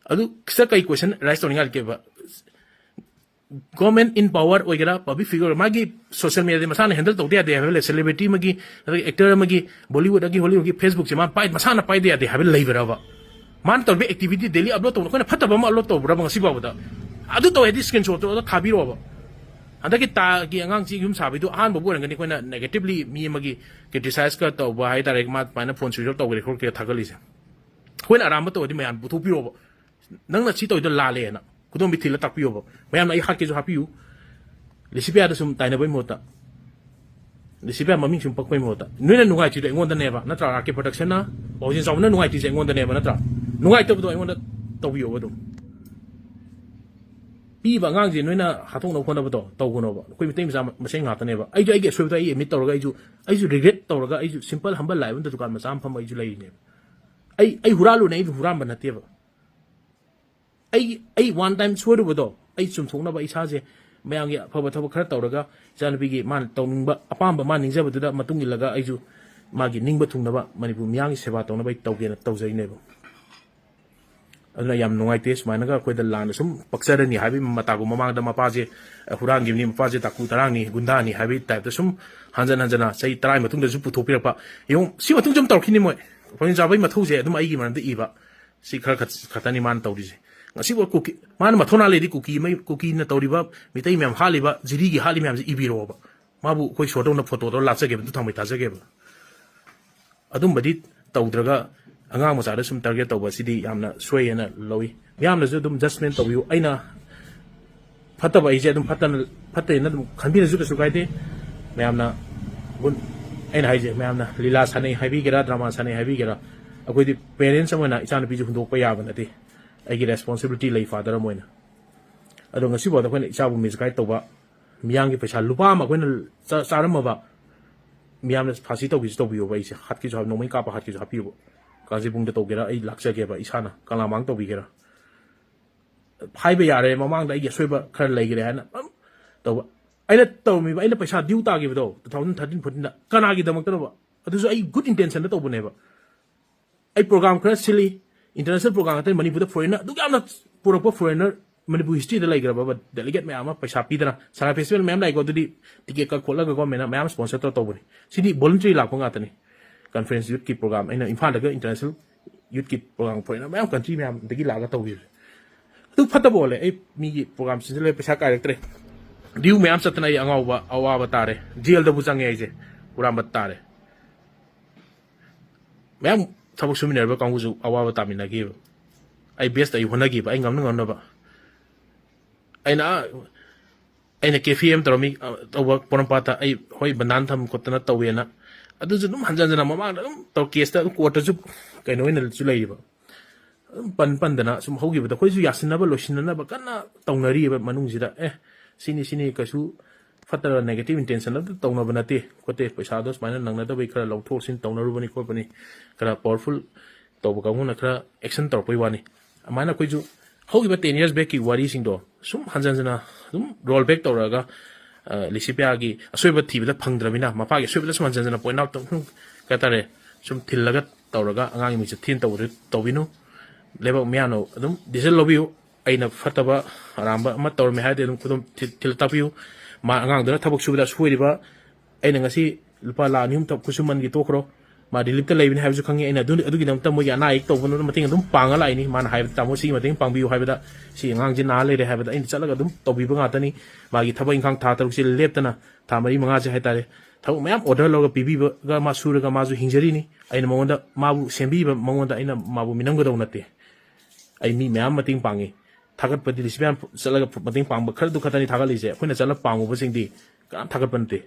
ꯑꯗꯨ ꯁꯤꯗ ꯀꯩ ꯀꯣꯏꯁꯟ ꯔꯥꯏꯁ ꯇꯧꯅꯤꯡꯉꯥꯏ ꯂꯩꯒꯦꯕ? ꯒꯣꯔꯃꯦꯟ ꯏꯟ ꯄꯥꯋꯔ ꯑꯣꯏꯒꯦꯔꯥ, ꯄꯕ꯭ꯂꯤꯛ ꯐꯤꯒꯔ, ꯃꯥꯒꯤ ꯁꯣꯁꯤꯌꯦꯜ ꯃꯤꯗꯤꯌꯥꯗꯤ ꯃꯁꯥꯅ ꯍꯦꯟꯗꯜ ꯇꯧꯗ ꯌꯥꯗꯦ ꯍꯥꯏꯕ ꯂꯩ꯫ ꯁꯦꯂꯦꯕ꯭ꯔꯤꯇꯤ ꯑꯃꯒꯤ, ꯅꯠꯇ꯭ꯔꯒ ꯑꯦꯛꯇꯔ ꯑꯃꯒꯤ, ꯕꯣꯂꯤꯋꯨꯗ ꯑꯃꯒꯤ, ꯍꯣꯂꯤꯋꯨꯗꯀꯤ ꯐꯦꯁꯕꯨꯛꯁꯦ ꯃꯥ ꯄꯥꯏ-, ꯃꯁꯥꯅ ꯄꯥꯏꯗ ꯌꯥꯗꯦ ꯍꯥꯏꯕ ꯂꯩꯕ꯭ꯔꯕ? ꯃꯥꯅ ꯇꯧꯔꯤꯕ ꯑꯦꯛꯇꯤꯚꯤꯇꯤ, ꯗꯦꯂꯤ ꯑꯞꯂꯣꯗ ꯇꯧꯕ, ꯑꯩꯈꯣꯏꯅ ꯐꯠꯇꯕ ꯑꯃ ꯑꯞꯂꯣꯗ ꯇꯧꯕ꯭ꯔꯕ ꯉꯁꯤ ꯐꯥꯎꯕꯗ? ꯑꯗꯨ ꯇꯧꯔꯗꯤ ꯁ꯭ꯀ꯭ꯔꯤꯟ ꯁꯣꯠꯇꯣ ꯑꯗ ꯊꯥꯕꯤꯔꯛꯑꯣꯕ꯫ ꯍꯟꯗꯛꯀꯤ ꯇꯥꯒꯤ ꯑꯉꯥꯡꯁꯤ ꯌꯨꯝ ꯁꯥꯕꯩꯗꯣ ꯑꯍꯥꯟꯕꯕꯨ ꯑꯣꯏꯔꯝꯒꯅꯤ ꯑꯩꯈꯣꯏꯅ ꯅꯦꯒꯦꯇꯤꯚꯂꯤ ꯃꯤ ꯑꯃꯒꯤ ꯀ꯭ꯔꯤꯇꯤꯁꯥꯏꯖꯀ ꯇꯧꯕ ꯍꯥꯏꯇꯥꯔꯦ, ꯃꯥ ꯑꯗꯨꯃꯥꯏꯅ ꯐꯣꯟ ꯁ꯭ꯋꯤꯆ ꯑꯣꯐ ꯇꯧꯈ꯭ꯔꯦ ꯈꯣꯠꯈ꯭ꯔꯦ ꯊꯥꯒꯠꯂꯤꯁꯦ꯫ ꯑꯩꯈꯣꯏꯅ ꯑꯔꯥꯟꯕ ꯇꯧꯔꯗꯤ ꯃꯌꯥꯝ ꯄꯨꯊꯣꯛꯄꯤꯔꯣꯕ꯫ ꯅꯪꯅ ꯁꯤ ꯇꯧꯔꯤꯗꯣ ꯂꯥꯜꯂꯦꯅ ꯈꯨꯗꯣꯝꯕꯤ ꯊꯤꯜꯂ ꯇꯥꯛꯄꯤꯌꯣꯕ꯫ ꯃꯌꯥꯝꯅ ꯑꯩ ꯍꯥꯠꯀꯦꯁꯨ ꯍꯥꯠꯄꯤꯌꯨ꯫ ꯂꯤꯁꯤꯄ꯭ꯔꯤꯌꯥꯗ ꯁꯨꯝ ꯇꯥꯏꯅꯕꯩ ꯃꯍꯨꯠꯇ, ꯂꯤꯁꯤꯄ꯭ꯔꯤꯌꯥ ꯃꯃꯤꯡ ꯁꯨꯝ ꯄꯛꯄꯩ ꯃꯍꯨꯠꯇ, ꯅꯣꯏꯅ ꯅꯨꯡꯉꯥꯏꯇ꯭ꯔꯤꯗꯣ ꯑꯩꯉꯣꯟꯗꯅꯦꯕ, ꯅꯠꯇ꯭ꯔꯥ? ꯑꯥꯔ ꯀꯦ ꯄ꯭ꯔꯗꯛꯁꯟꯅ, ꯋꯥꯡꯖꯤꯟ ꯆꯥꯎꯕꯅ ꯅꯨꯡꯉꯥꯏꯇ꯭ꯔꯤꯁꯦ ꯑꯩꯉꯣꯟꯗꯅꯦꯕ, ꯅꯠꯇ꯭ꯔꯥ? ꯅꯨꯡꯉꯥꯏꯇꯕꯗꯣ ꯑꯩꯉꯣꯟꯗ ꯇꯧꯕꯤꯌꯣꯕ ꯑꯗꯨꯝ꯫ ꯄꯤꯕ ꯑꯉꯥꯡꯁꯦ ꯅꯣꯏꯅ ꯍꯥꯠꯇꯣꯛꯅꯕ ꯍꯣꯠꯅꯕꯗꯣ ꯇꯧꯒꯅꯣꯕ꯫ ꯑꯩꯈꯣꯏ ꯃꯤꯇꯩ ꯃꯆꯥ ꯃꯁꯦꯟ ꯉꯥꯛꯇꯅꯦꯕ꯫ ꯑꯩꯁꯨ ꯑꯩꯒꯤ ꯑꯁꯣꯏꯕꯗꯣ ꯑꯩ ꯑꯦꯗꯃꯤꯠ ꯇꯧꯔꯒ, ꯑꯩꯁꯨ, ꯑꯩꯁꯨ ꯔꯤꯒ꯭ꯔꯦꯠ ꯇꯧꯔꯒ, ꯑꯩꯁꯨ ꯁꯤꯝꯄꯜ ꯍꯝꯕꯜ ꯂꯥꯏꯐ ꯑꯝꯗ ꯗꯨꯀꯥꯟ ꯃꯆꯥ ꯑꯃ ꯐꯝꯕ ꯑꯩꯁꯨ ꯂꯩꯔꯤꯅꯦꯕ꯫ ꯑꯩ, ꯑꯩ ꯍꯨꯔꯥꯜꯂꯨꯅꯦ, ꯑꯩ ꯍꯨꯔꯥꯟꯕ ꯅꯠꯇꯦꯕ꯫ ꯑꯩ, ꯑꯩ ꯋꯥꯟ ꯇꯥꯏꯝ ꯁꯣꯏꯔꯨꯕꯗꯣ ꯑꯩ ꯆꯨꯝꯊꯣꯛꯅꯕ ꯏꯁꯥꯁꯦ ꯃꯌꯥꯝꯒꯤ ꯑꯐꯕ ꯊꯕꯛ ꯈꯔ ꯇꯧꯔꯒ, ꯏꯆꯥꯅꯨꯄꯤꯒꯤ ꯃꯥꯅ ꯇꯧꯅꯤꯡꯕ ꯑꯄꯥꯝꯕ, ꯃꯥ ꯅꯤꯡꯖꯕꯗꯨꯗ ꯃꯇꯨꯡ ꯏꯜꯂꯒ, ꯑꯩꯁꯨ ꯃꯥꯒꯤ ꯅꯤꯡꯕ ꯊꯨꯡꯅꯕ ꯃꯅꯤꯄꯨꯔ ꯃꯤꯌꯥꯝꯒꯤ ꯁꯦꯕꯥ ꯇꯧꯅꯕ ꯑꯩ ꯇꯧꯒꯦꯅ ꯇꯧꯖꯩꯅꯦꯕ꯫ ꯑꯗꯨꯅ ꯌꯥꯝ ꯅꯨꯡꯉꯥꯏꯇꯦ, ꯁꯨꯃꯥꯏꯅꯒ ꯑꯩꯈꯣꯏꯗ ꯂꯥꯟꯅ ꯁꯨꯝ ꯄꯛꯆꯔꯅꯤ ꯍꯥꯏꯕꯒꯤ ꯃꯇꯥꯒꯨꯝꯕ꯫ ꯃꯃꯥꯡꯗ ꯃꯄꯥꯁꯦ ꯍꯨꯔꯥꯟꯈꯤꯕꯅꯤ, ꯃꯄꯥꯁꯦ ꯗꯥꯀꯨ ꯇꯔꯥꯅꯤ, ꯒꯨꯟꯗꯥꯅꯤ ꯍꯥꯏꯕꯒꯤ ꯇꯥꯏꯞꯇ ꯁꯨꯝ ꯍꯟꯖꯟ ꯍꯟꯖꯟꯅ ꯆꯍꯤ ꯇꯔꯥꯒꯤ ꯃꯇꯨꯡꯗꯁꯨ ꯄꯨꯊꯣꯛꯄꯤꯔꯛꯄ꯫ ꯌꯦꯡꯉꯨ, ꯁꯤ ꯃꯇꯨꯡꯁꯨ ꯑꯗꯨꯝ ꯇꯧꯔꯛꯈꯤꯅꯤ ꯃꯣꯏ꯫ ꯄ꯭ꯔꯣꯕ꯭ꯂꯦꯝ ꯆꯥꯕꯒꯤ ꯃꯊꯧꯁꯦ ꯑꯗꯨꯝ ꯑꯩꯒꯤ ꯃꯔꯝꯗ ꯏꯕ꯫ ꯁꯤ ꯈꯔ ꯈꯛ-, ꯈꯛꯇꯅꯤ ꯃꯥꯅ ꯇꯧꯔꯤꯁꯦ꯫ ꯉꯁꯤꯐꯥꯎ ꯀꯨꯀꯤ, ꯃꯥꯅ ꯃꯊꯧꯅꯥ ꯂꯩꯔꯗꯤ ꯀꯨꯀꯤ ꯃꯩ-, ꯀꯨꯀꯤꯅ ꯇꯧꯔꯤꯕ, ꯃꯤꯇꯩ ꯃꯌꯥꯝ ꯍꯥꯠꯂꯤꯕ, ꯖꯤꯔꯤꯒꯤ ꯍꯥꯠꯂꯤ ꯃꯌꯥꯝꯁꯦ ꯏꯕꯤꯔꯛꯑꯣꯕ꯫ ꯃꯥꯕꯨ ꯑꯩꯈꯣꯏ ꯁꯣꯔꯗꯧꯅ ꯐꯣꯇꯣꯗꯣ ꯂꯥꯠꯆꯒꯦꯕ, ꯑꯗꯨ ꯊꯥꯡꯃꯩ ꯊꯥꯖꯒꯦꯕ꯫ ꯑꯗꯨꯝꯕꯗꯤ ꯇꯧꯗ꯭ꯔꯒ ꯑꯉꯥꯡ ꯃꯆꯥꯗ ꯁꯨꯝ ꯇꯥꯔꯒꯦꯠ ꯇꯧꯕ ꯑꯁꯤꯗꯤ ꯌꯥꯝꯅ ꯁꯣꯏ ꯍꯥꯏꯅ ꯂꯧꯏ꯫ ꯃꯤꯌꯥꯝꯅꯁꯨ ꯑꯗꯨꯝ ꯖꯁꯃꯦꯟ ꯇꯧꯕꯤꯌꯨ꯫ ꯑꯩꯅ ꯐꯠꯇꯕ ꯑꯩꯁꯦ ꯑꯗꯨꯝ ꯐꯠꯇꯅ, ꯐꯠꯇꯦꯅ ꯑꯗꯨꯝ ꯈꯟꯕꯤꯔꯁꯨ ꯀꯩꯁꯨ ꯀꯥꯏꯗꯦ꯫ ꯃꯌꯥꯝꯅ ꯒꯨꯟ-, ꯑꯩꯅ ꯍꯥꯏꯁꯦ, ꯃꯌꯥꯝꯅ ꯂꯤꯂꯥ ꯁꯥꯟꯅꯩ ꯍꯥꯏꯕꯤꯒꯦꯔꯥ, ꯗ꯭ꯔꯃꯥ ꯁꯥꯟꯅꯩ ꯍꯥꯏꯕꯤꯒꯦꯔꯥ, ꯑꯩꯈꯣꯏꯗꯤ parents ꯑꯃ ꯑꯣꯏꯅ ꯏꯆꯥꯅꯨꯄꯤꯁꯦ ꯍꯨꯟꯗꯣꯛꯄ ꯌꯥꯕ ꯅꯠꯇꯦ꯫ ꯑꯩꯒꯤ responsibility ꯂꯩ father ꯑꯃ ꯑꯣꯏꯅ꯫ ꯑꯗꯣ ꯉꯁꯤꯐꯥꯎꯗ ꯑꯩꯈꯣꯏꯅ ꯏꯆꯥꯕꯨ misguide ꯇꯧꯕ, ꯃꯤꯌꯥꯝꯒꯤ ꯄꯩꯁꯥ ꯂꯨꯄꯥ ꯑꯃ ꯑꯩꯈꯣꯏꯅ ꯆꯥ-, ꯆꯥꯔꯝꯃꯕ, ꯃꯤꯌꯥꯝꯅ ꯐꯥꯁꯤ ꯇꯧꯒꯦꯁꯨ ꯇꯧꯕꯤꯌꯣꯕ, ꯑꯩꯁꯦ ꯍꯥꯠꯀꯦꯁꯨ ꯍꯥꯠ-, ꯅꯣꯡꯃꯩ ꯀꯥꯞꯄ ꯍꯥꯠꯀꯦꯁꯨ ꯍꯥꯠꯄꯤꯌꯣꯕ꯫ ꯀꯥꯡꯖꯩꯕꯨꯡꯗ ꯇꯧꯒꯦꯔꯥ, ꯑꯩ ꯂꯥꯛꯆꯒꯦꯕ, ꯏꯁꯥꯅ ꯀꯪꯂꯥꯃꯥꯡ ꯇꯧꯕꯤꯒꯦꯔꯥ꯫ ꯍꯥꯏꯕ ꯌꯥꯔꯦ, ꯃꯃꯥꯡꯗ ꯑꯩꯒꯤ ꯑꯁꯣꯏꯕ ꯈꯔ ꯂꯩꯈ꯭ꯔꯦ ꯍꯥꯏꯅ ꯑꯗꯨꯝ ꯇꯧꯕ꯫ ꯑꯩꯅ ꯇꯧꯔꯝꯃꯤꯕ, ꯑꯩꯅ ꯄꯩꯁꯥ due ꯇꯥꯈꯤꯕꯗꯣ two thousand thirteen fourteenꯗ ꯀꯅꯥꯒꯤꯗꯃꯛꯇꯅꯣꯕ? ꯑꯗꯨꯁꯨ ꯑꯩ good intentionꯗ ꯇꯧꯕꯅꯦꯕ꯫ ꯑꯩ program ꯈꯔ ꯁꯤꯜꯂꯤ, international program ꯉꯥꯛꯇꯅꯤ꯫ ꯃꯅꯤꯄꯨꯔꯗ foreigner ꯑꯗꯨꯛ ꯌꯥꯝꯅ ꯄꯨꯔꯛꯄ foreigner, ꯃꯅꯤꯄꯨꯔ historyꯗ ꯂꯩꯈ꯭ꯔꯕ delegate ꯃꯌꯥꯝ ꯑꯃ ꯄꯩꯁꯥ ꯄꯤꯗꯅ ꯁꯉꯥꯏ festival ꯃꯌꯥꯝ ꯂꯥꯛꯏꯀꯣ, ꯑꯗꯨꯗꯤ ticket ꯀꯛ ꯈꯣꯠꯂꯒ governmentꯅ ꯃꯌꯥꯝ sponsor ꯇꯧꯔ ꯇꯧꯕꯅꯤ꯫ ꯁꯤꯗꯤ voluntary ꯂꯥꯛꯄ ꯉꯥꯛꯇꯅꯤ꯫ Conference youthꯀꯤ program, ꯑꯩꯅ ꯏꯝꯐꯥꯜꯗꯒ international youthꯀꯤ program foreigner ꯃꯌꯥꯝ country ꯃꯌꯥꯝꯗꯒꯤ ꯂꯥꯛꯑꯒ ꯇꯧꯕꯤꯕꯅꯤ꯫ ꯑꯗꯨ ꯐꯠꯇꯕ ꯑꯣꯜꯂꯦ꯫ ꯑꯩ ꯃꯤꯒꯤ program ꯁꯤꯟꯖꯜꯂꯦ, ꯄꯩꯁꯥ ꯀꯥꯏꯔꯛꯇ꯭ꯔꯦ꯫ Due ꯃꯌꯥꯝ ꯆꯠꯇꯅ ꯑꯩ ꯑꯉꯥꯎꯕ ꯑꯋꯥꯕ ꯇꯥꯔꯦ, jailꯗꯕꯨ ꯆꯪꯉꯦ ꯑꯩꯁꯦ, ꯍꯨꯔꯥꯟꯕ ꯇꯥꯔꯦ꯫ ꯃꯌꯥꯝ ꯊꯕꯛ ꯁꯨꯃꯤꯟꯅꯔꯤꯕ ꯀꯥꯡꯕꯨꯁꯨ ꯑꯋꯥꯕ ꯇꯥꯃꯤꯟꯅꯈꯤꯕ꯫ ꯑꯩ best ꯑꯩ ꯍꯣꯠꯅꯈꯤꯕ, ꯑꯩ ꯉꯝꯅ ꯉꯝꯅꯕ꯫ ꯑꯩꯅ, ꯑꯩꯅ cafe ꯑꯃ ꯇꯧꯔꯝꯃꯤ, ꯑ, ꯇꯧꯕ ꯄꯣꯔꯣꯝꯄꯥꯠꯇ ꯑꯩ ꯍꯣꯏ ꯕꯟꯗꯥꯟ ꯊꯝ ꯈꯣꯠꯇꯅ ꯇꯧꯋꯦꯅ꯫ ꯑꯗꯨꯁꯨ ꯑꯗꯨꯝ ꯍꯟꯖꯟ ꯍꯟꯖꯟꯅ ꯃꯃꯥꯡꯗ ꯑꯗꯨꯝ ꯇꯧ, caseꯇ ꯑꯗꯨꯝ courtꯇꯁꯨ ꯀꯩꯅꯣ ꯑꯣꯏꯅꯁꯨ ꯂꯩꯔꯤꯕ꯫ ꯑꯗꯨꯝ ꯄꯟ ꯄꯟꯗꯅ ꯁꯨꯝ ꯍꯧꯈꯤꯕꯗ ꯑꯩꯈꯣꯏꯁꯨ ꯌꯥꯁꯤꯟꯅꯕ ꯂꯣꯏꯁꯤꯟꯅꯅꯕ ꯀꯟꯅ ꯇꯧꯅꯔꯤꯑꯕ ꯃꯅꯨꯡꯁꯤꯗ꯫ ꯑꯦ, ꯁꯤꯅꯤ ꯁꯤꯅꯤ, ꯀꯩꯁꯨ ꯐꯠꯇꯅ negative intention ꯑꯝꯇ ꯇꯧꯅꯕ ꯅꯠꯇꯦ ꯈꯣꯠꯇꯦ, ꯄꯩꯁꯥꯗꯣ ꯁꯨꯃꯥꯏꯅ ꯅꯪꯅꯗꯕꯩ ꯈꯔ ꯂꯧꯊꯣꯛ ꯂꯧꯁꯤꯟ ꯇꯧꯅꯔꯨꯕꯅꯤ ꯈꯣꯠꯄꯅꯤ, ꯈꯔ powerful ꯇꯧꯕ ꯀꯥꯡꯕꯨꯅ ꯈꯔ action ꯇꯧꯔꯛꯄꯩ ꯋꯥꯅꯤ꯫ ꯑꯗꯨꯃꯥꯏꯅ ꯑꯩꯈꯣꯏꯁꯨ ꯍꯧꯈꯤꯕ ten years backꯀꯤ ꯋꯥꯔꯤꯁꯤꯡꯗꯣ ꯁꯨꯝ ꯍꯟꯖꯟ ꯍꯟꯖꯟꯅ ꯑꯗꯨꯝ roll back ꯇꯧꯔꯛꯑꯒ, ꯑ, ꯂꯤꯁꯤꯄꯤꯌꯥꯒꯤ ꯑꯁꯣꯏꯕ ꯊꯤꯕꯗ ꯐꯪꯗ꯭ꯔꯕꯅꯤꯅ ꯃꯄꯥꯒꯤ ꯑꯁꯣꯏꯕꯗ ꯁꯨꯝ ꯍꯟꯖꯟ ꯍꯟꯖꯟꯅ point out ꯇꯧ-, ꯁꯨꯝ, ꯀꯩ ꯍꯥꯏꯇꯥꯔꯦ, ꯁꯨꯝ ꯊꯤꯜꯂꯒ ꯇꯧꯔꯒ ꯑꯉꯥꯡꯒꯤ ꯃꯤꯡꯆꯠ ꯊꯤꯅ ꯇꯧꯕꯗꯨ ꯇꯧꯕꯤꯅꯨ꯫ ꯂꯩꯕꯥꯛ ꯃꯤꯌꯥꯝꯅ ꯑꯗꯨꯝ decision ꯂꯧꯕꯤꯌꯨ꯫ ꯑꯩꯅ ꯐꯠꯇꯕ ꯑꯔꯥꯟꯕ ꯑꯃ ꯇꯧꯔꯝꯃꯦ ꯍꯥꯏꯔꯗꯤ ꯑꯗꯨꯝ ꯈꯨꯗꯣꯝ ꯊꯤ-, ꯊꯤꯜꯂ ꯇꯥꯛꯄꯤꯌꯨ꯫ ꯃꯥ ꯑꯉꯥꯡꯗꯨꯅ ꯊꯕꯛ ꯁꯨꯕꯗ ꯁꯣꯏꯔꯤꯕ, ꯑꯩꯅ ꯉꯁꯤ ꯂꯨꯄꯥ ꯂꯥꯈ ꯑꯅꯤ ꯑꯍꯨꯝ ꯊꯕꯛ ꯈꯨꯠꯁꯨꯃꯟꯒꯤ ꯇꯣꯛꯈ꯭ꯔꯣ, ꯃꯥ reliefꯇ ꯂꯩꯕꯅꯤ ꯍꯥꯏꯕꯁꯨ ꯈꯪꯉꯤ꯫ ꯑꯩꯅ ꯑꯗꯨ, ꯑꯗꯨꯒꯤꯗꯃꯛꯇ ꯃꯣꯏꯒꯤ ꯑꯅꯥ ꯑꯌꯦꯛ ꯇꯧꯕꯗ ꯃꯇꯦꯡ ꯑꯗꯨꯝ ꯄꯥꯡꯉ ꯂꯥꯛꯏꯅꯤ꯫ ꯃꯥꯅ ꯍꯥꯏꯕ, "ꯇꯥꯃꯣ, ꯁꯤꯒꯤ ꯃꯇꯦꯡ ꯄꯥꯡꯕꯤꯌꯨ" ꯍꯥꯏꯕꯗ, "ꯁꯤ ꯑꯉꯥꯡꯁꯦ ꯅꯥ ꯂꯩꯔꯦ" ꯍꯥꯏꯕꯗ ꯑꯩꯅ ꯆꯠꯂꯒ ꯑꯗꯨꯝ ꯇꯧꯕꯤꯕ ꯉꯥꯛꯇꯅꯤ꯫ ꯃꯥꯒꯤ ꯊꯕꯛ ꯏꯪꯈꯥꯡ ꯊꯥ ꯇꯔꯨꯛꯁꯦ ꯂꯦꯞꯇꯅ, ꯊꯥ ꯃꯔꯤ ꯃꯉꯥꯁꯦ ꯍꯥꯏꯇꯥꯔꯦ, ꯊꯕꯛ ꯃꯌꯥꯝ order ꯂꯧꯔꯒ ꯄꯤꯕꯤꯕꯒ ꯃꯥ ꯁꯨꯔꯒ ꯃꯥꯁꯨ ꯍꯤꯡꯖꯔꯤꯅꯤ꯫ ꯑꯩꯅ ꯃꯉꯣꯟꯗ, ꯃꯥꯕꯨ ꯁꯦꯝꯕꯤꯕ ꯃꯉꯣꯟꯗ ꯑꯩꯅ ꯃꯥꯕꯨ ꯃꯤꯅꯝꯒꯗꯧ ꯅꯠꯇꯦ꯫ ꯑꯩ ꯃꯤ ꯃꯌꯥꯝ ꯃꯇꯦꯡ ꯄꯥꯡꯉꯤ꯫ ꯊꯥꯒꯠꯄꯗꯤ ꯂꯤꯁꯤꯡ ꯃꯌꯥꯝ ꯆꯠꯂꯒ ꯃꯇꯦꯡ ꯄꯥꯡꯕ ꯈꯔꯗꯨ ꯈꯛꯇꯅꯤ ꯊꯥꯒꯠꯂꯤꯁꯦ꯫ ꯑꯩꯈꯣꯏꯅ ꯆꯠꯂ ꯄꯥꯡꯉꯨꯕꯁꯤꯡꯗꯤ ꯀꯅꯥꯝ ꯊꯥꯒꯠꯄ ꯅꯠꯇꯦ꯫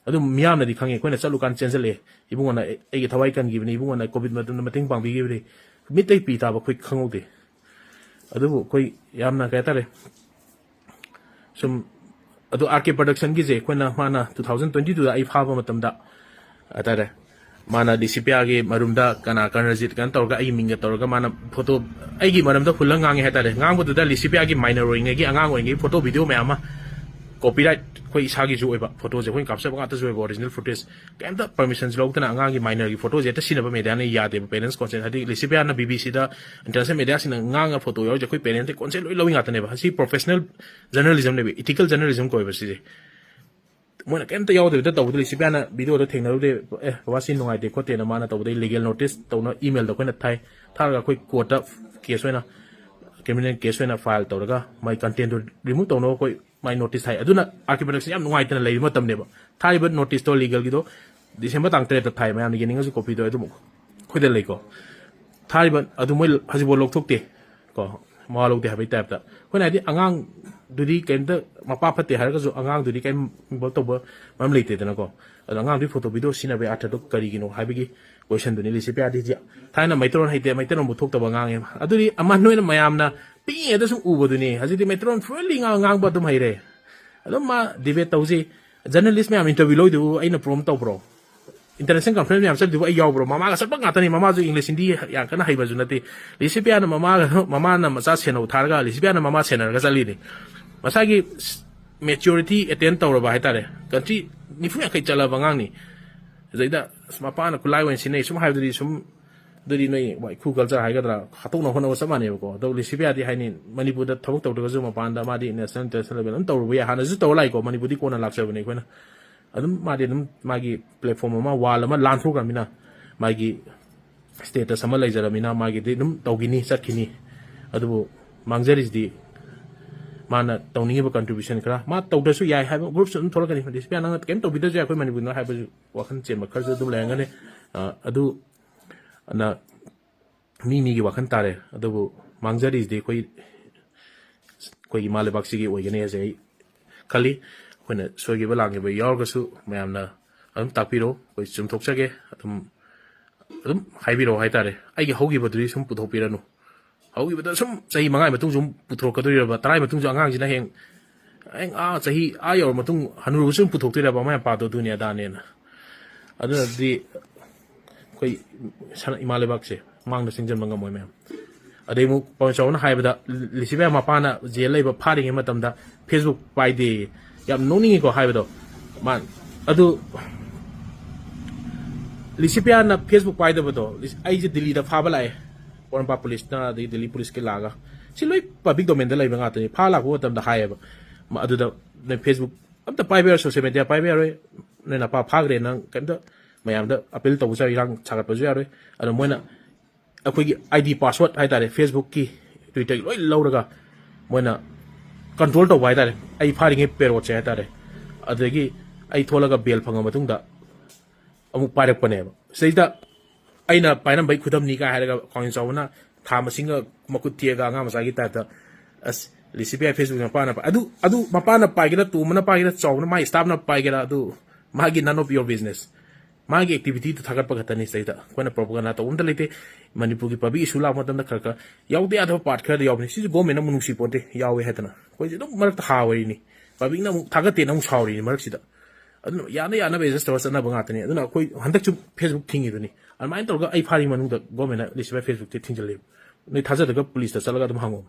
ꯑꯗꯨꯝ ꯃꯤꯌꯥꯝꯅꯗꯤ ꯈꯪꯉꯦ, ꯑꯩꯈꯣꯏꯅ ꯆꯠꯂꯨꯀꯥꯟꯗ ꯆꯦꯟꯁꯤꯜꯂꯛꯑꯦ, "ꯏꯕꯨꯡꯉꯣꯅ ꯑꯩ- ꯑꯩꯒꯤ ꯊꯋꯥꯏ ꯀꯟꯈꯤꯕꯅꯤ, ꯏꯕꯨꯡꯉꯣꯅ ꯀꯣꯚꯤꯗ ꯃꯇꯝꯗ ꯃꯇꯦꯡ ꯄꯥꯡꯕꯤꯈꯤꯕꯅꯤ", ꯃꯤꯠꯇꯩ ꯄꯤ ꯇꯥꯕ ꯑꯩꯈꯣꯏ ꯈꯪꯍꯧꯗꯦ꯫ ꯑꯗꯨꯕꯨ ꯑꯩꯈꯣꯏ ꯌꯥꯝꯅ ꯀꯩ ꯍꯥꯏꯇꯥꯔꯦ, ꯁꯨꯝ, ꯑꯗꯣ ꯑꯥꯔ ꯀꯦ ꯄ꯭ꯔꯗꯛꯁꯟꯒꯤꯁꯦ ꯑꯩꯈꯣꯏꯅ, ꯃꯥꯅ ꯇꯨ ꯊꯥꯎꯖꯟ ꯇ꯭ꯋꯦꯟꯇꯤ ꯇꯨꯗ ꯑꯩ ꯐꯥꯕ ꯃꯇꯝꯗ ꯍꯥꯏꯇꯥꯔꯦ, ꯃꯥꯅ ꯂꯤꯁꯤꯄꯤꯌꯥꯒꯤ ꯃꯔꯨꯝꯗ ꯀꯅꯥ, ꯀꯔꯅꯖꯤꯠ ꯀꯩꯅꯣ ꯇꯧꯔꯒ, ꯑꯩꯒꯤ ꯃꯤꯡꯒ ꯇꯧꯔꯒ ꯃꯥꯅ ꯐꯣꯇꯣ ꯑꯩꯒꯤ ꯃꯔꯝꯗ ꯍꯨꯜꯂꯒ ꯉꯥꯡꯉꯦ ꯍꯥꯏꯇꯥꯔꯦ꯫ ꯉꯥꯡꯕꯗꯨꯗ ꯂꯤꯁꯤꯄꯤꯌꯥꯒꯤ ꯃꯥꯏꯅꯔ ꯑꯣꯏꯔꯤꯉꯩꯒꯤ, ꯑꯉꯥꯡ ꯑꯣꯏꯔꯤꯉꯩꯒꯤ ꯐꯣꯇꯣ ꯚꯤꯗꯤꯑꯣ ꯃꯌꯥꯝ ꯑꯃ, ꯀꯣꯄꯤꯔꯥꯏꯠ ꯑꯩꯈꯣꯏ ꯏꯁꯥꯒꯤꯁꯨ ꯑꯣꯏꯕ ꯐꯣꯇꯣꯁꯦ ꯑꯩꯈꯣꯏꯅ ꯀꯥꯞꯆꯕ ꯉꯥꯛꯇꯁꯨ ꯑꯣꯏꯕ, ꯑꯣꯔꯤꯖꯤꯅꯦꯜ ꯐꯨꯇꯦꯖ, ꯀꯩꯝꯇ ꯄꯔꯃꯤꯁꯟꯁꯨ ꯂꯧꯗꯅ ꯑꯉꯥꯡꯒꯤ ꯃꯥꯏꯅꯔꯒꯤ ꯐꯣꯇꯣꯁꯦ ꯍꯦꯛꯇ ꯁꯤꯖꯤꯟꯅꯕ ꯃꯦꯗꯤꯌꯥꯅ ꯌꯥꯗꯦꯕ, ꯄꯦꯔꯦꯟꯁ ꯀꯣꯟꯁꯦꯟ꯫ ꯍꯥꯏꯗꯤ ꯂꯤꯁꯤꯄꯤꯌꯥꯅ ꯕꯤ ꯕꯤ ꯁꯤꯗ, ꯏꯟꯇꯔꯅꯦꯁꯅꯦꯜ ꯃꯦꯗꯤꯌꯥꯁꯤꯡꯅ ꯉꯥꯡꯉ ꯐꯣꯇꯣ ꯌꯥꯎꯔꯤꯁꯦ ꯑꯩꯈꯣꯏ ꯄꯦꯔꯦꯟꯁꯇ ꯀꯣꯟꯁꯦꯟ ꯂꯣꯏ ꯂꯧꯏ ꯉꯥꯛꯇꯅꯦꯕ꯫ ꯑꯁꯤ ꯄ꯭ꯔꯣꯐꯦꯁꯅꯦꯜ ꯖꯔꯅꯦꯂꯤꯖꯝꯅꯦꯕ, ꯏꯊꯤꯀꯦꯜ ꯖꯔꯅꯦꯂꯤꯖꯝ ꯀꯧꯋꯦꯕ ꯁꯤꯁꯦ꯫ ꯃꯣꯏꯅ ꯀꯩꯝꯇ ꯌꯥꯎꯗꯕꯤꯗ ꯇꯧꯕꯗ ꯂꯤꯁꯤꯄꯤꯌꯥꯅ ꯚꯤꯗꯤꯑꯣꯗꯣ ꯊꯦꯡꯅꯔꯨꯗꯦ, "ꯑꯦ ꯕꯕꯥ, ꯁꯤ ꯅꯨꯡꯉꯥꯏꯇꯦ ꯈꯣꯠꯇꯦꯅ" ꯃꯥꯅ ꯇꯧꯕꯗꯩ ꯂꯤꯒꯦꯜ ꯅꯣꯇꯤꯁ ꯇꯧꯅ ꯏꯃꯦꯜꯗ ꯑꯩꯈꯣꯏꯅ ꯊꯥꯏ꯫ ꯊꯥꯔꯒ ꯑꯩꯈꯣꯏ ꯀꯣꯔꯠꯇ ꯀꯦꯁ ꯑꯣꯏꯅ, ꯀ꯭ꯔꯤꯃꯤꯅꯦꯜ ꯀꯦꯁ ꯑꯣꯏꯅ ꯐꯥꯏꯜ ꯇꯧꯔꯒ ꯃꯥꯏ ꯀꯟꯇꯦꯟꯗꯣ ꯔꯤꯃꯨꯚ ꯇꯧꯅꯕ ꯑꯩꯈꯣꯏ ꯃꯥꯏ ꯅꯣꯇꯤꯁ ꯊꯥꯏ꯫ ꯑꯗꯨꯅ ꯑꯥꯔ ꯀꯦ ꯄ꯭ꯔꯗꯛꯁꯟ ꯌꯥꯝ ꯅꯨꯡꯉꯥꯏꯇꯅ ꯂꯩꯕ ꯃꯇꯝꯅꯦꯕ꯫ ꯊꯥꯔꯤꯕ ꯅꯣꯇꯤꯁꯇꯣ ꯂꯤꯒꯦꯜꯒꯤꯗꯣ ꯗꯤꯁꯦꯝꯕꯔ ꯇꯥꯡ ꯇꯔꯦꯠꯇ ꯊꯥꯏ, ꯃꯌꯥꯝꯅ ꯌꯦꯡꯅꯤꯡꯉꯁꯨ ꯀꯣꯄꯤꯗꯣ ꯑꯗꯨꯝ ꯑꯩꯈꯣꯏꯗ ꯂꯩꯀꯣ꯫ ꯊꯥꯔꯤꯕ ꯑꯗꯨ ꯃꯣꯏ ꯍꯧꯖꯤꯛꯐꯥꯎ ꯂꯧꯊꯣꯛꯇꯦ ꯀꯣ, ꯃꯋꯥ ꯂꯧꯗꯦ ꯍꯥꯏꯕꯒꯤ ꯇꯥꯏꯞꯇ꯫ ꯑꯩꯈꯣꯏꯅ ꯍꯥꯏꯗꯤ ꯑꯉꯥꯡꯗꯨꯗꯤ ꯀꯩꯝꯇ, ꯃꯄꯥ ꯐꯠꯇꯦ ꯍꯥꯏꯔꯒꯁꯨ ꯑꯉꯥꯡꯗꯨꯗꯤ ꯀꯩꯝ ꯏꯟꯚꯣꯜꯕ ꯇꯧꯕ ꯃꯔꯝ ꯂꯩꯇꯦꯗꯅꯀꯣ꯫ ꯑꯗꯣ ꯑꯉꯥꯡꯗꯨꯒꯤ ꯐꯣꯇꯣ ꯚꯤꯗꯤꯑꯣ ꯁꯤꯖꯤꯟꯅꯕꯒꯤ ꯑꯥꯔꯊꯗꯣ ꯀꯔꯤꯒꯤꯅꯣ ꯍꯥꯏꯕꯒꯤ ꯀꯣꯏꯁꯟꯗꯨꯅꯤ ꯂꯤꯁꯤꯄꯤꯌꯥꯗꯤ ꯍꯧꯖꯤꯛ꯫ ꯊꯥꯏꯅ ꯃꯩꯇꯩꯂꯣꯟ ꯍꯩꯇꯦ, ꯃꯩꯇꯩꯂꯣꯟꯕꯨ ꯊꯣꯛꯇꯕ ꯉꯥꯡꯉꯦ꯫ ꯑꯗꯨꯗꯤ ꯑꯃ ꯅꯣꯏꯅ ꯃꯌꯥꯝꯅ ꯄꯤꯛꯏꯉꯩꯗ ꯁꯨꯝ ꯎꯕꯗꯨꯅꯤ꯫ ꯍꯧꯖꯤꯛꯇꯤ ꯃꯩꯇꯩꯂꯣꯟ ꯐ꯭ꯂꯨꯑꯦꯟꯂꯤ ꯉꯥꯡ-, ꯉꯥꯡꯕ ꯑꯗꯨꯝ ꯍꯩꯔꯦ꯫ ꯑꯗꯨꯝ ꯃꯥ ꯗꯤꯕꯦꯠ ꯇꯧꯁꯤ꯫ ꯖꯔꯅꯦꯂꯤꯁ ꯃꯌꯥꯝ ꯏꯟꯇꯔꯚ꯭ꯌꯨ ꯂꯧꯗꯨꯕꯨ ꯑꯩꯅ ꯄ꯭ꯔꯣꯝ ꯇꯧꯕ꯭ꯔꯣ? ꯏꯟꯇꯔꯅꯦꯁꯅꯦꯜ ꯀꯟꯐ꯭ꯔꯦꯟꯁ ꯃꯌꯥꯝ ꯆꯠꯂꯤꯗꯨꯕꯨ ꯑꯩ ꯌꯥꯎꯕ꯭ꯔꯣ? ꯃꯃꯥꯒ ꯆꯠꯄ ꯉꯥꯛꯇꯅꯤ꯫ ꯃꯃꯥꯁꯨ ꯏꯪꯂꯤꯁ ꯍꯤꯟꯗꯤ ꯌꯥꯝ ꯀꯟꯅ ꯍꯩꯕꯁꯨ ꯅꯠꯇꯦ꯫ ꯂꯤꯁꯤꯄꯤꯌꯥꯅ ꯃꯃꯥꯒ, ꯃꯃꯥꯅ ꯃꯆꯥ ꯁꯦꯟꯅꯧ ꯊꯥꯔꯒ ꯂꯤꯁꯤꯄꯤꯌꯥꯅ ꯃꯃꯥ ꯁꯦꯟꯅꯔꯒ ꯆꯠꯂꯤꯅꯤ꯫ ꯃꯁꯥꯒꯤ ꯃꯦꯆꯨꯔꯤꯇꯤ ꯑꯦꯇꯦꯟ ꯇꯧꯔꯕ ꯍꯥꯏꯇꯥꯔꯦ꯫ ꯀꯟꯇ꯭ꯔꯤ ꯅꯤꯐꯨ ꯌꯥꯡꯈꯩ ꯆꯠꯂꯕ ꯑꯉꯥꯡꯅꯤ꯫ ꯑꯗꯩꯗ ꯑꯁ, ꯃꯄꯥꯅ ꯈꯨꯠꯂꯥꯏ ꯑꯣꯏꯅ ꯁꯤꯖꯤꯟꯅꯩ ꯁꯨꯝ ꯍꯥꯏꯕꯗꯨꯗꯤ ꯁꯨꯝ, ꯑꯗꯨꯗꯤ ꯅꯣꯏ ꯋꯥꯏꯈꯨ ꯀꯜꯆꯔ ꯍꯥꯏꯒꯗ꯭ꯔꯥ, ꯍꯥꯠꯇꯣꯛꯅ ꯍꯣꯠꯅꯕ ꯆꯞ ꯃꯥꯟꯅꯩꯕꯀꯣ꯫ ꯑꯗꯣ ꯂꯤꯁꯤꯄꯤꯌꯥꯗꯤ ꯍꯥꯏꯅꯤ, ꯃꯅꯤꯄꯨꯔꯗ ꯊꯕꯛ ꯇꯧꯗ꯭ꯔꯒꯁꯨ ꯃꯄꯥꯟꯗ ꯃꯥꯗꯤ ꯅꯦꯁꯅꯦꯜ ꯏꯟꯇꯔꯅꯦꯁꯅꯦꯜ ꯂꯦꯚꯦꯜ ꯑꯗꯨꯝ ꯇꯧꯔꯨꯕ ꯌꯥꯏ꯫ ꯍꯥꯟꯅꯁꯨ ꯇꯧꯔ ꯂꯥꯛꯏꯀꯣ, ꯃꯅꯤꯄꯨꯔꯗꯤ ꯀꯣꯟꯅ ꯂꯥꯛꯆꯕꯅꯦ ꯑꯩꯈꯣꯏꯅ꯫ ꯑꯗꯨꯝ ꯃꯥꯗꯤ ꯑꯗꯨꯝ ꯃꯥꯒꯤ ꯄ꯭ꯂꯦꯠꯐꯣꯝ ꯑꯃ, ꯋꯥꯜ ꯑꯃ ꯂꯥꯟꯊꯣꯛꯈ꯭ꯔꯃꯤꯅ, ꯃꯥꯒꯤ ꯁ꯭ꯇꯦꯇꯁ ꯑꯃ ꯂꯩꯖꯔꯃꯤꯅ ꯃꯥꯒꯤꯗꯤ ꯑꯗꯨꯝ ꯇꯧꯈꯤꯅꯤ, ꯆꯠꯈꯤꯅꯤ꯫ ꯑꯗꯨꯕꯨ ꯃꯥꯡꯖꯔꯤꯁꯤꯗꯤ ꯃꯥꯅ ꯇꯧꯅꯤꯡꯉꯤꯕ ꯀꯟꯇ꯭ꯔꯤꯕ꯭ꯌꯨꯁꯟ ꯈꯔ꯫ ꯃꯥ ꯇꯧꯗ꯭ꯔꯁꯨ ꯌꯥꯏ ꯍꯥꯏꯕ ꯒ꯭ꯔꯨꯞꯁꯨ ꯑꯗꯨꯝ ꯊꯣꯛꯂꯛꯀꯅꯤ꯫ ꯂꯤꯁꯤꯄꯤꯌꯥ, ꯅꯪꯅ ꯀꯩꯝ ꯇꯧꯕꯤꯗ꯭ꯔꯁꯨ ꯌꯥꯏ ꯑꯩꯈꯣꯏ ꯃꯅꯤꯄꯨꯔꯅ ꯍꯥꯏꯕꯁꯨ ꯋꯥꯈꯜ ꯆꯦꯟꯕ ꯈꯔꯁꯨ ꯑꯗꯨꯝ ꯂꯩꯔꯝꯒꯅꯤ꯫ ꯑ, ꯑꯗꯨ ꯑꯗꯨꯅ ꯃꯤ ꯃꯤꯒꯤ ꯋꯥꯈꯜ ꯇꯥꯔꯦ꯫ ꯑꯗꯨꯕꯨ ꯃꯥꯡꯖꯔꯤꯁꯤꯗꯤ ꯑꯩꯈꯣꯏ, ꯑꯩꯈꯣꯏ ꯏꯃꯥ ꯂꯩꯕꯥꯛꯁꯤꯒꯤ ꯑꯣꯏꯒꯅꯤ ꯍꯥꯏꯁꯦ ꯑꯩ ꯈꯜꯂꯤ꯫ ꯑꯩꯈꯣꯏꯅ ꯁꯣꯏꯈꯤꯕ ꯂꯥꯟꯈꯤꯕ ꯌꯥꯎꯔꯒꯁꯨ ꯃꯌꯥꯝꯅ ꯑꯗꯨꯝ ꯇꯥꯛꯄꯤꯔꯣ, ꯑꯩꯈꯣꯏ ꯆꯨꯝꯊꯣꯛꯆꯒꯦ꯫ ꯑꯗꯨꯝ ꯑꯗꯨꯝ ꯍꯥꯏꯕꯤꯔꯛꯑꯣ ꯍꯥꯏꯇꯥꯔꯦ꯫ ꯑꯩꯒꯤ ꯍꯧꯈꯤꯕꯗꯨꯗꯤ ꯁꯨꯝ ꯄꯨꯊꯣꯛꯄꯤꯔꯅꯨ꯫ ꯍꯧꯈꯤꯕꯗ ꯁꯨꯝ ꯆꯍꯤ ꯃꯉꯥꯒꯤ ꯃꯇꯨꯡꯁꯨ ꯑꯃꯨꯛ ꯄꯨꯊꯣꯔꯛꯀꯗꯣꯔꯤꯔꯕ? ꯇꯔꯥꯒꯤ ꯃꯇꯨꯡꯁꯨ ꯑꯉꯥꯡꯁꯤꯅ ꯍꯌꯦꯡ, ꯍꯌꯦꯡ ꯑꯥ ꯆꯍꯤ ꯑꯥ ꯌꯧꯔ ꯃꯇꯨꯡ ꯍꯅꯨꯔꯕꯁꯨ ꯑꯗꯨꯝ ꯄꯨꯊꯣꯛꯇꯣꯏꯔꯕ? ꯑꯃ ꯃꯄꯥꯗꯣ ꯑꯗꯨꯅꯤ ꯑꯗꯥꯅꯦꯅ꯫ ꯑꯗꯨꯅꯗꯤ ꯑꯩꯈꯣꯏ ꯁꯅꯥ ꯏꯃꯥ ꯂꯩꯕꯥꯛꯁꯦ ꯃꯥꯡꯗ ꯆꯪꯁꯤꯟꯕ ꯉꯝꯃꯣꯏ ꯃꯌꯥꯝ꯫ ꯑꯗꯩ ꯑꯃꯨꯛ ꯄꯥꯎꯃꯤ ꯆꯥꯎꯕꯅ ꯍꯥꯏꯕꯗ, ꯂꯤꯁꯤꯕꯥꯏ ꯃꯄꯥꯅ ꯖꯦꯜ ꯂꯩꯕ ꯐꯥꯔꯤꯉꯩ ꯃꯇꯝꯗ Facebook ꯄꯥꯏꯗꯦ꯫ ꯌꯥꯝ ꯅꯣꯛꯅꯤꯡꯉꯤꯀꯣ ꯍꯥꯏꯕꯗꯣ꯫ ꯃꯥ ꯑꯗꯨ ꯂꯤꯁꯤꯄꯤꯌꯥꯅ Facebook ꯄꯥꯏꯗꯕꯗꯣ, ꯂꯤꯁ-, ꯑꯩꯁꯦ ꯗꯤꯜꯂꯤꯗ ꯐꯥꯕ ꯂꯥꯛꯑꯦ, ꯄꯣꯔꯣꯝꯄꯥꯠ ꯄꯨꯂꯤꯁꯅ ꯑꯗꯩ ꯗꯤꯜꯂꯤ ꯄꯨꯂꯤꯁꯀꯤ ꯂꯥꯛꯑꯒ꯫ ꯁꯤ ꯂꯣꯏ ꯄꯕ꯭ꯂꯤꯛ ꯗꯣꯃꯦꯟꯗ ꯂꯩꯕ ꯉꯥꯛꯇꯅꯤ꯫ ꯐꯥ ꯂꯥꯛꯄ ꯃꯇꯝꯗ ꯍꯥꯏꯌꯦꯕ꯫ ꯃ-, ꯑꯗꯨꯗ ꯅꯣꯏ Facebook ꯑꯝꯇ ꯄꯥꯏꯕ ꯌꯥꯔꯣꯏ, ꯁꯣꯁꯤꯌꯦꯜ ꯃꯦꯗꯤꯌꯥ ꯄꯥꯏꯕ ꯌꯥꯔꯣꯏ, ꯅꯣꯏ ꯅꯄꯥ ꯐꯥꯈ꯭ꯔꯦ, ꯅꯪ ꯀꯩꯝꯇ ꯃꯌꯥꯝꯗ ꯑꯄꯤꯜ ꯇꯧꯕꯁꯨ ꯌꯥꯔꯣꯏ, ꯏꯔꯥꯡ ꯁꯥꯒꯠꯄꯁꯨ ꯌꯥꯔꯣꯏ꯫ ꯑꯗꯣ ꯃꯣꯏꯅ ꯑꯩꯈꯣꯏꯒꯤ ID password ꯍꯥꯏꯇꯥꯔꯦ, Facebook ꯀꯤ, Twitter ꯒꯤ ꯂꯣꯏ ꯂꯧꯔꯒ ꯃꯣꯏꯅ ꯀꯟꯇ꯭ꯔꯣꯜ ꯇꯧꯕ ꯍꯥꯏꯇꯥꯔꯦ, ꯑꯩ ꯐꯥꯔꯤꯉꯩ ꯄꯦꯔꯣꯠꯁꯦ ꯍꯥꯏꯇꯥꯔꯦ꯫ ꯑꯗꯒꯤ ꯑꯩ ꯊꯣꯛꯂꯒ ꯕꯦꯜ ꯐꯪꯉ ꯃꯇꯨꯡꯗ ꯑꯃꯨꯛ ꯄꯥꯏꯔꯛꯄꯅꯦꯕ꯫ ꯁꯤꯗꯩꯗ ꯑꯩꯅ ꯄꯥꯏꯔꯝꯕꯩ ꯈꯨꯗꯝꯅꯤ ꯀꯥꯏ ꯍꯥꯏꯔꯒ ꯈ꯭ꯋꯥꯡ ꯆꯥꯎꯕꯅ ꯊꯥ ꯃꯁꯤꯡꯒ ꯃꯈꯨꯠ ꯊꯦꯛꯑꯒ ꯑꯉꯥꯡ ꯃꯆꯥꯒꯤ ꯇꯥꯏꯞꯇ, ꯑꯁ, ꯂꯤꯁꯤꯄꯤꯌꯥ Facebook ꯃꯄꯥꯅ ꯄꯥꯏ-, ꯑꯗꯨ, ꯑꯗꯨ ꯃꯄꯥꯅ ꯄꯥꯏꯒꯦꯔꯥ, ꯇꯣꯝꯕꯅ ꯄꯥꯏꯒꯦꯔꯥ, ꯆꯥꯎꯕꯅ, ꯃꯥꯒꯤ staff ꯅ ꯄꯥꯏꯒꯦꯔꯥ, ꯑꯗꯨ ꯃꯥꯒꯤ none of your business꯫ ꯃꯥꯒꯤ activity ꯗꯨ ꯊꯥꯒꯠꯄ ꯈꯛꯇꯅꯤ꯫ ꯁꯤꯗꯩꯗ ꯑꯩꯈꯣꯏꯅ propaganda ꯇꯧꯕ ꯑꯝꯇ ꯂꯩꯇꯦ꯫ ꯃꯅꯤꯄꯨꯔꯒꯤ public issue ꯂꯥꯛꯄ ꯃꯇꯝꯗ ꯈꯔ ꯈꯔ ꯌꯥꯎꯗ ꯌꯥꯗꯕ part ꯈꯔꯗꯤ ꯌꯥꯎꯕꯅꯤ꯫ ꯁꯤꯁꯨ government ꯅ ꯑꯃꯨꯛ ꯅꯨꯡꯁꯤ ꯄꯣꯟꯇꯦ, ꯌꯥꯎꯋꯦ ꯍꯥꯏꯗꯅ꯫ ꯑꯩꯈꯣꯏꯁꯦ ꯑꯗꯨꯝ ꯃꯔꯛꯇ ꯍꯥꯋꯔꯤꯅꯤ꯫ Public ꯅ ꯑꯃꯨꯛ ꯊꯥꯒꯠꯇꯦꯅ ꯑꯃꯨꯛ ꯁꯥꯎꯔꯤꯅꯤ ꯃꯔꯛꯁꯤꯗ꯫ ꯑꯗꯨꯅ ꯌꯥꯅ ꯌꯥꯅꯕ adjust ꯇꯧꯔ ꯆꯠꯅꯕ ꯉꯥꯛꯇꯅꯤ꯫ ꯑꯗꯨꯅ ꯑꯩꯈꯣꯏ ꯍꯟꯗꯛꯁꯨ Facebook ꯊꯤꯡꯉꯤꯗꯨꯅꯤ꯫ ꯑꯗꯨꯃꯥꯏꯅ ꯇꯧꯔꯒ ꯑꯩ ꯐꯥꯔꯤ ꯃꯅꯨꯡꯗ government ꯅ ꯂꯤꯁꯤꯕꯥꯏ Facebook ꯇꯤ ꯊꯤꯡꯖꯤꯜꯂꯦꯕ꯫ ꯅꯣꯏ ꯊꯥꯖꯗ꯭ꯔꯒ police ꯇ ꯆꯠꯂꯒ ꯑꯗꯨꯝ ꯍꯪꯉꯣ꯫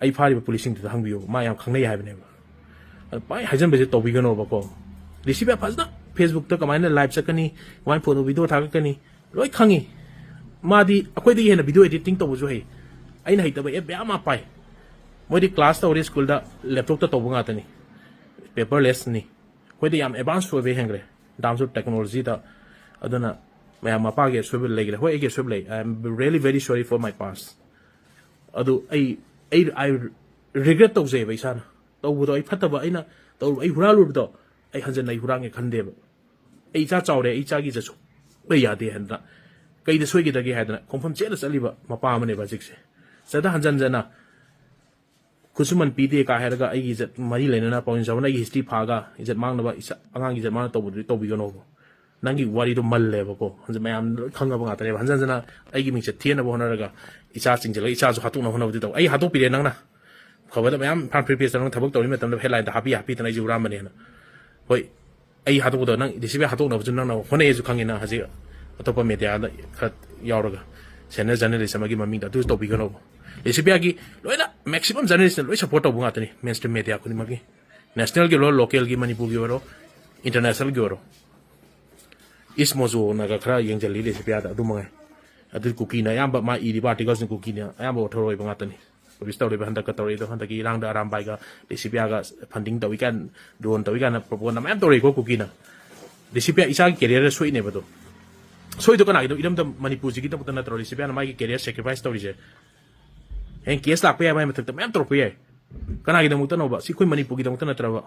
ꯑꯩ ꯐꯥꯔꯤꯕ police ꯁꯤꯡꯗꯨꯗ ꯍꯪꯕꯤꯌꯣ, ꯃꯥ ꯌꯥꯝ ꯈꯪꯅꯩ ꯍꯥꯏꯕꯅꯦꯕ꯫ ꯑꯗꯨ ꯄꯥꯏ ꯍꯥꯏꯖꯟꯕꯁꯦ ꯇꯧꯕꯤꯒꯅꯣꯕꯀꯣ꯫ ꯂꯤꯁꯤꯕꯥꯏ ꯐꯖꯅ Facebook ꯇ ꯀꯃꯥꯏꯅ live ꯆꯠꯀꯅꯤ, ꯀꯃꯥꯏꯅ photo video ꯊꯥꯒꯠꯀꯅꯤ, ꯂꯣꯏ ꯈꯪꯉꯤ꯫ ꯃꯥꯗꯤ ꯑꯩꯈꯣꯏꯗꯒꯤ ꯍꯦꯟꯅ video editing ꯇꯧꯕꯁꯨ ꯍꯩ꯫ ꯑꯩꯅ ꯍꯩꯇꯕ app ꯃꯌꯥꯝ ꯑꯃ ꯄꯥꯏ꯫ ꯃꯣꯏꯗꯤ class ꯇꯧꯔꯦ school ꯗ, laptop ꯇ ꯇꯧꯕ ꯉꯥꯛꯇꯅꯤ, paperless ꯅꯤ꯫ ꯑꯩꯈꯣꯏꯗꯤ ꯌꯥꯝ advance ꯑꯣꯏꯕ ꯍꯦꯟꯈ꯭ꯔꯦ in terms of technology ꯗ꯫ ꯑꯗꯨꯅ ꯃꯌꯥꯝ ꯃꯄꯥꯒꯤ ꯑꯁꯣꯏꯕ ꯂꯩꯈ꯭ꯔꯦ, ꯍꯣꯏ, ꯑꯩꯒꯤ ꯑꯁꯣꯏꯕ ꯂꯩ, I am really very sorry for my past꯫ ꯑꯗꯨ ꯑꯩ, ꯑꯩ, I regret ꯇꯧꯖꯩꯕ ꯏꯁꯥꯅ꯫ ꯇꯧꯕꯗꯣ ꯑꯩ ꯐꯠꯇꯕ ꯑꯩꯅ ꯇꯧꯔꯨꯕ, ꯑꯩ ꯍꯨꯔꯥꯜꯂꯨꯕꯗꯣ ꯑꯩ ꯍꯟꯖꯟꯅ ꯑꯩ ꯍꯨꯔꯥꯟꯒꯦ ꯈꯟꯗꯦꯕ꯫ ꯑꯩ ꯏꯆꯥ ꯆꯥꯎꯔꯦ, ꯑꯩ ꯏꯆꯥꯒꯤ ꯆꯠꯁꯣꯛꯄ ꯌꯥꯗꯦ ꯍꯥꯏꯗꯅ, ꯀꯩꯗ ꯁꯣꯏꯈꯤꯗꯒꯦ ꯍꯥꯏꯗꯅ ꯈꯣꯡꯐꯝ ꯆꯦꯠꯅ ꯆꯠꯂꯤꯕ ꯃꯄꯥ ꯑꯃꯅꯦꯕ ꯍꯧꯖꯤꯛꯁꯦ꯫ ꯁꯤꯗ ꯍꯟꯖꯟ ꯍꯟꯖꯟꯅ ꯈꯨꯠꯁꯨꯃꯟ ꯄꯤꯗꯦ ꯀꯥ ꯍꯥꯏꯔꯒ ꯑꯩꯒꯤ ꯏꯖꯠ ꯃꯔꯤ ꯂꯩꯅꯅ ꯄꯥꯎꯖꯦꯟ ꯆꯥꯎꯕꯅ ꯑꯩꯒꯤ ꯍꯤꯁꯇ꯭ꯔꯤ ꯐꯥꯒ ꯏꯖꯠ ꯃꯥꯡꯅꯕ ꯏꯆꯥ ꯑꯉꯥꯡꯒꯤ ꯏꯖꯠ ꯃꯥꯡꯅ ꯇꯧꯕꯗꯨꯗꯤ ꯇꯧꯕꯤꯒꯅꯣꯕ꯫ ꯅꯪꯒꯤ ꯋꯥꯔꯤꯗꯣ ꯃꯜꯂꯦꯕꯀꯣ꯫ ꯍꯧꯖꯤꯛ ꯃꯌꯥꯝ ꯂꯣꯏ ꯈꯪꯉꯕ ꯉꯥꯛꯇꯅꯦꯕ꯫ ꯍꯟꯖꯟ ꯍꯟꯖꯟꯅ ꯑꯩꯒꯤ ꯃꯤꯡꯆꯠ ꯊꯤꯅꯕ ꯍꯣꯠꯅꯔꯒ ꯏꯆꯥ ꯆꯤꯡꯁꯤꯜꯂꯒ ꯏꯆꯥꯁꯨ ꯍꯥꯠꯇꯣꯛꯅꯕ ꯍꯣꯠꯅꯕꯗꯤ ꯇꯧ꯫ ꯑꯩ ꯍꯥꯠꯇꯣꯛꯄꯤꯔꯦ ꯅꯪꯅ꯫ ꯐꯕꯗ ꯃꯌꯥꯝ ꯏꯝꯐꯥꯜ ꯐ꯭ꯔꯤ ꯄ꯭ꯔꯦꯁꯇ ꯅꯪ ꯊꯕꯛ ꯇꯧꯔꯤ ꯃꯇꯝꯗ ꯍꯦꯗꯂꯥꯏꯟꯗ ꯍꯥꯞꯄꯤ ꯍꯥꯞꯄꯤꯗꯅ ꯑꯩꯁꯦ ꯍꯨꯔꯥꯟꯕꯅꯦꯅ꯫ ꯍꯣꯏ, ꯑꯩ ꯍꯥꯠꯇꯣꯛꯄꯗ ꯅꯪ ꯗꯤ ꯁꯤ ꯄꯤ ꯍꯥꯠꯇꯣꯛꯅꯕꯁꯨ ꯅꯪꯅ ꯍꯣꯠꯅꯩꯁꯨ ꯈꯪꯉꯤꯅ꯫ ꯍꯧꯖꯤꯛ ꯑꯇꯣꯞꯄ ꯃꯦꯗꯤꯌꯥꯗ ꯈꯔ ꯌꯥꯎꯔꯒ ꯁꯦꯅꯤꯌꯔ ꯖꯔꯅꯦꯂꯤꯁ ꯑꯃꯒꯤ ꯃꯃꯤꯡꯗ ꯑꯗꯨꯁꯨ ꯇꯧꯕꯤꯒꯅꯣꯕ꯫ ꯗꯤ ꯁꯤ ꯄꯤ ꯑꯥꯔꯒꯤ ꯂꯣꯏꯅ ꯃꯦꯛꯁꯤꯃꯝ ꯖꯔꯅꯦꯂꯤꯁꯅ ꯂꯣꯏ ꯁꯞꯄꯣꯔꯠ ꯇꯧꯕ ꯉꯥꯛꯇꯅꯤ, ꯃꯦꯟ ꯁ꯭ꯇ꯭ꯔꯤꯝ ꯃꯦꯗꯤꯌꯥ ꯈꯨꯗꯤꯡꯃꯛꯀꯤ, ꯅꯦꯁꯅꯦꯜꯒꯤ ꯑꯣꯏꯔꯣ, ꯂꯣꯀꯦꯜꯒꯤ, ꯃꯅꯤꯄꯨꯔꯒꯤ ꯑꯣꯏꯔꯣ, ꯏꯟꯇꯔꯅꯦꯁꯅꯦꯜꯒꯤ ꯑꯣꯏꯔꯣ꯫ ꯏꯁ ꯃꯣꯖꯣꯅꯒ ꯈꯔ ꯌꯦꯡꯁꯤꯜꯂꯤ ꯗꯤ ꯁꯤ ꯄꯤ ꯑꯥꯔꯗ, ꯑꯗꯨ ꯃꯉꯥꯏ꯫ ꯑꯗꯨ ꯀꯨꯀꯤꯅ ꯑꯌꯥꯝꯕ ꯃꯥ ꯏꯔꯤꯕ ꯑꯥꯔꯇꯤꯀꯜꯁꯤꯡ ꯀꯨꯀꯤꯅ ꯑꯌꯥꯝꯕ ꯑꯣꯊꯣꯔ ꯑꯣꯏꯕ ꯉꯥꯛꯇꯅꯤ꯫ ꯄꯕ꯭ꯂꯤꯁ ꯇꯧꯔꯤꯕ ꯍꯟꯗꯛꯀ ꯇꯧꯔꯛꯏꯗꯣ, ꯍꯟꯗꯛꯀꯤ ꯏꯔꯥꯡꯗ ꯑꯔꯥꯝꯕꯥꯏꯒ ꯗꯤ ꯁꯤ ꯄꯤ ꯑꯥꯔꯒ ꯐꯟꯗꯤꯡ ꯇꯧꯏ ꯀꯥꯏꯅ, ꯗ꯭ꯔꯣꯟ ꯇꯧꯏ ꯀꯥꯏꯅ ꯄ꯭ꯔꯣꯄꯣꯒꯟꯗꯥ ꯃꯌꯥꯝ ꯇꯧꯔꯛꯏꯀꯣ ꯀꯨꯀꯤꯅ꯫ ꯗꯤ ꯁꯤ ꯄꯤ ꯑꯥꯔ ꯏꯆꯥꯒꯤ ꯀꯦꯔꯤꯌꯔꯗ ꯁꯣꯛꯏꯅꯦꯕ ꯑꯗꯣ꯫ ꯁꯣꯏꯗꯣ ꯀꯅꯥꯒꯤꯅꯣ? ꯏꯔꯝꯗꯝ ꯃꯅꯤꯄꯨꯔꯁꯤꯒꯤꯗꯃꯛꯇ ꯅꯠꯇ꯭ꯔꯣ ꯗꯤ ꯁꯤ ꯄꯤ ꯑꯥꯔꯅ ꯃꯥꯒꯤ ꯀꯦꯔꯤꯌꯔ ꯁꯦꯀ꯭ꯔꯤꯐꯥꯏꯁ ꯇꯧꯔꯤꯁꯦ? ꯍꯌꯦꯡ ꯀꯦꯁ ꯂꯥꯛꯄ ꯌꯥꯏ, ꯃꯥꯏ ꯃꯊꯛꯇ ꯃꯌꯥꯝ ꯇꯧꯔꯛꯄ ꯌꯥꯏ꯫ ꯀꯅꯥꯒꯤꯗꯃꯛꯇꯅꯣꯕ? ꯁꯤ ꯑꯩꯈꯣꯏ ꯃꯅꯤꯄꯨꯔꯒꯤꯗꯃꯛꯇ ꯅꯠꯇ꯭ꯔꯕ?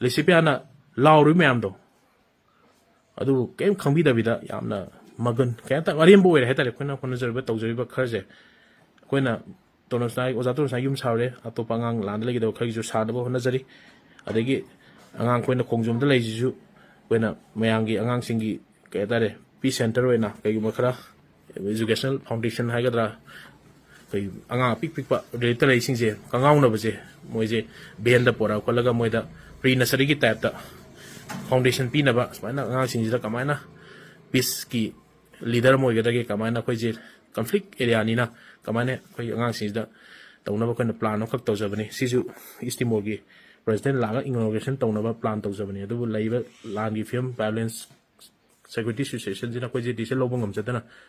ꯗꯤ ꯁꯤ ꯄꯤ ꯑꯥꯔꯅ ꯂꯥꯎꯔꯤꯕ ꯃꯌꯥꯝꯗꯣ꯫ ꯑꯗꯨꯕꯨ ꯀꯔꯤꯝ ꯈꯪꯕꯤꯗꯕꯤꯗ ꯌꯥꯝꯅ ꯃꯒꯨꯟ, ꯀꯩ ꯍꯥꯏꯇꯥꯔꯦ, ꯑꯔꯦꯝꯕ ꯑꯣꯏꯔꯦ ꯍꯥꯏꯇꯥꯔꯦ꯫ ꯑꯩꯈꯣꯏꯅ ꯍꯣꯠꯅꯖꯔꯤꯕ, ꯇꯧꯖꯔꯤꯕ ꯈꯔꯁꯦ꯫ ꯑꯩꯈꯣꯏꯅ ꯇꯣꯅꯣꯁꯅꯥꯏ, ꯑꯣꯖꯥ ꯇꯣꯅꯣꯁꯅꯥꯏ ꯌꯨꯝ ꯁꯥꯔꯦ, ꯑꯇꯣꯞꯄ ꯑꯉꯥꯡ ꯂꯥꯟꯗ ꯂꯩꯒꯗꯕ ꯈꯔꯒꯤꯁꯨ ꯁꯥꯅꯕ ꯍꯣꯠꯅꯖꯔꯤ꯫ ꯑꯗꯒꯤ ꯑꯉꯥꯡ ꯑꯩꯈꯣꯏꯅ ꯈꯣꯡꯖꯣꯝꯗ ꯂꯩꯔꯤꯁꯤꯁꯨ ꯑꯩꯈꯣꯏꯅ ꯃꯌꯥꯝꯒꯤ ꯑꯉꯥꯡꯁꯤꯡꯒꯤ, ꯀꯩ ꯍꯥꯏꯇꯥꯔꯦ, ꯄꯤꯁ ꯁꯦꯟꯇꯔ ꯑꯣꯏꯅ ꯀꯩꯒꯨꯝꯕ ꯈꯔ educational foundation ꯍꯥꯏꯒꯗ꯭ꯔꯥ, ꯑꯩꯈꯣꯏ ꯑꯉꯥꯡ ꯑꯄꯤꯛ ꯄꯤꯛꯄ ꯔꯦꯂꯤꯞꯇ ꯂꯩꯁꯤꯡꯁꯦ ꯀꯪꯉꯥꯎꯅꯕꯁꯦ, ꯃꯣꯏꯁꯦ ꯚꯦꯟꯗ ꯄꯣꯔꯛꯑ ꯈꯣꯠꯂꯒ ꯃꯣꯏꯗ ꯄ꯭ꯔꯤ ꯅꯁꯔꯤꯒꯤ ꯇꯥꯏꯞꯇ ꯐꯥꯎꯟꯗꯦꯁꯟ ꯄꯤꯅꯕ, ꯁꯨꯃꯥꯏꯅ ꯑꯉꯥꯡꯁꯤꯡꯁꯤꯗ ꯀꯃꯥꯏꯅ ꯄꯤꯁꯀꯤ ꯂꯤꯗꯔ ꯑꯃ ꯑꯣꯏꯒꯗꯒꯦ, ꯀꯃꯥꯏꯅ ꯑꯩꯈꯣꯏꯁꯦ ꯀꯟꯐ꯭ꯂꯤꯛ ꯑꯦꯔꯤꯌꯥꯅꯤꯅ ꯀꯃꯥꯏꯅ ꯑꯩꯈꯣꯏ ꯑꯉꯥꯡꯁꯤꯡꯁꯤꯗ ꯇꯧꯅꯕ ꯑꯩꯈꯣꯏꯅ ꯄ꯭ꯂꯥꯟ ꯑꯃꯈꯛ ꯇꯧꯖꯕꯅꯤ꯫ ꯁꯤꯁꯨ ꯏꯁ ꯇꯤꯃꯣꯔꯒꯤ ꯄ꯭ꯔꯁꯤꯗꯦꯟ ꯂꯥꯛꯑꯒ ꯏꯅꯣꯒ꯭ꯔꯦꯁꯟ ꯇꯧꯅꯕ ꯄ꯭ꯂꯥꯟ ꯇꯧꯖꯕꯅꯤ꯫ ꯑꯗꯨꯕꯨ ꯂꯩꯔꯤꯕ ꯂꯥꯟꯒꯤ ꯐꯤꯕꯝ, ꯚꯥꯏꯑꯣꯂꯦꯟꯁ, ꯁꯦꯀ꯭ꯌꯨꯔꯤꯇꯤ ꯁꯤꯆꯨꯋꯦꯁꯟꯁꯤꯅ ꯑꯩꯈꯣꯏꯁꯦ ꯗꯤꯁꯤꯖꯟ ꯂꯧꯕ ꯉꯝꯖꯗꯅ